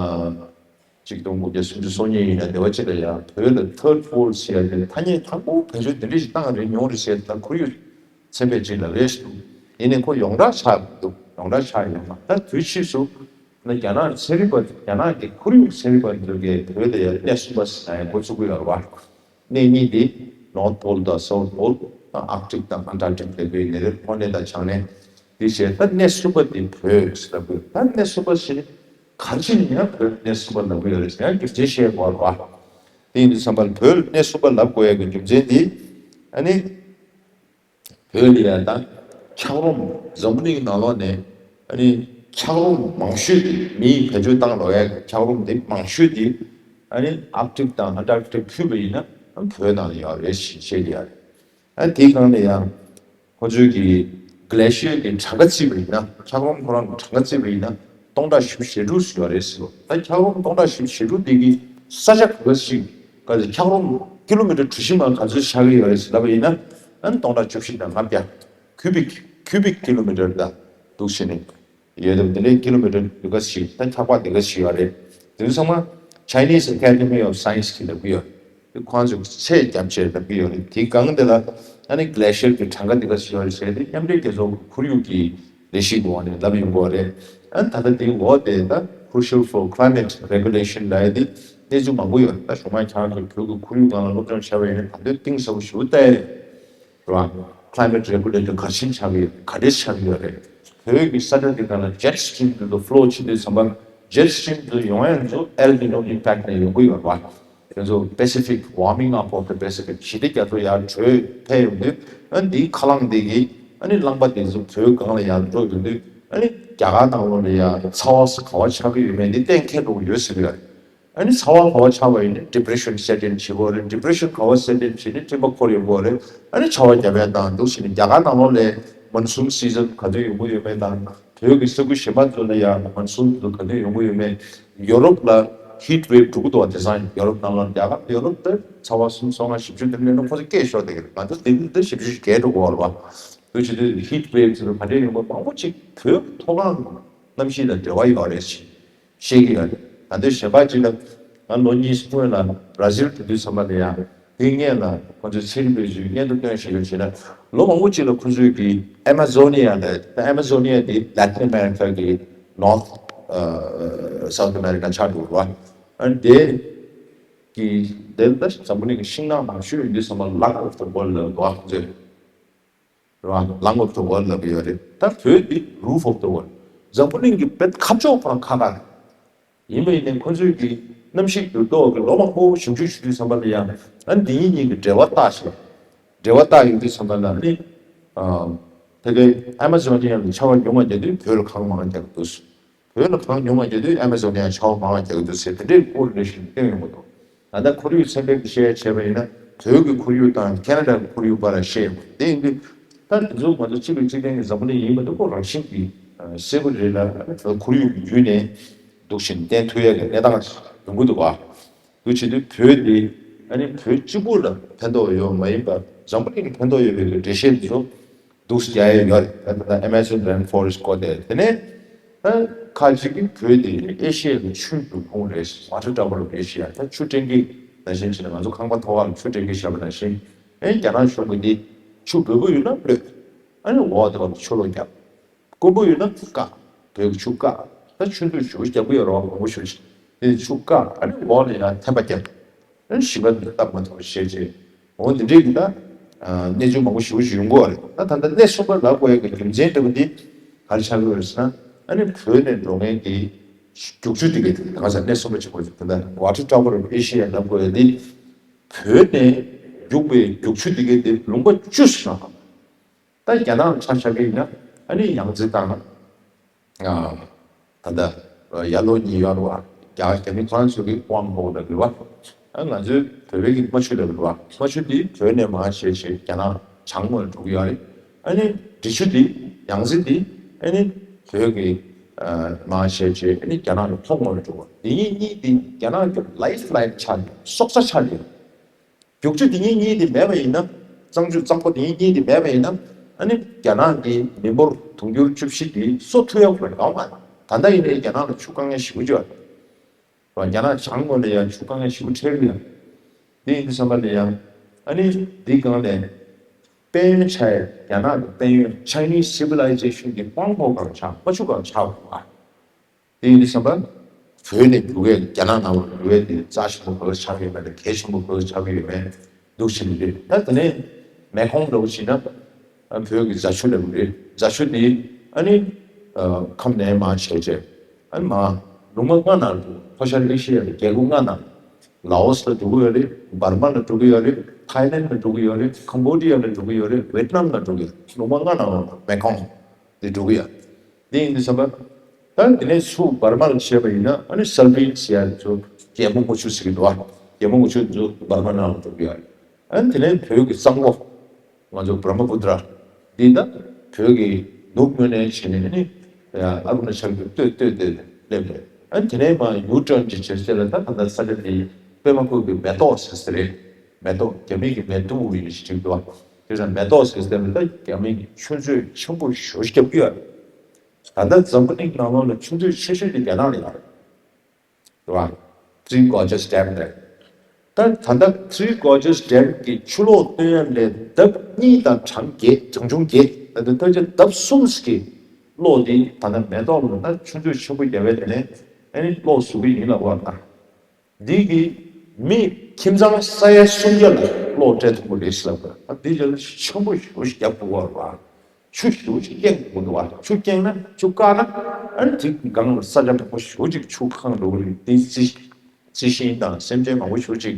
གཅིག་སྟོང་དགུ་བརྒྱ་སུམ་ཅུ་སོ་གཉིས་ཡིན་ན་སྡེ་བ་གཅིག་ལ་ཡང་བོད་ལ་third world ཟེར་ཡ་དེ་ཐ་སྙད་དང་པོ་བེད་སྤྱོད་དེ་འདྲ་ཞིག་བཏང་རེད་མྱོང་རེད་ཟེར། ད་ཁོར་ཡུག་ཚན་པས་ཅིག་ལབ་རེད་ཞུ། ཡིན་ནའི་ཁོ་ཡོངས་གྲགས་ཆགས་འདུག་ཡོངས་གྲགས་ཆགས་ཡོད་མ་རེད། ད་དུས་ཕྱིས་སུ་ན་རྒྱ་ནག་ཚན་རིག་པ་རྒྱ་ནག་གི་ཁོར་ཡུག་ཚན་རིག་པ་ཚོ་གིས་བོད་དེ་ཡར་གནས་གསུམ་པ་ཟེར་ཡ་འགོ་ཚུགས་ཀྱི་ཡོད་རེད་པ། གནས་གཉིས་དེ་North Pole དང་South Pole དང་Arctic དང་Antarctic ལབ་ཀྱི་ཡོད་རེད། ཕོ་གནས་དང་བྱང་གནས་དེ་བྱས། ད་གནས་གསུམ་པ་དེ་བོད་ཟེར་ལབ་དགོས། ད་གནས་གསུམ་པ་ཟེར་ག་རེ་བྱས་ནས་ཡང་བོད་གནས་གསུམ་པ་ལབ་ཀྱི་ཡོད་རེད་ཟེར་ཡང་རྒྱུ་མཚན་བཤད་དགོས་རེད་པ། དེ་ཡིན་དུས་ཙམ་པ་ལ་བོད་གནས་གསུམ་པ་ལབ་དགོས་ཡ་གི་རྒྱུ་མཚན་དེ། ཨ་ནི། བོད་ལ་ཡ་ད་འཁྱགས་རོམ། འཛམ་བུ་གླིང་གི་ནང་ལོགས་ནས་ཨ་ནི་འཁྱགས་རོམ་མང་ཤོས་དེ། མིས་བེད་སྤྱོད་བཏང་ལོག་ཡ་འཁྱགས་རོམ་དེ་མང་ཤོས་དེ་ཨ་ནི་Arctic དང་Antarctic ཁུལ་པ་ཡིན་ན་བོད་ནང་ལ་ཡོད་རེད་ཞེས་བཤད་ཀྱི་ཡོད་རེད། ཨ་དེའི་སྒང་ལ་ཡང་ཁོ་ཚོས་ཀྱི་Glacier གྱི་གྲངས་ཀ་བརྩིས་པ་ཡིན་ན། འཁྱགས་རོམ་ཁོ་རང་གི་གྲངས་ཀ་བརྩིས་པ་ཡིན་ན་སྟོང་ཕྲག་བཞི་བཅུ་ཞེ་དྲུག་ཙམ་ཡོད་རེད་ཟེར་བ། ད་འཁྱགས་རོམ་སྟོང་ཕྲག་བཞི་བཅུ་ཞེ་དྲུག་དེ་གི་ས་ཆ་ག་ཚོད་ཞིག་ག་ཚོད། འཁྱགས་རོམ་ཀི་ལོ་མི་ཊར་གྲུ་བཞི་མ་ག་ཚོད་ཆགས་ཀྱི་ཡོད་རེད་ཟེར་ལབ་པ་ཡིན་ན། ཨ་ནི་སྟོང་ཕྲག་བཅུ་བཞི་དང་ལྔ་བརྒྱ། cubic cubic kilometer དང་འདུག་བྱས་ནས་ཡོད་དམ། དེ་ནས་ཀི་ལོ་མི་ཊར་འདི་ག་ཞིག་ད་འཁྱགས་པ་འདི་ག་ཞིག་ཡོད་རེད། དེ་ཚང་མ་Chinese Academy of Science གིས་ལབ་ཀྱི་ཡོད་རེད། ཁོང་ཚོས་ཚད་བརྒྱབ་བྱས་ལབ་ཀྱི་ཡོད་རེད། དེའི་སྒང་དེ་ལ་ཨ་ནི་Glacier གྱི་གྲངས་ཀ་འདི་ག་ཞིག་ཡོད་རེད་ཟེར་ཏེ། མཉམ་འབྲེལ་རྒྱལ་ཚོགས་ཁོར་ཡུག་གི་ལས་གཞི་གི་འོག་ནས་ལབ་ཡོང་གི་ཡོད་རེད། ཨ་ནི་ད་ལྟ་དེའི་འོག་དེ་ད་Crucial for Climate Regulation ལབ་ཡ་དེ་གནས་ཚུལ་མང་པོ་ཡོད་རེད། ད་གཞུག་མ་ཁྱེད་རང་ཚོ་བོད་ཀྱི་ཁོར་ཡུག་སྒང་ལ་སློབ་སྦྱོང་བྱས་པ་ཡིན་ན་ད་དུང་གཏིང་ཟབ་པོ་ཞེ་པོ་བལྟ་ཡ་རེད། རེད་བ། Climate regulator ག་རེ་བྱེད་ཀྱི་ཡོད་རེད། ག་འདྲས་ཆགས་ཀྱི་ཡོད་རེད། བོད་ཀྱི་ས་ཆ་འདི་ག་ལ་jet stream དེ་ཚོ་flow བྱེད་དུས་ཙམ་པ། jet stream དེ་ཚོ་ཡོང་ཡ་ཚོ་El Nino impact ནས་ཡོང་གི་ཡོད་རེད་བ། དེ་ཚོ་Pacific warming up of the Pacific ཞི་བདེ་རྒྱ་མཚོ་ཡར་དྲོད་འཕེལ་ཡོང་དུས། ཨ་ནི་འདིའི་ཁ་རླངས་འདི་གིས་ཨ་ནི་རླངས་པ་དེ་ཚོ་བོད་སྒང་ལ་ཡར་འགྲོ་ཡོང་དུས། ཨ་ནི་རྒྱ་གར་ནང་ལོགས་ལ་ཡ་ཚ་བ་ག་བ་ཆགས་ཀྱི་ཡོད་མེད་འདི་གཏན་འཁེལ་འགྲོ་གི་ཡོད་ཟེར་གྱི་ཡོད་རེད། ཨ་ནི་ཚ་བ་ག་བ་ཆགས་པ་ཡིན་ན་depression set in བྱེད་ཀྱི་ཡོད་རེད། depression ག་བ་set in བྱས་ནས་སྤྲིན་པ་འཁོར་ཡོང་གི་ཡོད་རེད། ཨ་ནི་ཆར་པ་བརྒྱབ་ཡ་དང་འདུག་བྱས་ནས་རྒྱ་གར་ནང་ལོགས་ལ་monsoon season ག་དུས་ཡོང་གི་ཡོད་མེད་དང་། བོད་ཀྱི་ས་ཁུལ་གཞན་པ་ཚོ་ལ་ཡང་monsoon དེ་ཚོ་ག་དུས་ཡོང་གི་ཡོད་མེད། ཡོ་རོབ་ལ་heat wave འགྲོ་གི་འདུག་བ། དེང་སང་ཡོ་རོབ་ནང་ལ་རྒྱ་གར་ཡོ་རོབ་ད་ཚ་བ་སུམ་ཅུ་སོ་ལྔ་བཞི་བཅུ་དེ་འདྲ་སླེབས་ན་ཁོ་ཚོ་སྐད་ཤོར་བསྡད་ཀྱི་རེད། ང་ཚོ་དེ་འདི་ད་བཞི་བཅུ་ཞིག་བརྒལ་འགྲོ་གི་ཡོད་རེད་བ། དུས་ཕྱིན་དུས་heat wave ཚོ་ག་འདྲས་ཡོང་གི་མང་པོ་ཅིག་བོད་མཐོ་སྒང་གནམ་གཤིས་དང་འབྲེལ་བ་ཡོད་རེད་ཅེས་བཤད་ཀྱི་ཡོད་རེད། ད་ལྟའི་གཞན་པ་ཅིག་ལ་ང་ལོ་གཉིས་སྔོན་ལ་Brazil དེ་དུས་ཙམ་པ་ལ་ཡང་དེ་སྔོན་ལ་ཁོ་ཚོའི་ཚན་རིག་པའི་ཚོས་སྙན་ཐོ་བཏོན་བཞིན་ཡོད་བྱས་ན། ལོ་མང་པོ་ཅིག་ལ་ཁོ་ཚོས་ཀྱི་Amazonia ལ། ད་Amazonia དེ་Latin America གི་North ཨ་South America ཆགས་འདུག་ར། ཨ་ནི་དེ་གི་དེ་ལ་འཛམ་བུ་གླིང་གི་ཤིང་ནགས་མང་ཤོས་ཡོད་དུས་ཙམ་པ་Lung of the World ལ་འདུག་ཨ་ཁོ་ཚོས། རེད་བ། Lung of the World ལབ་ཀྱི་ཡོད་རེད། ད་བོད་འདི་Roof of the World། འཛམ་བུ་གླིང་གི་དཔེ་ཁ་ཕྱོགས་ཁོ་རང་ཁ་ཁ་རེད། ཡིན་པ་ཡིན་ནའི་ཁོ་ཚོས་ཀྱི་ གནམ་གཤིས་འགྱུར་ལྡོག་གི་ལོ་མང་པོ་ཞིབ་འཇུག་བྱེད་དུས་ཙམ་པ་ལ་ཡང་ཨ་ནི་འདི་གཉིས་གཉིས་ཀྱི་འབྲེལ་བ་བརྟག་ཞིང་། འབྲེལ་བ་བརྟག་ཡོང་དུས་ཙམ་པ་ལ་ནི། ཨ་ད་གའི་ཨ་མ་ཛོན་ནི་ཡ་ལ་ཆར་པ་ཉུང་བ་རྒྱག་དུས་བོད་ལ་གངས་མང་རྒྱག་གི་འདུག་བོད་ལ་གངས་ཉུང་བ་རྒྱག་དུས་ཨ་མ་ཛོན་ནི་ཡ་ཆར་པ་མང་བ་རྒྱག་གི་འདུག་ཟེར་དེ་འདྲའི་ཀོ་རི་ལེ་ཤན་བསྟན་ཡོང་གི་འདུག་ད་ལྟ་ཁོར་ཡུག་ཚན་པས་བཤད་བྱས་པ་ཡིན་ན་བོད་ཀྱི་ཁོར་ཡུག་དང་ཁེ་ན་ཌ་གི་ཁོར་ཡུག་བར་ལ་བཤད་ཡོང་གི་འདུག་དེ་ཡིན་དུས་ད་དེ་ཚོ་ང་ཚོ་གཅིག་ལ་གཅིག་བརྟེན་གྱི་འཛམ་བུ་གླིང་ཡིན་པ་འདུག་ཁོ་རང་བཞིན་གྱིས་གསལ་པོ་རེད་ལ་ཁོར་ཡུག་གི་བརྒྱུད་ནས་འདུག་བཞིན་བརྟེན་ཐུབ་ཡ་གི་གནས་སྟངས་ཡོང་གི་འདུག་བ། དུ་བྱེད་དུས་བོད་དེ་ཨ་ནི་བོད་གཅིག་པུ་ལ་ཕན་ཐོགས་ཡོད་མ་ཡིན་པར་འཛམ་བུ་གླིང་ལ་ཕན་ཐོགས་ཡོད་པའི་འགྲེལ་བཤད་འདི་ཚོ་འདུག་རྒྱག་ཡས་ཡོད་རེད། ད་ལྟ་Amazon rainforest་སྐོར་དེ་དེ་ནས་ད་ཁ་ཅིག་གིས་བོད་དེ་ཨེ་ཤི་ཡ་གི་ཆུའི་སྒྲུབ་ཁུངས་རེད། Water Tower of Asia། ད་ཆུ་སྤྲིན་གྱི་ནང་བཞིན་བྱས་ན་ང་ཚོ་ཁང་པ་མཐོ་བ་ལ་ཆུ་སྤྲིན་གྱི་བཞག་པ་ནང་བཞིན་ཨེ་རྒྱ་ནག་གཞུང་གིས་འདི་ཆུ་འབོལ་པོ་ཡོད་ན་གློད། ཨ་ནི་འོག་དེ་བ་ལ་ཆུ་ལོག་བརྒྱབ། དཀོན་པོ་ཡོད་ན་བཀག་བོད་ཀྱི་ཆུ་བཀག་ད་ཆུ་མཛོད་ཞུ་རྒྱག་གི་ཡོད་རེད་བ། མང་པོ་ཞུ་ཞིག་དེ་ཆུ་བཀག་ཨ་ནི་འོག་ལ་ཡང་ཐེམ་པ་བརྒྱབ། ཨ་ནི་ཞིང་ཁ་འདི་བཏབ་མ་ཐུབ་བྱས་རྗེས་འོ་འདི་འདྲའི་གི་ད་གནས་ཚུལ་མང་པོ་ཞུ་ཞིག་ཡོང་གི་ཡོད་རེད། ད་ད་ལྟ་གནས་གསུམ་པ་ལབ་དགོས་ཡ་གི་རྒྱུ་མཚན་ལྟ་བུ་འདི་ག་རེ་ཆགས་ཀྱི་ཡོད་རེད་ཟེར་ན། ཨ་ནི་བོད་ནས་འགྲོ་མཁན་གྱི་རྒྱུག་ཆུ་འདི་གའི་དེ་གང་ཟེར་གནས་གསུམ་པ་ཆེན་པོ་ཞིག་ད་ལྟ་Water Tower of Asia་ལབ་དགོས་ཡ་འདི་བོད་ནས་རྒྱུག་པའི་རྒྱུག་ཆུ་འདི་གའི་དེ་ལུང་པ་བཅུ་ཞིག་ནང་། ད་རྒྱ་ནག་ཆ་བཞག་གི་ཡིན་ན་ཨ་ནི་ཡང་རྩེ་དང་ད་ལྟ་ཡར་ལོ་ཉི་ཡོར་བ་རྒྱ་རྒྱ་མི་ཁོ་རང་ཚོ་གི་དབང་འོག་ལ་གི་བ། ཨ་ང་ཚོའི་བོད་པའི་གི་རྨ་ཆུ་ལ་གི་བ། རྨ་ཆུ་འདི་བོད་ནས་མར་བྱས་བྱས་རྒྱ་ནག་བྱང་ངོས་ལ་འགྲོ་གི་ཡོད་རེད། ཨ་ནི་འབྲི་ཆུ་འདི་ཡང་རྩེ་འདི་ཨ་ནི་བོད་ཀྱི་མར་བྱས་བྱས་ཨ་ནི་རྒྱ་ནག་གི་ལྷོ་ངོས་ལ་འགྲོ་བ། འདི་གཉིས་གཉིས་འདི་རྒྱ་ནག་གི་ལའིཕ་ལའིན་ཆགས་ཡོད། སྲོག་རྩ་ཆགས་ཡོད། རྒྱུག་ཆུ་དེ་གཉིས་གཉིས་དེ་མེད་པ་ཡིན་ན། གཙང་ཆུ་གཙང་པོ་དེ་གཉིས་གཉིས་དེ་མེད་པ་ཡིན་ན། ཨ་ནི་རྒྱ་ནག་གི་མི་འབོར་དུང་ཕྱུར་བཅུ་བཞི་དེ་གསོ་ཐུབ་ཡག་མ་རེད། ཡོང་མ་རེད། ད་ལྟ་ཡིན་ནའི་རྒྱ་ནག་ལ་ཆུ་དཀའ་ངལ་ཞེ་པོ་ཅིག་ཡོད་རེད། རྒྱ་ནག་བྱང་ངོས་ལ་ཡང་ཆུ་དཀའ་ངལ་ཞེ་པོ་འཕྲད་ཀྱི་ཡོད། དེ་ཡིན་དུས་ཙམ་པ་ལ་ཡང་ཨ་ནི་འདི་སྒང་ནས་དཔལ་ཡོན་ཆགས་ཡ། རྒྱ་ནག་གི་དཔལ་ཡོན་Chinese civilization་གི་དཔང་པོ་སྒང་ཆགས། རྨ་ཆུ་སྒང་ཆགས་ཡོད་པ། དེ་ཡིན་དུས་ཙམ་པ། བོད་ནས་རྒྱུག་ཡས་རྒྱ་ནག་ནང་ལ་རྒྱུག་ཡས་དེ་རྩ་ཆེན་པོ་བོད་ཆགས་ཡོད་མེད་དང་གལ་ཆེན་པོ་བོད་ཆགས་ཡོད་མེད་འདུག་བྱེད་ཀྱི་རེད། ད་དེ་ནས་མེ་ཁོང་འདྲ་བོ་བྱས་ན་ཨ་བོད་ཀྱི་རྫ་ཆུ་ལབ་ཀྱི་རེད། རྫ་ཆུ་དེ་ཨ་ནི་ཨ་ཁམས་ནས་མར་བྱས་བྱས་ཨ་ནི་མར་ལུང་པ་ལྔ་ནང་དུ་ལྷོ་ཤར་ཨེ་ཤི་ཡ་གི་རྒྱལ་ཁབ་ལྔ་ནང་ལའོ་སི་ལ་འགྲོ་གི་ཡོད་རེད། འབར་མ་ལ་འགྲོ་གི་ཡོད་རེད། ཐའི་ལེན་ལ་འགྲོ་གི་ཡོད་རེད། ཁམ་བྷོ་ཌི་ཡ་ལ་འགྲོ་གི་ཡོད་རེད། ཝེད་ནམ་ལ་འགྲོ་གི་ཡོད་རེད། ལུང་པ་ལྔ་ནང་མེ་ཁོང་དེ་འགྲོ་གི་ཡོད། དེ་ཡིན་དུས་ཙམ་པ། ད་དེ་ནས་ཚུར་འབར་མ་ལ་བྱས་པ་ཡིན་ན་ཨ་ནི་སལ་ཕེ་ཌི་ཟེར་ཡ་ཚོ་རྒྱལ་མོ་རྨ་ཆུ་ཟེར་གྱི་འདུག་ཨ། རྒྱལ་མོ་རྨ་ཆུ་ཚོ་འབར་མ་ནང་ལ་འགྲོ་གི་ཡོད་རེད། ཨ་ནི་དེ་ནས་བོད་ཀྱི་གཙང་པོ་ང་ཚོ་བྷྲ་མ་པུ་ཏྲ་འདི་ད་བོད་ཀྱི་ནུབ་ངོས་ནས་བྱས་ནས་ཨ་ནི་ཨ་རུ་ན་ཅལ་གྱི་སྟོད་སྟོད་དེ་སླེབས་རེད། ཨ་ནི་དེ་ནས་མར་ཡུ་ཊརན་ཅིག་བྱས་ཚེ་ལ་ད་ད་ལྟ་ས་ཆ་དེ་པད་མ་བཀོད་ཀྱི་མེ་ཏོག་ཟེར་ས་རེད། མེ་ཏོག་རྒྱ་མིའི་གི་མེ་ཏོག་ཡིན་ཞིག་འདུག་ཨ། དེ་ཙང་མེ་ཏོག་ཟེར་ས་དེ་ལ་ད་རྒྱ་མིའི་གི་ཆུ་མཛོད་ཆེན་པོ་ཞེ་པོ་ཅིག་བརྒྱབ་ཀྱི་ཡོད་རེད། ད་ལྟ་འཛམ་བུ་གླིང་ནང་ལོགས་ལ་ཆུ་མཛོད་ཆེ་ཤོས་དེ་རྒྱ་ནག་ལ་ཡོད་རེད། རེད་བ། Three Gorges Dam་རེད། ད་ད་ལྟ་Three Gorges Dam་གི་ཆུ་ལོག་བཏོན་ཡ་ལས་ལྡབ་གཉིས་དང་གྲངས་བརྒྱད། གྲངས་ཆུང་བརྒྱད། ད་ལྟ་ལྟ་ཆ་ལྡབ་གསུམ་ཞིག་གི་གློག་དེ་ད་ལྟ་མེ་ཏོག་ལ་ད་ཆུ་མཛོད་ཆེན་པོ་བརྒྱབ་པའི་དེ་ནས་ཨ་ནི་གློག་བཟོ་གི་ཡིན་ལབ་པ་ད། འདི་གིས་མི་ཁྱིམ་ཚང་ས་ཡ་སུམ་བརྒྱ་ལ་གློག་སྤྲད་ཐུབ་ཀྱི་རེད་ཟེར་ལབ་པ། ཨ་འདི་ལ་ཆེན་པོ་ཞེ་པོ་ཞིག་རྒྱབ་དགོས་པ་རེད་བ། ཆུ་ཞེ་པོ་ཞིག་རྐྱེན་དགོས་འདུག་བ། ཆུ་རྐྱེན་ན་ཆུ་བཀག་ན་ཨ་ནི་དེ་སྒང་ལ་ས་ཆ་མང་པོ་ཞེ་པོ་ཅིག་ཆུ་གང་འགྲོ་གི་རེད། དེ་རྩི་རྩི་ཤིང་དང་སེམས་ཅན་མང་པོ་ཞེ་པོ་ཅིག་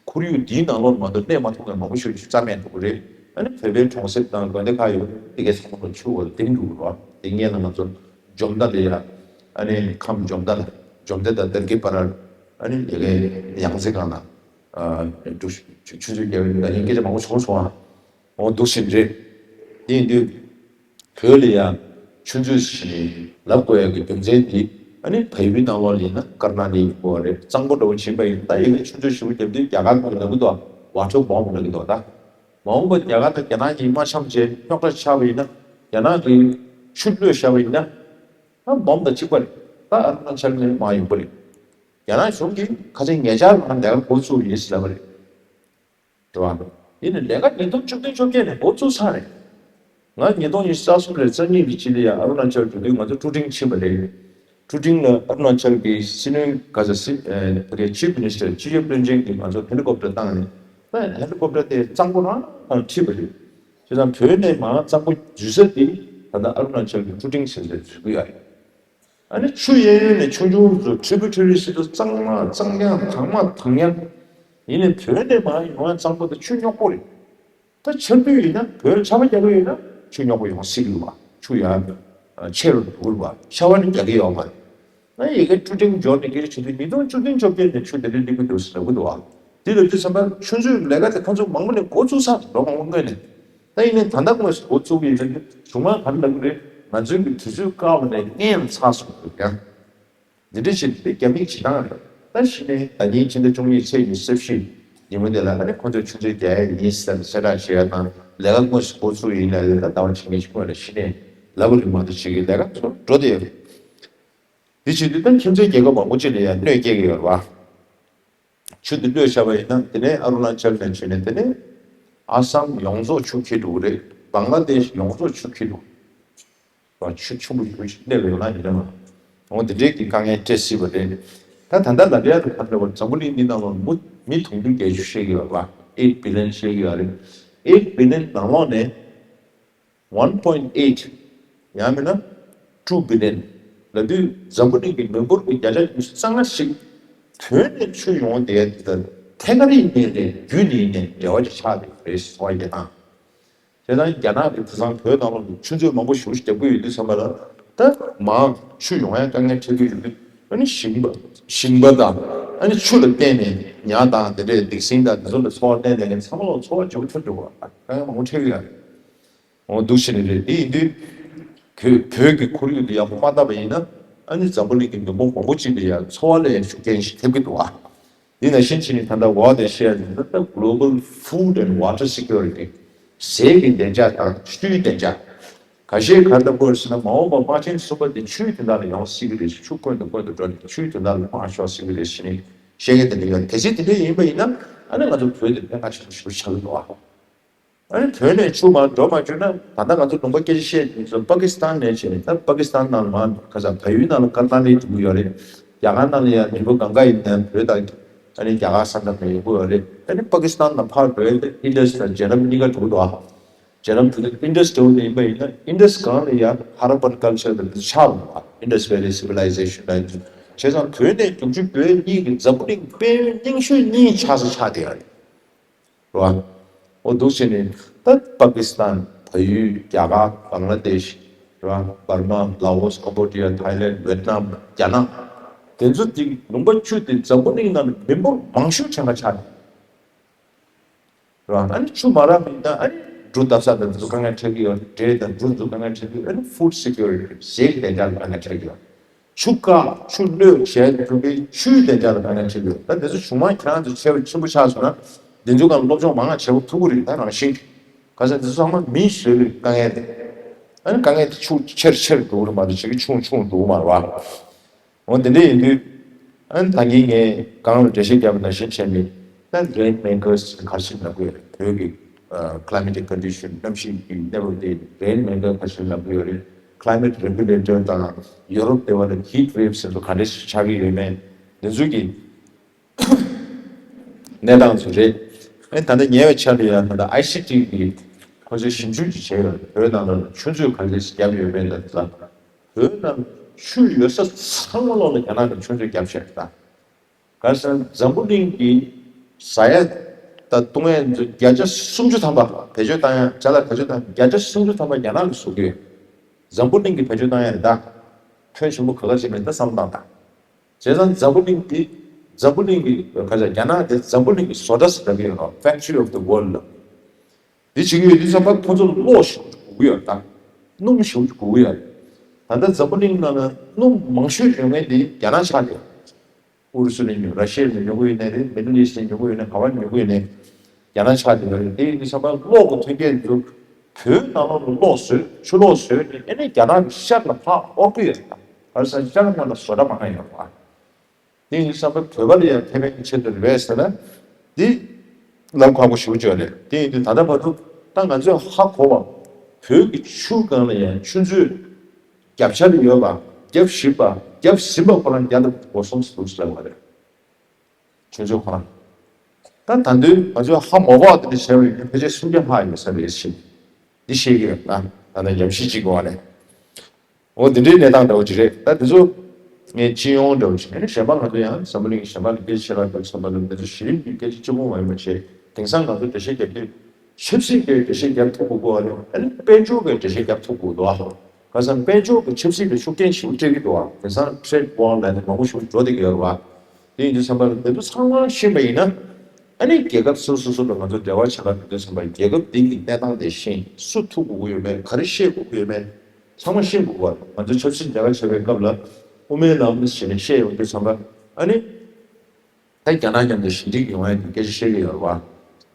ཁོར་ཡུག་འདིའི་ནང་ལོགས་མ་གཏོགས་གནས་མ་ཐུབ་མཁན་མང་པོ་ཞེ་པོ་ཅིག་རྩ་མེད་འགྲོ་གི་རེད། ཨ་ནི་བོད་པའི་གྲོང་གསེབ་དང་དགོན་སྡེ་ཁག་ཡོད་དེ་གའི་ཚང་མ་ལ་ཆུ་འོག་ལ་ལྡིང་འགྲོ་གི་རེད་བ། དེ་སྔོན་ལ་ང་ཚོ་འཇོ་མདའ་ལ་ཡ། ཨ་ནི་ཁམས་འཇོ་མདའ་ལ། འཇོ་མདའ་དང་དར་གྱི་བར་ཨ་ནི་ཡ་གའི་ཡང་རྩེ་སྒང་ལ། ཨ་འབྲུ་ཆུ་ཆུ་ཚོད་རྒྱག་པའི་ད་ཡིན་སྐད་ཆ་མང་པོ་བྱུང་སོང་ཨ། འོ་འདུག་བཞིན་རེད། དེ་ཡིན་དུས་བོད་ལ་ཡང་ཆུ་མཛོད་ཟེར་ནས་ལབ་དགོས་ཡག་གི་རྒྱུ་མཚན་དེ་ཨ་ནི་བལ་ཡུལ་ནང་ལོགས་ལ་ཡིན་ན་ཀར་ན་ཊ་ཀ་ཡིན་དགོས་པ་རེད། གཙང་པོ་འདྲ་བོ་ཕྱིན་པ་ཡིན་ད་ཡིན་ན་ཆུ་མཛོད་ཞེ་པོ་བརྒྱབ་དུས་རྒྱ་གར་གྱིས་ལབ་ཀྱི་འདུག་ཝ་ཊར་བོམ་ལབ་ཀྱི་འདུག་ད་མ་འོངས་པ་རྒྱ་གར་དང་རྒྱ་ནག་གཉིས་མ་འཆམ་བྱས་རྙོག་དྲ་ཆགས་པ་ཡིན་ན་རྒྱ་ནག་གིས་ཆུ་གློད་བཞག་པ་ཡིན་ན་ད་བོམ་དང་གཅིག་པ་རེད། ད་ཨ་རུ་ན་ཅལ་ནས་མར་ཡོང་གི་རེད། རྒྱ་ནག་གཞུང་གིས་ཁ་སང་ཉེ་ཆར་ལ་ལས་ཀ་འགོ་བཙུགས་ཡིན་ཟེར་ལབ་པ་རེད། རེད་བ། ཡིན་ནའི་ལས་ཀ་ཉིས་སྟོང་བཅུ་བདུན་བཅོ་བརྒྱད་ནས་འགོ་བཙུགས་ཚར་རེད། ང་ཉིས་སྟོང་ཉི་ཤུ་རྩ་གསུམ་ལོའི་རྩ་གཉིས་ཀྱི་སྤྱི་ལོ་ཡ་ཨ་རུ་ན་ཅལ་འགྲོ་དུས་ང་ཚོ་ཀྲུ་ཀྲིང་ཕྱིན་པ་རེད། ཀྲུ་ཀྲིང་ལ་ཨ་རུ་ན་ཅལ་གྱི་སྲིད་བློན་ག་ས་སྲིད་ཨ་ཕ་གིའི་ཆིབ་མི་ནི་སི་ཊར་སྤྱི་ཁྱབ་བློན་ཆེན་གྱིས་ང་ཚོ་ཧེ་ལི་ཀོབ་ཊར་བཏང་ནས་ད་ཧེ་ལི་ཀོབ་ཊར་དེ་གཙང་པོ་རང་རང་ཁྲིད་པ་རེད། བྱས་ཙང་བོད་ནས་མར་གཙང་པོ་འཛུལ་ས་དེ་ད་ལྟ་ཨ་རུ་ན་ཅལ་གྱི་ཀྲུ་ཀྲིང་ཟེར་སའི་འཛུལ་གྱི་ཡོད་རེད། ཨ་ནི་ཆུ་གཡས་གཡོན་ནས་ཆུང་ཆུང་ཚོ་ཊི་རི་བུ་ཊི་རི་ཟེར་དུས་གཙང་མ་གཙང་རྐྱང་། དྭངས་མ་དྭངས་རྐྱང་། ཡིན་ནའི་བོད་ནས་མར་ཡོང་ཡ་གཙང་པོ་དང་ཆུ་རྙོག་པོ་རེད། ད་ཆར་དུས་ཡིན་ན་བོད་ཆར་པ་རྒྱག་གི་ཡོད་ན་ཆུ་རྙོག་པོ་ཡོང་སྲིད་ཀྱི་རེད་བ། ཆུ་ཡང་ཆེ་རུ་འགྲོ་གི་རེད་བ། ཆར་པ་ནི་རྒྱག་གི་ཡོད་མ་རེད། ང་ཡི་གེ་ཀྲུ་ཀྲིང་འབྱོར་ནས་སྐད་ཆ་བྱེད་དུས་ཉིས་སྟོང་བཅུ་བདུན་བཅོ་བརྒྱད་ནས་ཆུ་དེ་འདྲ་སླེབས་ཀྱི་འདུག་ཟེར་ལབ་ཀྱི་འདུག་བ། དེ་ལབ་དུས་ཙམ་པ་ཆུ་མཛོད་ཀྱི་ལས་ཀ་དེ་ཁོང་ཚོ་མང་པོ་ནས་འགོ་བཙུགས་ཚར། ལོ་མང་པོ་སྔོན་ནས། ད་ཡིན་ནའི་ད་ལྟ་དངོས་སུ་འགོ་བཙུགས་ཀྱི་ཡིན་ན་གཞུང་མང་ག་རེ་ལབ་ཀྱི་རེད། ང་ཚོའི་གི་དུས་ཚོད་བཀག་པ་ནས་སྔོན་ལ་ཚར་སོང་འདུག་ཀྱང་། འདི་འདྲ་བྱེད་དུས་རྒྱ་མིའི་བྱེད་སྟངས་རེད། ད་གཞི་ནས་ད་ཉིན་ཕྱི་ཟླ་བཅུ་གཉིས་ཚེས་ཉི་ཤུ་རྩ་བཞི་ཉིན་མོ་དེ་ལ་ཨ་ནི་ཁོང་ཚོས་ཆུ་མཛོད་རྒྱག་ཡ་ཡིན་ཟེར་གསལ་བསྒྲགས་བྱས་ཡ་དང་ལས་ཀ་དངོས་སུ་འགོ་བཙུགས་ཡིན་ལབ་ཡ། ད་ཟླ་བ་ཕྱི་ཉིན་ཞིག་སྔོན་ལ་གཞི་ནས་ལབ་རིང་མ་གཏོགས་བྱེད་ཀྱི་ལས་ཀ་ཚོ་འགྲོ་བསྡད་ཡོད་རེད། འདི་བྱེད་དུས་ད་ཁྱིམ་མཚེས་རྒྱལ་ཁབ་མང་པོ་ཅིག་ལ་ཡང་གནོད་སྐྱེལ་གྱི་ཡོད་རེད་བ། ཆུ་འདི་གནོད་བཞག་པ་ཡིན་ན་དེ་ནས་ཨ་རུ་ན་ཅལ་ནས་བྱས་ནས་དེ་ནས་ཨ་སམ་ཡོངས་རྫོགས་ཆུ་འཁྱིལ་འགྲོ་གི་རེད། བང་ལ་དེཤ་ཡོངས་རྫོགས་ཆུ་འཁྱིལ་འགྲོ་གི་རེད། ཆུ་ཆུ་བོ་ཆུ་ཞིག་གནས་པ་ཡོང་ན་ཡིན་ན་མ། འོ་དེ་འདྲའི་གི་དཀའ་ངལ་འཕྲད་སྲིད་པ་རེད། ད་ད་ལྟ་ལ་རེ་ཡ་དུ་ཕར་འགྲོ་བ་འཛམ་བུ་གླིང་འདི་ནང་ལ་མུ་མི་དུང་ཕྱུར་བརྒྱད་ཅུ་བཤད་ཀྱི་ཡོད་རེད་བ། ཨེཊ་བི་ལི་ཡན་བཤད་ཀྱི་ཡོད་རེད། ཨེཊ་བི་ལི་ཡན་ནང་ལོགས་ནས་ཝན་པོ་ཡིན་ཊི་ཨེཊ་ཡང་མིན་ན་ཊུ་བི་ལི་ཡན་ལབ་དུས་འཛམ་བུ་གླིང་གི་མི་འབོར་གྱི་བརྒྱ་ཆ་ཉི་ཤུ་རྩ་ལྔ་ཞིག་བོད་ནས་ཆུ་ཡོང་བསྡད་དེ་དང་ཐད་ཀར་ཡིན་ནའི་རེད། བརྒྱུད་ནས་ཡིན་ནའི་འབྲེལ་བ་ཅིག་ཆགས་བསྡད་ཡོད་རེད་ཟེར་བ་ཡིན་ན། བྱས་ཙང་རྒྱ་ནག་གིས་དེང་སང་བོད་ནང་ལོགས་ནས་ཆུ་མཛོད་མང་པོ་ཞེ་པོ་ཅིག་རྒྱག་གི་ཡོད་དུས་ཙམ་པ་ལ་ད་མང་ཆུ་ཡོང་ཡ་དཀའ་ངལ་འཕྲད་ཀྱི་ཡོད་དུས། ཨ་ནི་ཞིང་པ་ཞིང་པ་དང་ཨ་ནི་ཆུ་ལ་བརྟེན་ནས་ཉ་དང་དེ་འདྲའི་འདེགས་སྲིན་དང་དེ་ཚོ་ལ་འཚོ་བ་བརྟེན་བསྡད་མཁན་ཚང་མ་ལ་འཚོ་བ་ལྗིད་པོ་ཐེབས་འགྲོ་གི་རེད། དཀའ་ངལ་མང་པོ་འཕྲད་ཀྱི་ཡོད་རེད། འོ་འདུག་བྱས་ནས་རེད། དེ་ཡིན་དུས་བོད་བོད་ཀྱི་ཁོར་ཡུག་དེ་ཡག་པོ་མ་བཏབ་པ་ཡིན་ན་ཨ་ནི་འཛམ་བུ་གླིང་གི་མི་འབོར་མང་པོ་ཅིག་ལ་ཡང་འཚོ་བ་ལ་ཡང་ཤུགས་རྐྱེན་ཞིག་ཐེབས་ཀྱི་འདུག་ཨ། འདི་ནང་བཞིན་བྱས་ནས་ད་ལྟ་འོག་དེ་བཤད་ཡ་ཡིན་ན་ད་Global Food and Water Security། ཟས་ཀྱི་བདེ་འཇགས་དང་ཆུའི་བདེ་འཇགས། ཁ་ཤས་ག་འདྲ་པོ་ཟེར་ན་མ་འོངས་པ་དམག་ཆེན་གསུམ་པ་དེ་ཆུའི་དོན་དག་ལ་ཡོང་སྲིད་ཀྱི་རེད། ཆུ་ཀུན་ཏུ་ཀུན་ཏུ་འགྲོ་ནས་ཆུའི་དོན་དག་ལ་མར་ཤོར་སྲིད་ཀྱི་རེད་ཟེར་ནས་བཤད་མཁན་དེ་འདྲ་ཡོད། གལ་སྲིད་དེ་འདྲ་ཡིན་པ་ཡིན་ན་ཨ་ནི་ང་ཚོ་བོད་དེ་གནད་འགག་ཆེན་པོ་ཞིག་ཆགས་ཀྱི་འདུག་ཨ། ཨ་ནི་བོད་ནས་ཆུ་མར་འགྲོ་མ་བཅུག་ན་ད་ལྟ་ང་ཚོ་ལུང་པ་སྐད་ཆ་བཤད་དུས་ཙམ་པ་ཀི་སི་ཐན་ནས་བྱས་ནས་ད་པ་ཀི་སི་ཐན་ནང་ལ་མར་ཁ་སང་བལ་ཡུལ་ནང་ལ་ཀར་ཏ་ལི་འགྲོ་གི་ཡོད་རེད། རྒྱ་གར་ནང་ལ་ཡང་རི་བོ་གངྒཱ་ཡིན་ན་བོད་དང་ཨ་ནི་རྒྱ་གར་ས་མཚམས་ནས་ཡོང་གི་ཡོད་རེད། ཨ་ནི་པ་ཀི་སི་ཐན་ནང་ཕར་འགྲོ་ཡ་དེ་ཨིན་ཌས་དང་ཇེ་ལམ་གཉིས་ཀ་འགྲོ་གི་འདུག་ཨ། ཇེ་ལམ་དེ་ཨིན་ཌས་འགྲོ་གི་ཡིན་པ་ཡིན་ན་ཨིན་ཌས་སྒང་ལ་ཡང་ཧ་ར་པན་ཀལ་ཆར་དང་དེ་ཆགས་འདུག་ཨ། Indus Valley Civilization ལ་ཡིན། བྱས་ཙང་བོད་ནས་རྒྱུག་ཆུ་བོད་གཉིས་ཀྱི་འཛམ་བུ་གླིང་དཔལ་ཡོན་རྙིང་ཤོས་གཉིས་ཆགས་ས་ཆགས་བསྡད་ཡོད་རེད། རེད་བ། འོ་འདུག་བྱས་ནས་ད་པ་ཀི་སི་ཐན། བལ་ཡུལ། རྒྱ་གར། བང་ལ་དེཤ། རེད་བ། འབར་མ། ལའོ་སི། ཀམ་བོ་ཌི་ཡ། ཐའི་ལེན། ཝེད་ནམ། རྒྱ་ནག། དེ་ཚོ་དེ་ལུང་པ་བཅུ་དེ་འཛམ་བུ་གླིང་ནང་ནས་མི་འབོར་མང་ཤོས་ཆེ་ཁ་ཆགས་ནས། རེད་བ། ཨ་ནི་ཆུ་མ་རག་པ་ཡིན་ན་ཨ་ནི་འབྲུ་བཏབ་ས་དང་དེ་ཚོ་དཀའ་ངལ་འཕྲད་ཀྱི་ཡོད་རེད། འབྲས་དང་འབྲུ་ཚོ་དཀའ་ངལ་འཕྲད་ཀྱི་ཡོད་རེད། ཨ་ནི་ཕུཌ་སི་ཀུ་རི་ཊི། ཟས་ཀྱི་བདེ་འཇགས་ལ་དཀའ་ངལ་འཕྲད་ཀྱི་ཡོད་རེད། ཆུ་བཀག་ཆུ་གློད་བྱས་འགྲོ་གི་ཆུའི་བདེ་འཇགས་ལ་དཀའ་ངལ་འཕྲད་ཀྱི་ཡོད། ད་དེ་ཚོ་གཞུང་མང་ཁྱེད་རང་ཚོ་ཆེ་བ་ཆེན་པོ་ཆགས་སོང་ན་འདི་ཚོ་སྒང་སློབ་སྦྱོང་མང་ང་བྱེད་པ་ཐུབ་ཀྱི་རེད། ད་རང་བཞིན་ག་ས་འདི་ཚོ་ཚང་མ་མིས་བཟོས་པའི་དཀའ་ངལ་རེད། ཨ་ནི་དཀའ་ངལ་དེ་ཆུ་ཆེར་ཆེར་འགྲོ་གི་རེད་མ་གཏོགས་ཆེ་གི་ཆུང་ཆུང་འགྲོ་གི་མ་རེད་བ། འོ་དེ་འདྲ་ཡིན་དུས། ཨ་ནི་ད་གིན་ངས་གོང་ལ་འགྲེལ་བཤད་བརྒྱབ་པ་ནང་བཞིན་བྱས་ནས་ད་རེན་མེ་ཀར་སི་ག་རེ་ཟེར་ལབ་ཀྱི་ཡོད་རེད། བོད་ཀྱི་ཨ་climatic condition གནམ་གཤིས་ཀྱི་གནས་བབ་དེ་རེན་མེ་ཀར་ག་རེ་ཟེར་ལབ་ཀྱི་ཡོད་རེད། Climate Regulator དང་ཡུ་རོབ་ལྟེ་བ་ལ་heat waves ཟེར་ཚོ་ག་འདྲ་ཞིག་ཆགས་ཀྱི་ཡོད་མེད་འདི་ཚོ་གི་གནས་སྟངས་ཚོ་རེད། ཨ་ནི་ད་ལྟ་ཉེ་བའི་ཆར་ལ་ཡང་ད་ལྟ་ཨའི་སི་ཊི་གི་ཁོ་ཚོས་ཞིབ་འཇུག་ཅིག་བྱས་ཡོད་རེད། བོད་ནང་ལ་ཆུ་མཛོད་ག་འདྲ་ཞིག་བརྒྱབ་ཡོད་མེད་ལ་ད། བོད་ནང་ཆུ་ཡོད་ས་ཚང་མ་ལོག་ལ་རྒྱ་ནག་གིས་ཆུ་མཛོད་བརྒྱབ་བཞག་ད། ག་རེ་ཟེར་ན་འཛམ་བུ་གླིང་གི་ཟ་ཡ་དང་བཏུང་ཡ་ཚོ་བརྒྱ་ཆ་སུམ་ཅུ་ཐམ་པ་བེད་སྤྱོད་བཏང་ཡ། ཅ་ལག་བེད་སྤྱོད་བཏང་ཡ་བརྒྱ་ཆ་སུམ་ཅུ་ཐམ་པ་རྒྱ་ནག་གིས་བཟོ་གི་ཡོད། འཛམ་བུ་གླིང་གིས་བེད་སྤྱོད་བཏང་ཡ་རེད་ད། ཕོན་ཆེན་པོ་ག་ག་བྱེད་མེད་ད་བསམ་བློ་བཏང་ད། བྱས་ཙང་འཛམ་བུ་གླིང་འདི་འཛམ་བུ་གླིང་གི་ག་ཚ་རྒྱ་ནག་དེ་འཛམ་བུ་གླིང་གི་བཟོ་གྲྭ་ཟེར་གྱི་ཡོད་རེད། Factory of the World ལབ། འདི་བྱེད་ཀྱི་ཡོད་དུས་ཙམ་པ་ཁོ་ཚོ་གློག་ཞེ་པོ་ཅིག་དགོས་ཀྱི་ཡོད་རེད་ད། སྣུམ་ཞེ་པོ་ཅིག་དགོས་ཀྱི་ཡོད་རེད། ད་ལྟ་འཛམ་བུ་གླིང་ནང་ན་སྣུམ་མང་ཤོས་ཉོ་མཁན་དེ་རྒྱ་ནག་ཆགས་ཀྱི་ཡོད་རེད། ཨུ་རུ་སུ་ནས་ཉོ། ར་ཤི་ཡ་ནས་ཉོ་གི་ཡོད་ནའི་རེད། མི་ཌལ་ཨི་སི་ཊི་ནས་ཉོ་གི་ཡོད་ནའི་ག་པར་ཉོ་གི་ཡོད་ནའི་རྒྱ་ནག་ཆགས་ཀྱི་ཡོད་རེད། དེ་ཡིན་དུས་ཙམ་པ་གློག་གི་ཐོན་སྐྱེད་འདི་ཚོ་བོད་ནང་ལོགས་ལ་གློག་བཟོས། ཆུ་གློག་བཟོས་ནས་ཨ་ནི་རྒྱ་ནག་གི་ཤར་ལ་ཕར་དབོར་གྱི་ཡོད་རེད་ད། ག་རེ་ཟེར་ན་ཤར་སྔོན་ལ་བཟོ་གྲྭ་མང་ང་ཡོད་རེད་པ། དེ་ཡིན་དུས་ཙམ་པ་བོད་པ་ལ་ཡང་ཕན་པའི་ཆེད་དུ་རེད་པས་ཟེར་ན། འདི་ལམ་ཁག་པོ་ཞེ་པོ་ཅིག་རེད། དེ་ཡིན་དུས་ད་ལྟ་བར་དུ་ད་ང་ཚོས་ཧ་གོ་བ། བོད་ཀྱི་ཆུ་སྒང་ལ་ཡང་ཆུ་མཛོད་བརྒྱབ་འཆར་ཡོད་པ། བརྒྱབ་བཞིན་པ། བརྒྱབ་ཟིན་པ་ཁོ་རང་བརྒྱ་དང་སྒོ་གསུམ་ཟེར་ལབ་པ་རེད། ཆུ་མཛོད་ཁོ་རང་། ད་ད་དུང་ང་ཚོས་ཧ་མ་གོ་བ་དེ་འདྲ་བྱས་པ་ཡིན་ན་ཕལ་ཆེར་སུམ་བརྒྱ་ལྷག་ཡོད་ས་རེད་ཞེས་འདི་བཤད་ཀྱི་ཡོད་ན། ད་ལྟ་ཉམས་ཞིབ་ཅིག་གི་འོག་ནས། འོ་དེ་འདྲའི་གནས་སྟངས་འདྲ་བོ་ཅིག་རེད། ད་དེ་ཚོ་ངས་སྤྱི་ཡོངས་འདྲ་བོ་ཅིག་ཨ་ནི་གཞན་པ་ང་ཚོ་ཡང་འཛམ་བུ་གླིང་གཞན་པ་ལ་སྐད་ཆ་བཤད་ཡག་འདྲ་བོ་བསམ་པ་ལ་དེ་ཚོ་གཞི་རིམ་གྱི་སྐད་ཆ་གཅིག་པོ་མ་ཡིན་པ་བྱས། དེང་སང་ང་ཚོ་འགྲེལ་བཤད་རྒྱབ་དུས་ཆབ་སྲིད་ཀྱི་འགྲེལ་བཤད་རྒྱབ་ཐུབ་དགོས་ཀྱི་རེད། ཨ་ནི་དཔལ་འབྱོར་གྱི་འགྲེལ་བཤད་རྒྱབ་ཐུབ་དགོས་འདུག་ཨ། ཁ་སང་དཔལ་འབྱོར་གྱི་ཆབ་སྲིད་ལ་ཤུགས་རྐྱེན་ཞེ་པོ་སྤྲད་ཀྱི་འདུག་ཨ། དེང་སང་ཊེ་རེ་ཌི་ཝར་ལབ་ནས་མང་པོ་ཞིག་འགྲོ་བསྡད་ཀྱི་ཡོད་རེད་བ། དེ་ཡིན་དུས་ཙམ་པ་ལ་དེ་ཚོ་ཚང་མ་ཤེས་པ་ཡིན་ན། ཨ་ནི་རྒྱལ་ཁབ་སོ་སོ་སོ་ལ་ང་ཚོ་འབྲེལ་བ་བྱེད་ག་འགྲོ་དུས་ཙམ་པ་རྒྱལ་ཁབ་འདི་གི་གནས་སྟངས་དེ་ཤེས། སུ་ཐུག་དགོས་ཀྱི་ཡོད་མེད། ག་རེ་བཤད་དགོས་ཀྱི་ཡོད་མེད། ཚང་མ་ཤེས་དགོས་པ། ང་ཚོ་ཆབ་སྲིད་ལས་ཀ་བྱེད་པའི་སྐབས་ལ་དབུ་མའི་ལམ་ཞེས་ནས་བཤད་ཡོང་དུས་ཙམ་པ། ཨ་ནི་ད་རྒྱ་ནག་མཉམ་དུ་ཞི་འགྲིག་ཡོང་ཡ་གི་སྐད་ཆ་བཤད་ཀྱི་ཡོད་རེད་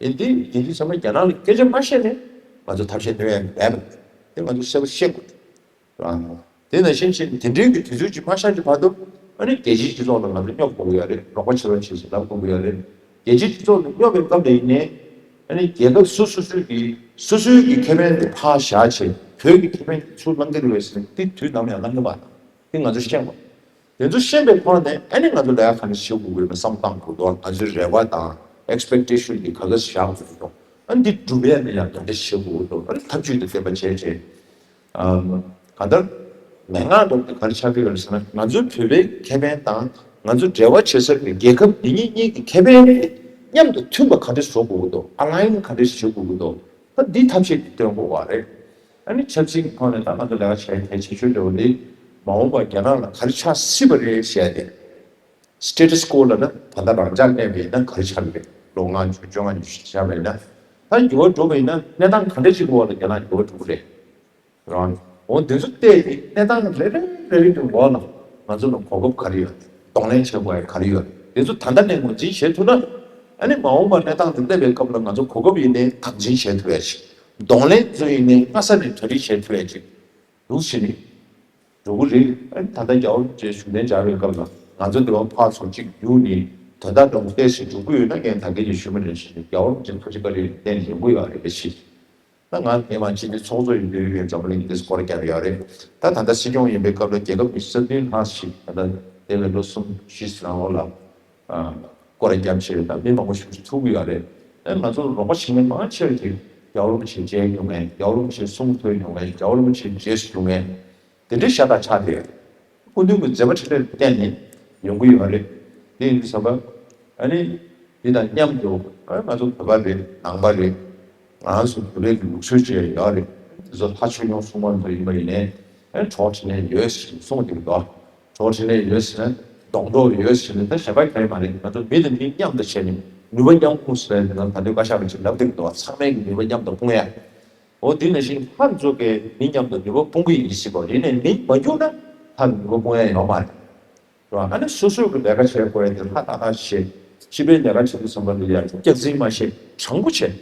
བ། ཡིན་དུས་དེ་དུས་ཙམ་པ་རྒྱ་ནག་ལ་སྐད་ཆ་མ་བཤད་ནས་ང་ཚོ་ཐབས་ཤེས་སྟོན་ཡ་གི་མེད་པ་དེ་ང་ཚོ་གསལ་པོ་ཤེས་དགོས་རེད་བ། དེ་ནང་བཞིན་བྱས་ནས་དེ་འདྲའི་གི་དུས་ཚོད་ཅིག་མ་ཤར་གྱི་བར་དུ་ཨ་ནི་རྒྱལ་སྤྱིའི་སྤྱི་ཚོགས་ལ་ང་ཚོ་སྙོབ་དགོས་ཀྱི་ཡོད་རེད། རོགས་པ་བྱེད་རོགས་བྱེད་ཟེར་ལབ་དགོས་ཀྱི་ཡོད་རེད། རྒྱལ་སྤྱིའི་སྤྱི་ཚོགས་ལ་སྙོབ་པའི་སྐབས་ལ་ཡིན་ནའི་ཨ་ནི་རྒྱལ་ཁབ་སོ་སོ་སོའི་གི་སོ་སོའི་གི་ཁེ་ཕན་དེ་ཕར་བཞག་བྱས་བོད་ཀྱི་ཁེ་ཕན་དེ་ཚུར་བླང་གི་རེད་བས་ཟེར་ནས་དེ་དུས་ནམ་ཡང་བླང་གི་མ་རེད། དེ་ང་ཚོ་ཤེས་དགོས། དེ་ཚོ་ཤེས་པའི་ཐོག་ནས་ཨ་ནི་ང་ཚོ་ལས་ཀ་ག་འདྲ་བྱེད་དགོས་ཀྱི་ཡོད་པའི་བསམ་བློ་བཏང་དགོས་འདུག་ང་ཚོའི་རེ་བ་དང་ཨེག་སི་པེག་ཊེ་ཤན་འདི་ག་ག་བཞག་དགོས་འདུག་ཨ་ནི་འདི་སྒྲུབ་ཡ་ནི་ཡང་ག་འདྲ་བྱེད་དགོས་འདུག་ཨ་ནི་ཐབས་ཇུས་དང་ལྡན་པ་བྱས་བྱས། ཨམ། གང་ལྟར་མན་ངག་འདྲ་བོ་དེ་ག་རེ་ཆགས་ཀྱི་ཡོད་རེད་ཟེར་ན། ང་ཚོའི་བོད་པའི་ཁེ་ཕན་དང་ང་ཚོ་འབྲེལ་བ་བྱེད་ས་གི་རྒྱལ་ཁབ་འདི་གཉིས་གཉིས་ཀྱི་ཁེ་ཕན་དེ་མཉམ་དུ་མཐུན་པ་ག་འདྲ་བཟོ་དགོས་ཀྱི་འདུག་ཨ་ལ་ཡིན་ག་འདྲ་བྱེད་དགོས་ཀྱི་འདུག་ད་འདི་ཐབས་ཤེས་འདི་སྟོན་དགོས་པ་རེད། ཨ་ནི་ཆབ་སྲིད་ཀྱི་ཐོག་ནས་ད་ང་ཚོ་ལས་ཀ་བྱས་གལ་ཆེ་ཤོས་འདྲ་བོ་འདི་མ་འོངས་པར་རྒྱ་ནག་ལ་ག་རེ་ཆགས་སྲིད་པ་རེད་ཟེར་ཏེ། སི་ཊེ་ཊས་ཀོ་ལབ་ན་ད་ལྟ་རང་འཇགས་གནས་པ་ཡིན་ན་ག་རེ་ཆགས་རེད། ལོ་ལྔ་བཅུ་བཅོ་ལྔ་ཉི་ཤུ་ཆགས་པ་ཡིན་ན། ད་འགྱུར་བ་འགྲོ་བ་ཡིན་ན་གནས་སྟངས་ག་འདྲ་ཞིག་གི་འོག་ལ་རྒྱ་ནག་འགྱུར་བ་འགྲོ་གི་རེད། རང་འོ་འདི་ཚོ་བལྟས་ཏེ་གནས་སྟངས་རེ་རེ་རེ་རེ་གི་འོག་ལ་ང་ཚོ་ལ་གོ་སྐབས་ག་རེ་ཡོད། གདོང་ལེན་བྱེད་དགོས་ཡ་ག་རེ་ཡོད། འདི་ཚོ་ད་ལྟ་ནས་ངོས་འཛིན་བྱེད་ཐུབ་ན། ཨ་ནི་མ་འོངས་པར་གནས་སྟངས་འདི་སླེབས་པའི་སྐབས་ལ་ང་ཚོ་གོ་སྐབས་ཡིན་ནའི་དམ་འཛིན་བྱེད་ཐུབ་ཡ་ཅིག་གདོང་ལེན་ཚོ་ཡིན་ནའི་སྔ་ས་ནས་གྲ་སྒྲིག་བྱེད་ཐུབ་ཡ་ཅིག་འདུག་ཟེར་ནས། འགྲོ་གི་རེད། ཨ་ནི་ད་ལྟ་རྒྱལ་བ་རིན་པོ་ཆེ་བཞུགས་གདན་འཇགས་པའི་སྐབས་ལ་ང་ཚོ་འདི་བ་ཕར་ཚུར་གཅིག་བརྒྱུགས་ནས་དོན་དག་འདྲ་པོ་བལྟས་ཤིག་འགྲོ་གི་ཡོད་ན། ངས་ད་གིན་གྱི་ཞུས་པ་ནང་བཞིན་རྒྱལ་བ་རིན་པོ་ཆེ་ཐུགས་རྗེ་བཀའ་དྲིན་གཏན་ནས་ཡོང་གི་ཡོད་རེད་ཟེར། ད་ང་ངས་མ་ཕྱི་ནས་ཚོགས་གཙོ་ཡིན་དུས་ངས་འཛམ་བུ་གླིང་འདི་སྐོར་རྒྱབ་ཡོད་རེད། ད་ད་ལྟ་སྲིད་སྐྱོང་ཡིན་པའི་སྐབས་ལ་རྒྱལ་ཁབ་ཉི་ཤུ་རྩ་བདུན་ལྷག་ཞིག་ད་ལྟ་འདས་པའི་ལོ་གསུམ་བཞི་ཙམ་རིང་ལ། སྐོར་ར་རྒྱབ་བྱས་དང་མི་མང་པོ་ཞིག་ཐུག་གི་ཡོད་རེད། ཨ་ང་ཚོ་རོགས་པ་བྱེད་མཁན་མང་ཆེ་བ་དེ་རྒྱལ་བ་རིན་པོ་ཆེ་མཇལ་མྱོང་མཁན། རྒྱལ་བ་རིན་པོ་ཆེ་གསུང་ཐོས་མྱོང་མཁན། རྒྱལ་བ་རིན་པོ་ཆེ་རྗེས་སུ་བཟུང་མཁན། དེ་འདྲའི་ཤ་སྟག་ཆགས་བསྡད་ཡོད་རེད། སྐུ་མདུན་གྱི་མཛད་པ་འཕྲིན་ལས་བརྟེན་ནས་ཡོང་གི་ཡོད་རེད། དེ་ཡིན་དུས་ཙམ་པ་ཨ་ནི་འདི་དང་མཉམ་དུ་ཨ་ང་ཚོ་བོད་པ་རེད། ནང་པ་རེད། ང་རང་ཚོ་བོད་པའི་ལུགས་སྲོལ་བཅས་ཡོད་རེད། དེ་ཚོ་ལྷ་ཆོས་སྐྱོང་སྲུང་མ་ཚོ་ཡིན་པ་ཡིན་ནའི་ཨ་གྲོགས་འཕྲིན་ལས་ཡོད་ཞེས་གསུངས་བསྡད་ཀྱི་འདུག་གྲོགས་འཕྲིན་ལས་ཡོད་ཟེར་ན་སྡོང་གྲོགས་ཡོད་ཟེར་ན་ད་གཞན་པ་གང་ཡང་མ་རེད། ང་ཚོ་མི་དང་མི་མཉམ་དུ་བྱས་ནས་ནུས་པ་མཉམ་སྤུངས་ཟེར་ན་ད་ལྟ་བཀའ་ཤག་གིས་ཅིག་ལབ་བསྡད་ཀྱི་འདུག་ཚང་མས་ཀྱི་ནུས་པ་མཉམ་དུ་སྤུངས་ཡ། འོ་དེ་ནང་བཞིན་ལྷ་ཚོ་གིས་མི་མཉམ་དུ་ནུས་པ་སྤུངས་ཀྱི་ཡིན་ཟེར་གོ། ཡིན་ནའི་མི་མ་རྒྱུག་ན་ལྷ་ནུས་པ་སྤུངས་ཡ་ཡོད་མ་རེད། རེད་བ། ཨ་ནི་སོ་སོའི་གི་ལས་ཀ་བྱེད་དགོས་ཡ་དེ་ལྷ་ཏག་ཏག་བྱེད། སྤྱི་པའི་ལས་ཀ་བྱེད་དུས་ཙམ་པ་ལ་ཡ་སྐྱག་རྫུན་མ་བཤད། དྲང་པོ་བྱེད།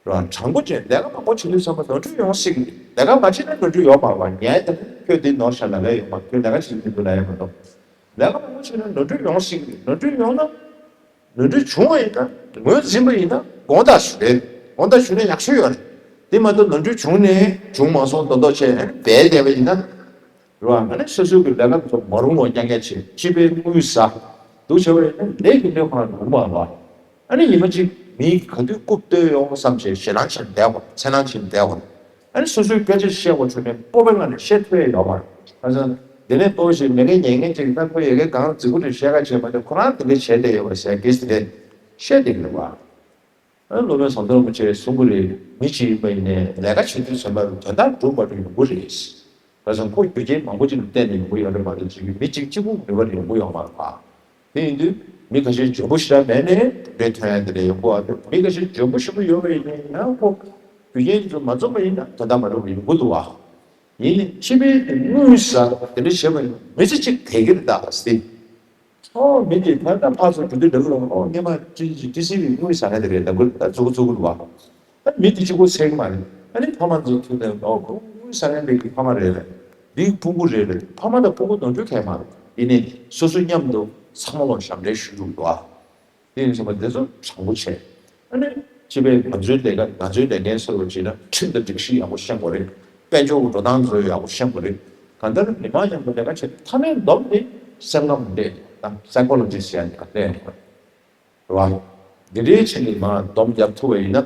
རེད་བ། དྲང་པོ་བྱས་ལས་ཀ་མང་པོ་བྱེད་དུས་ཙམ་པ་ནོར་འཁྲུལ་ཡོང་སྲིད་ཀྱི་རེད། ལས་ཀ་མ་བྱེད་ན་ནོར་འཁྲུལ་ཡོང་མ་རེད་བ། ངས་ད་ཁྱོད་འདི་ནོར་ཤག་ལབ་ཡ་ཡོད་མ་རེད། ཁྱོད་ལས་ཀ་བྱེད་ཀྱི་མི་འདུག་ལབ་ཡ་མ་གཏོགས། ལས་ཀ་མང་པོ་བྱེད་ན་ནོར་འཁྲུལ་ཡོང་སྲིད་ཀྱི་རེད། ནོར་འཁྲུལ་ཡོང་ན། ནོར་འཁྲུལ་བྱུང་བ་ཡིན་ན་ངོས་འཛིན་པ་ཡིན་ན་དགོངས་དག་ཞུ་རེད། དགོངས་དག་ཞུ་ན་ཡག་ཤོས་ཡོད་རེད། དེ་མ་གཏོགས་ནོར་འཁྲུལ་བྱུང་ནས་བྱུང་མ་སོང་མདོག་མདོག་བྱས་ཨ་ནི་སྦས་བསྡད་པ་ཡིན་ན། རེད་བ། ཨ་ནི་སོ་སོའི་གི་ལས་ཀ་ཚོ་མ་རུང་བ་རྐྱང་རྐྱང་བྱེད། སྤྱི་པའི་དངུལ་ཟ། སྡུག་བྱས་པ་ཡིན་ན་ལས་ཀྱི་ལས་ཁོ་རང་རུང་མ་རེད་བ། ཨ་ནི་ཉི་མ་གཅིག་མི་ག་དུས་རྐུབ་བཏོད་ཡོང་བསམ་བྱས་ཞེད་སྣང་བྱས་ནས་བསྡད་དགོས། འཚེར་སྣང་བྱས་ནས་བསྡད་དགོས། ཨ་ནི་སོ་སོའི་སྐད་ཆ་བཤད་དགོས་བྱུང་ནས་སྤོབས་པའི་ངང་ནས་བཤད་ཐུབ་ཡ་ཡོད་མ་རེད། ཁ་སང་དེ་ནས་ལྟོ་ཞིག་མེད་མཁན་ཉལ་མཁན་ཅིག་ད་ཁོ་ཡ་གའི་གང་རྫིག་པོ་ཅིག་བཤད་ཁ་བྱས་མ་ཐུབ། ཁོ་རང་དེ་འདྲ་བྱས་བསྡད་ཡོད་པ་ཟེར་གིས་དེ་འདྲ་བཤད་བསྡད་ཀྱི་རེད་བ། ཨ་ནི་སློབ་དཔོན་ཟམ་གདོང་རིན་པོ་ཆེས་གསུང་གི་རེད། མི་གཅིག་ཡིན་པ་ཡིན་ནའི་ལས་ཀ་བྱེད་དུས་ཙམ་པ་དོན་དག་འགྲུབ་མ་འགྲུབ་ཡོང་གི་རེད། ཁ་སང་ཁོ་རྒྱུ་རྐྱེན་མང་པོ་ཅིག་ལ་བརྟེན་ནས་ཡོང་གི་ཡོད་རེད་མ་གཏོགས་ཅིག་མི་གཅིག་གཅིག་པུ་ནུས་པ་ཡོང་གི་ཡོད་མ་རེད་བ། དེ་ཡིན་དུས་མི་ཁ་ཤས་འཇོན་པོ་ཞེ་དྲག་མེད་ནའི་གྲུབ་འབྲས་ཐོན་ཡ་དེ་འདྲ་ཡོང་གི་ཡོད་རེད། མི་ཁ་ཤས་འཇོན་པོ་ཞེ་པོ་ཡོད་པ་ཡིན་ནའི་ཡང་ཁོ་རྒྱུ་རྐྱེན་དེ་ཚོ་མ་འཛོམས་པ་ཡིན་ན་དོན་དག་མ་འགྲུབ་པ་ཡོང་གི་འདུག་བ། ཡིན་ནའི་སྤྱི་པའི་དེ་དངུལ་ཟ་དེ་འདྲ་བྱས་པ་ཡིན་ན་མི་ཚེ་གཅིག་བསྡད་ཀྱི་རེད་ད་ཟེར། ཨོ་མི་དེ་ད་ལྟ་ཕར་ཚུར་འགྲོ་དུས་འདྲ་གི་རེད། ཨོ་སྔོན་མ་ཊི་སི་ཝི་དངུལ་ཟ་མཁན་དེ་རེད། ད་ཁོ་ད་ཙུ་གུ་ཙུ་གུ་རེད་བ། ཨ་མི་དེ་གཅིག་པོ་ཟེར་གི་མ་རེད། ཨ་ནི་ཕ་མ་ཚོ་ཐུག་ནས་ཨོ་ཁོ་དངུལ་ཟ་མཁན་དེ་གི་ཕ་མ་རེད་རེད། འདི་སྤུ་གུ་རེད་རེད། ཕ་མ་དང་སྤུ་གུ་ནོར་འཁྲུལ་གང་ཡང་མ་རེད། ཡིན་ནའི་སོ་སོ་མཉམ་དུ་ཚང་མ་ལ་ཞབས་འདྲེན་ཞུ་རྒྱུ་འདུག་ཨ། དེ་ཡིན་ཙང་དེ་ཚོ་དྲང་པོ་བྱས། ཨ་ནི་སྤྱི་པའི་ང་ཚོའི་ལས་ཀ་ང་ཚོའི་ལས་འགན་སོར་བ་བྱས་ན་ཁྲིམས་དང་སྒྲིག་གཞི་ཡག་པོ་ཤེས་དགོས་རེད། དཔལ་འབྱོར་གྱི་འགྲོ་སྟངས་ཚོ་ཡག་པོ་ཤེས་དགོས་རེད། གང་ལྟར་མི་མང་མཉམ་དུ་ལས་ཀ་བྱེད་མཐའ་མའི་སྡོམ་དེ་སེམས་ཁམས་འདྲེས་དང་སའི་ཀོ་ལོ་ཇི་ཟེར་ཡ་འདི་ག་ལས་ཡོང་བ་རེད་བ། འདི་འདྲའི་ཆེད་ནས་མར་སྡོམ་རྒྱབ་ཐུབ་པ་ཡིན་ན་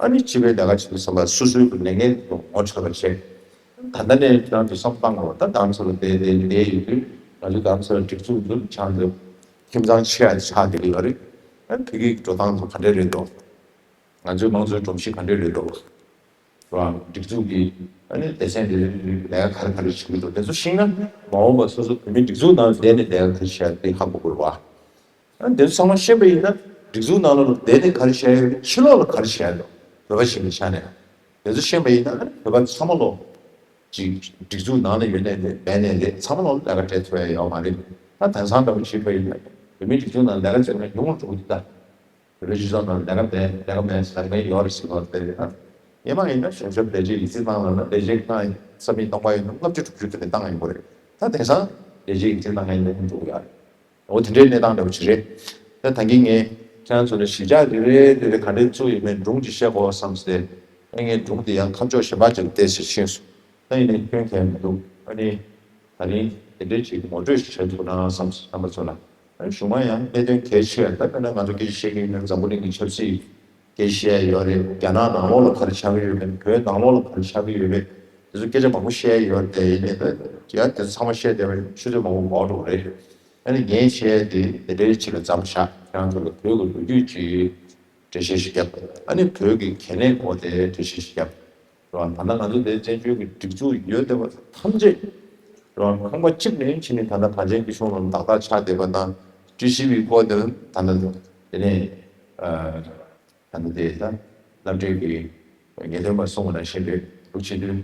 ཨ་ནི་སྤྱི་པའི་ལས་ཀ་བྱེད་དུས་ཙམ་པ་སོ་སོའི་གི་ལས་འགན་དེ་ངོ་འཕྲོད་པ་བྱས། ད་ལྟ་ནས་ཁྱེད་རང་ཚོ་བསམ་བློ་བཏང་དགོས། ད་རྡ་རམ་ས་ལ་བསྡད་བསྡད་བསྡད་ཡོད་དུས་ང་ཚོ་རྡ་རམ་ས་ལ་སྒྲིག་འཛུགས་འདུ་ཆགས་འདུག་ཁྱིམ་ཚང་ཆེ་ཡ་ཆགས་བསྡད་ཀྱི་ཡོད་རེད། ཨ་ནི་བོད་ཀྱི་འགྲོ་སྟངས་ཚོ་ག་འདྲས་རེད་འདུག་ང་ཚོའི་དམངས་གཙོའི་སྒྲོམ་གཞི་ག་འདྲས་རེད་འདུག་ར་སྒྲིག་འཛུགས་ཀྱི་ཨ་ནི་སྡེ་ཚན་དེ་ལས་ཀ་ག་རེ་ག་རེ་བྱེད་ཀྱི་འདུག་དེ་ཚོ་ཤེས་ན་མ་འོངས་པ་སོ་སོ་བོད་མིའི་སྒྲིག་འཛུགས་ནང་བསྡད་ནས་ལས་ཀ་ག་རེ་བྱེད་ཡ་དེ་ཧ་གོ་དགོས་རེད་བ། ཨ་ནི་དེ་ཚོ་ཚང་མ་ཤེས་པ་ཡིན་ན་སྒྲིག་འཛུགས་ནང་ལ་བསྡད་ནས་ག་རེ་བྱེད་ཡ་ཡོད་ཕྱི་ལོགས་ལ་ག་རེ་བྱེད་ཡ་འདུག་བོད་པ་ཞིག་གི་ཆ་ནས་དེ་ཚོ་ཤེས་པ་ཡིན་ན་ཨ་ནི་བོད་པ་ཚང་མ་ལོ་ཅིག་སྒྲིག་འཛུགས་ནང་ལ་ཡོད་ནས་རེད་མེད་ནས་རེད་ཚང་མ་ལོ་ལས་ཀ་སྤྲད་ཐུབ་ཡ་ཡོད་མ་རེད། ད་དེང་སང་འདྲ་པོ་བྱེད་པ་ཡིན་ན་བོད་མིའི་སྒྲིག་འཛུགས་ནང་ལས་ཀ་བྱེད་མཁན་ཉུང་རུ་འགྲོ་གི་འདུག་ད། བོད་པའི་སྤྱི་ཚོགས་ནང་ལས་ཀ་མེད་ལས་ཀ་མེད་ཟེར་མཁན་ཡོད་རེད་ཟེར་བ་དེ་རེད། ཨ་སྔོན་མ་ཡིན་ན་གཞུང་ཞབས་ལས་བྱེད་ཡིག་ཚད་བཏང་ལབ་ན་ལས་བྱེད་ཁང་ས་མིག་སྟོང་པ་ཡིན་ན་ལྔ་བཅུ་དྲུག་ཅུ་དེ་འདྲ་བཏང་ཡོང་གི་རེད། ད་དེང་སང་ལས་བྱེད་ཡིག་ཚད་བཏང་མཁན་ཉུང་འགྲོ་གི་ཡོད་རེད། འོ་དེ་འདྲའི་གནས་སྟངས་འདྲ་པོ་ཅིག་རེད། ད་ད་གིན་ངས་ཁྱེད་རང་ཚོ་ལ་གཞིས་ཆགས་རེ་རེ་རེ་རེ་ག་འདྲའི་བཙུགས་ཡོད་མེད་སྒྲུང་ཅིག་བཤད་དགོས་བསམ་སྟེ། ཨ་ངས་སྒྲུང་དེ་ཡང་ཁ་ཕྱོགས་གཞན་པ་ཅིག་ལ་བལྟས་ཟེར་ཤེས་སོང་། ད་ཡིན་ནའི་སྐྱོན་གང་ཡང་མི་འདུག་ཨ་ནི། ད་རིང་དེ་འདྲའི་ཅིག་ངོ་སྤྲོད་ཞིག་བྱེད་ཐུབ་ན་བསམ་སོང་རྣམ་པ་ཚོ་ལ། ཨ་ནི་གཞུག་མ་ཡང་གནད་དོན་གལ་ཆེ་བ་ད་དཔེར་ན་ང་ཚོ་སྐད་ཆ་བཤད་ཀྱི་ཡིན་ན་འཛམ་བུ་གླིང་གི་ཆབ་སྲིད་སྐད་ཆ་བཤད་ཡོད་རེད། རྒྱ་ནག་ནང་ལོགས་ལ་ག་རེ་ཆགས་ཀྱི་ཡོད་མེད་བོད་ནང་ལོགས་ལ་ག་རེ་ཆགས་ཀྱི་ཡོད་མེད་དེ་ཚོ་སྐད་ཆ་མང་པོ་བཤད་ཡོད་རེད། དེ་ཡིན་ནའི་ད་ཡ་དེ་ཚང་མ་བཤད་བསྡད་པ་ཡིན་ཆུ་ཚོད་མང་པོ་འགོར་འགྲོ་གི་རེད། ཨ་ནི་ངས་བཤད་དེ་དེ་འདྲའི་ཆེད་ལ་མཚམས་བཞག་ཁྱེད་རང་ཚོ་ལ་བོད་ཀྱི་ལོ་རྒྱུས་ཀྱི་འགྲེལ་བཤད་ཞིག་བརྒྱབ། ཨ་ནི་བོད་ཀྱི་གལ་གནད་སྐོར་དེ་འགྲེལ་བཤད་ཞིག་བརྒྱབ། རེད་བ། ད་ལྟ་ང་ཚོ་དེ་བཙན་བྱོལ་གྱི་སྒྲིག་འཛུགས་ཡོད་བསྡད་པ་ཐམས་ཅད་རེད་བ། ཁང་པ་གཅིག་ནས་ཕྱིན་ནས་ད་ལྟ་གངས་ཅན་སྐྱིད་གཤོངས་ལ་ཏག་ཏག་ཆགས་བསྡད་པ་དང་ཀྲི་ཤི་བི་སྐོར་དེ་ད་ལྟ་དེ་ནས་ད་ལྟ་དེ་ད་སློབ་གྲྭའི་གི་ངེས་སྟོན་པ་གསུངས་པ་ནང་བཞིན་རེད་འདུག་བྱེད་དུས།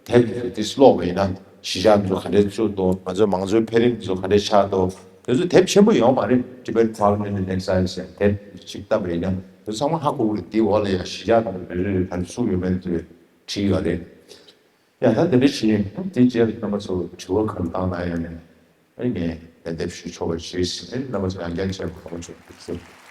དེབ་དེ་ཀློག་པ་ཡིན་ན་གཞིས་ཆགས་ཚོ་ག་འདྲས་བཙུགས་འདུག་ང་ཚོའི་མང་གཙོའི་འཕེལ་རིམ་ཚོ་ག་འདྲས་ཆགས་འདུག་དེ་ཚོ་དེབ་ཆེན་པོ་ཡོད་མ་རེད། Tibet Problem in the Exile ཟེར་དེབ་ཅིག་བཏབ་པ་ཡིན་ན་དེ་ཚང་མ་ཧ་གོ་གི་རེད། དེའི་འོག་ལ་ཡང་གཞིས་ཆགས་དང་མི་རེ་རེ་ག་འདྲས་བཙུགས་ཡོད་མེད་དེ་བྲིས་ཡོད་རེད། ཡ་ད་དེ་འདྲས་བྱས་དེ་རྗེས་རྣམ་པ་ཚོ་དྲི་བ་ག་རེ་བཏང་ན་ཡང་ནས་ཨེ་ངས་ལན་འདེབས་ཞུ་ཆོག་པ་བྱས་ཨེ་རྣམ་པ་ཚོ་ཡང་བསྐྱར་མཇལ་བ་གང་བྱུང་ཟེར།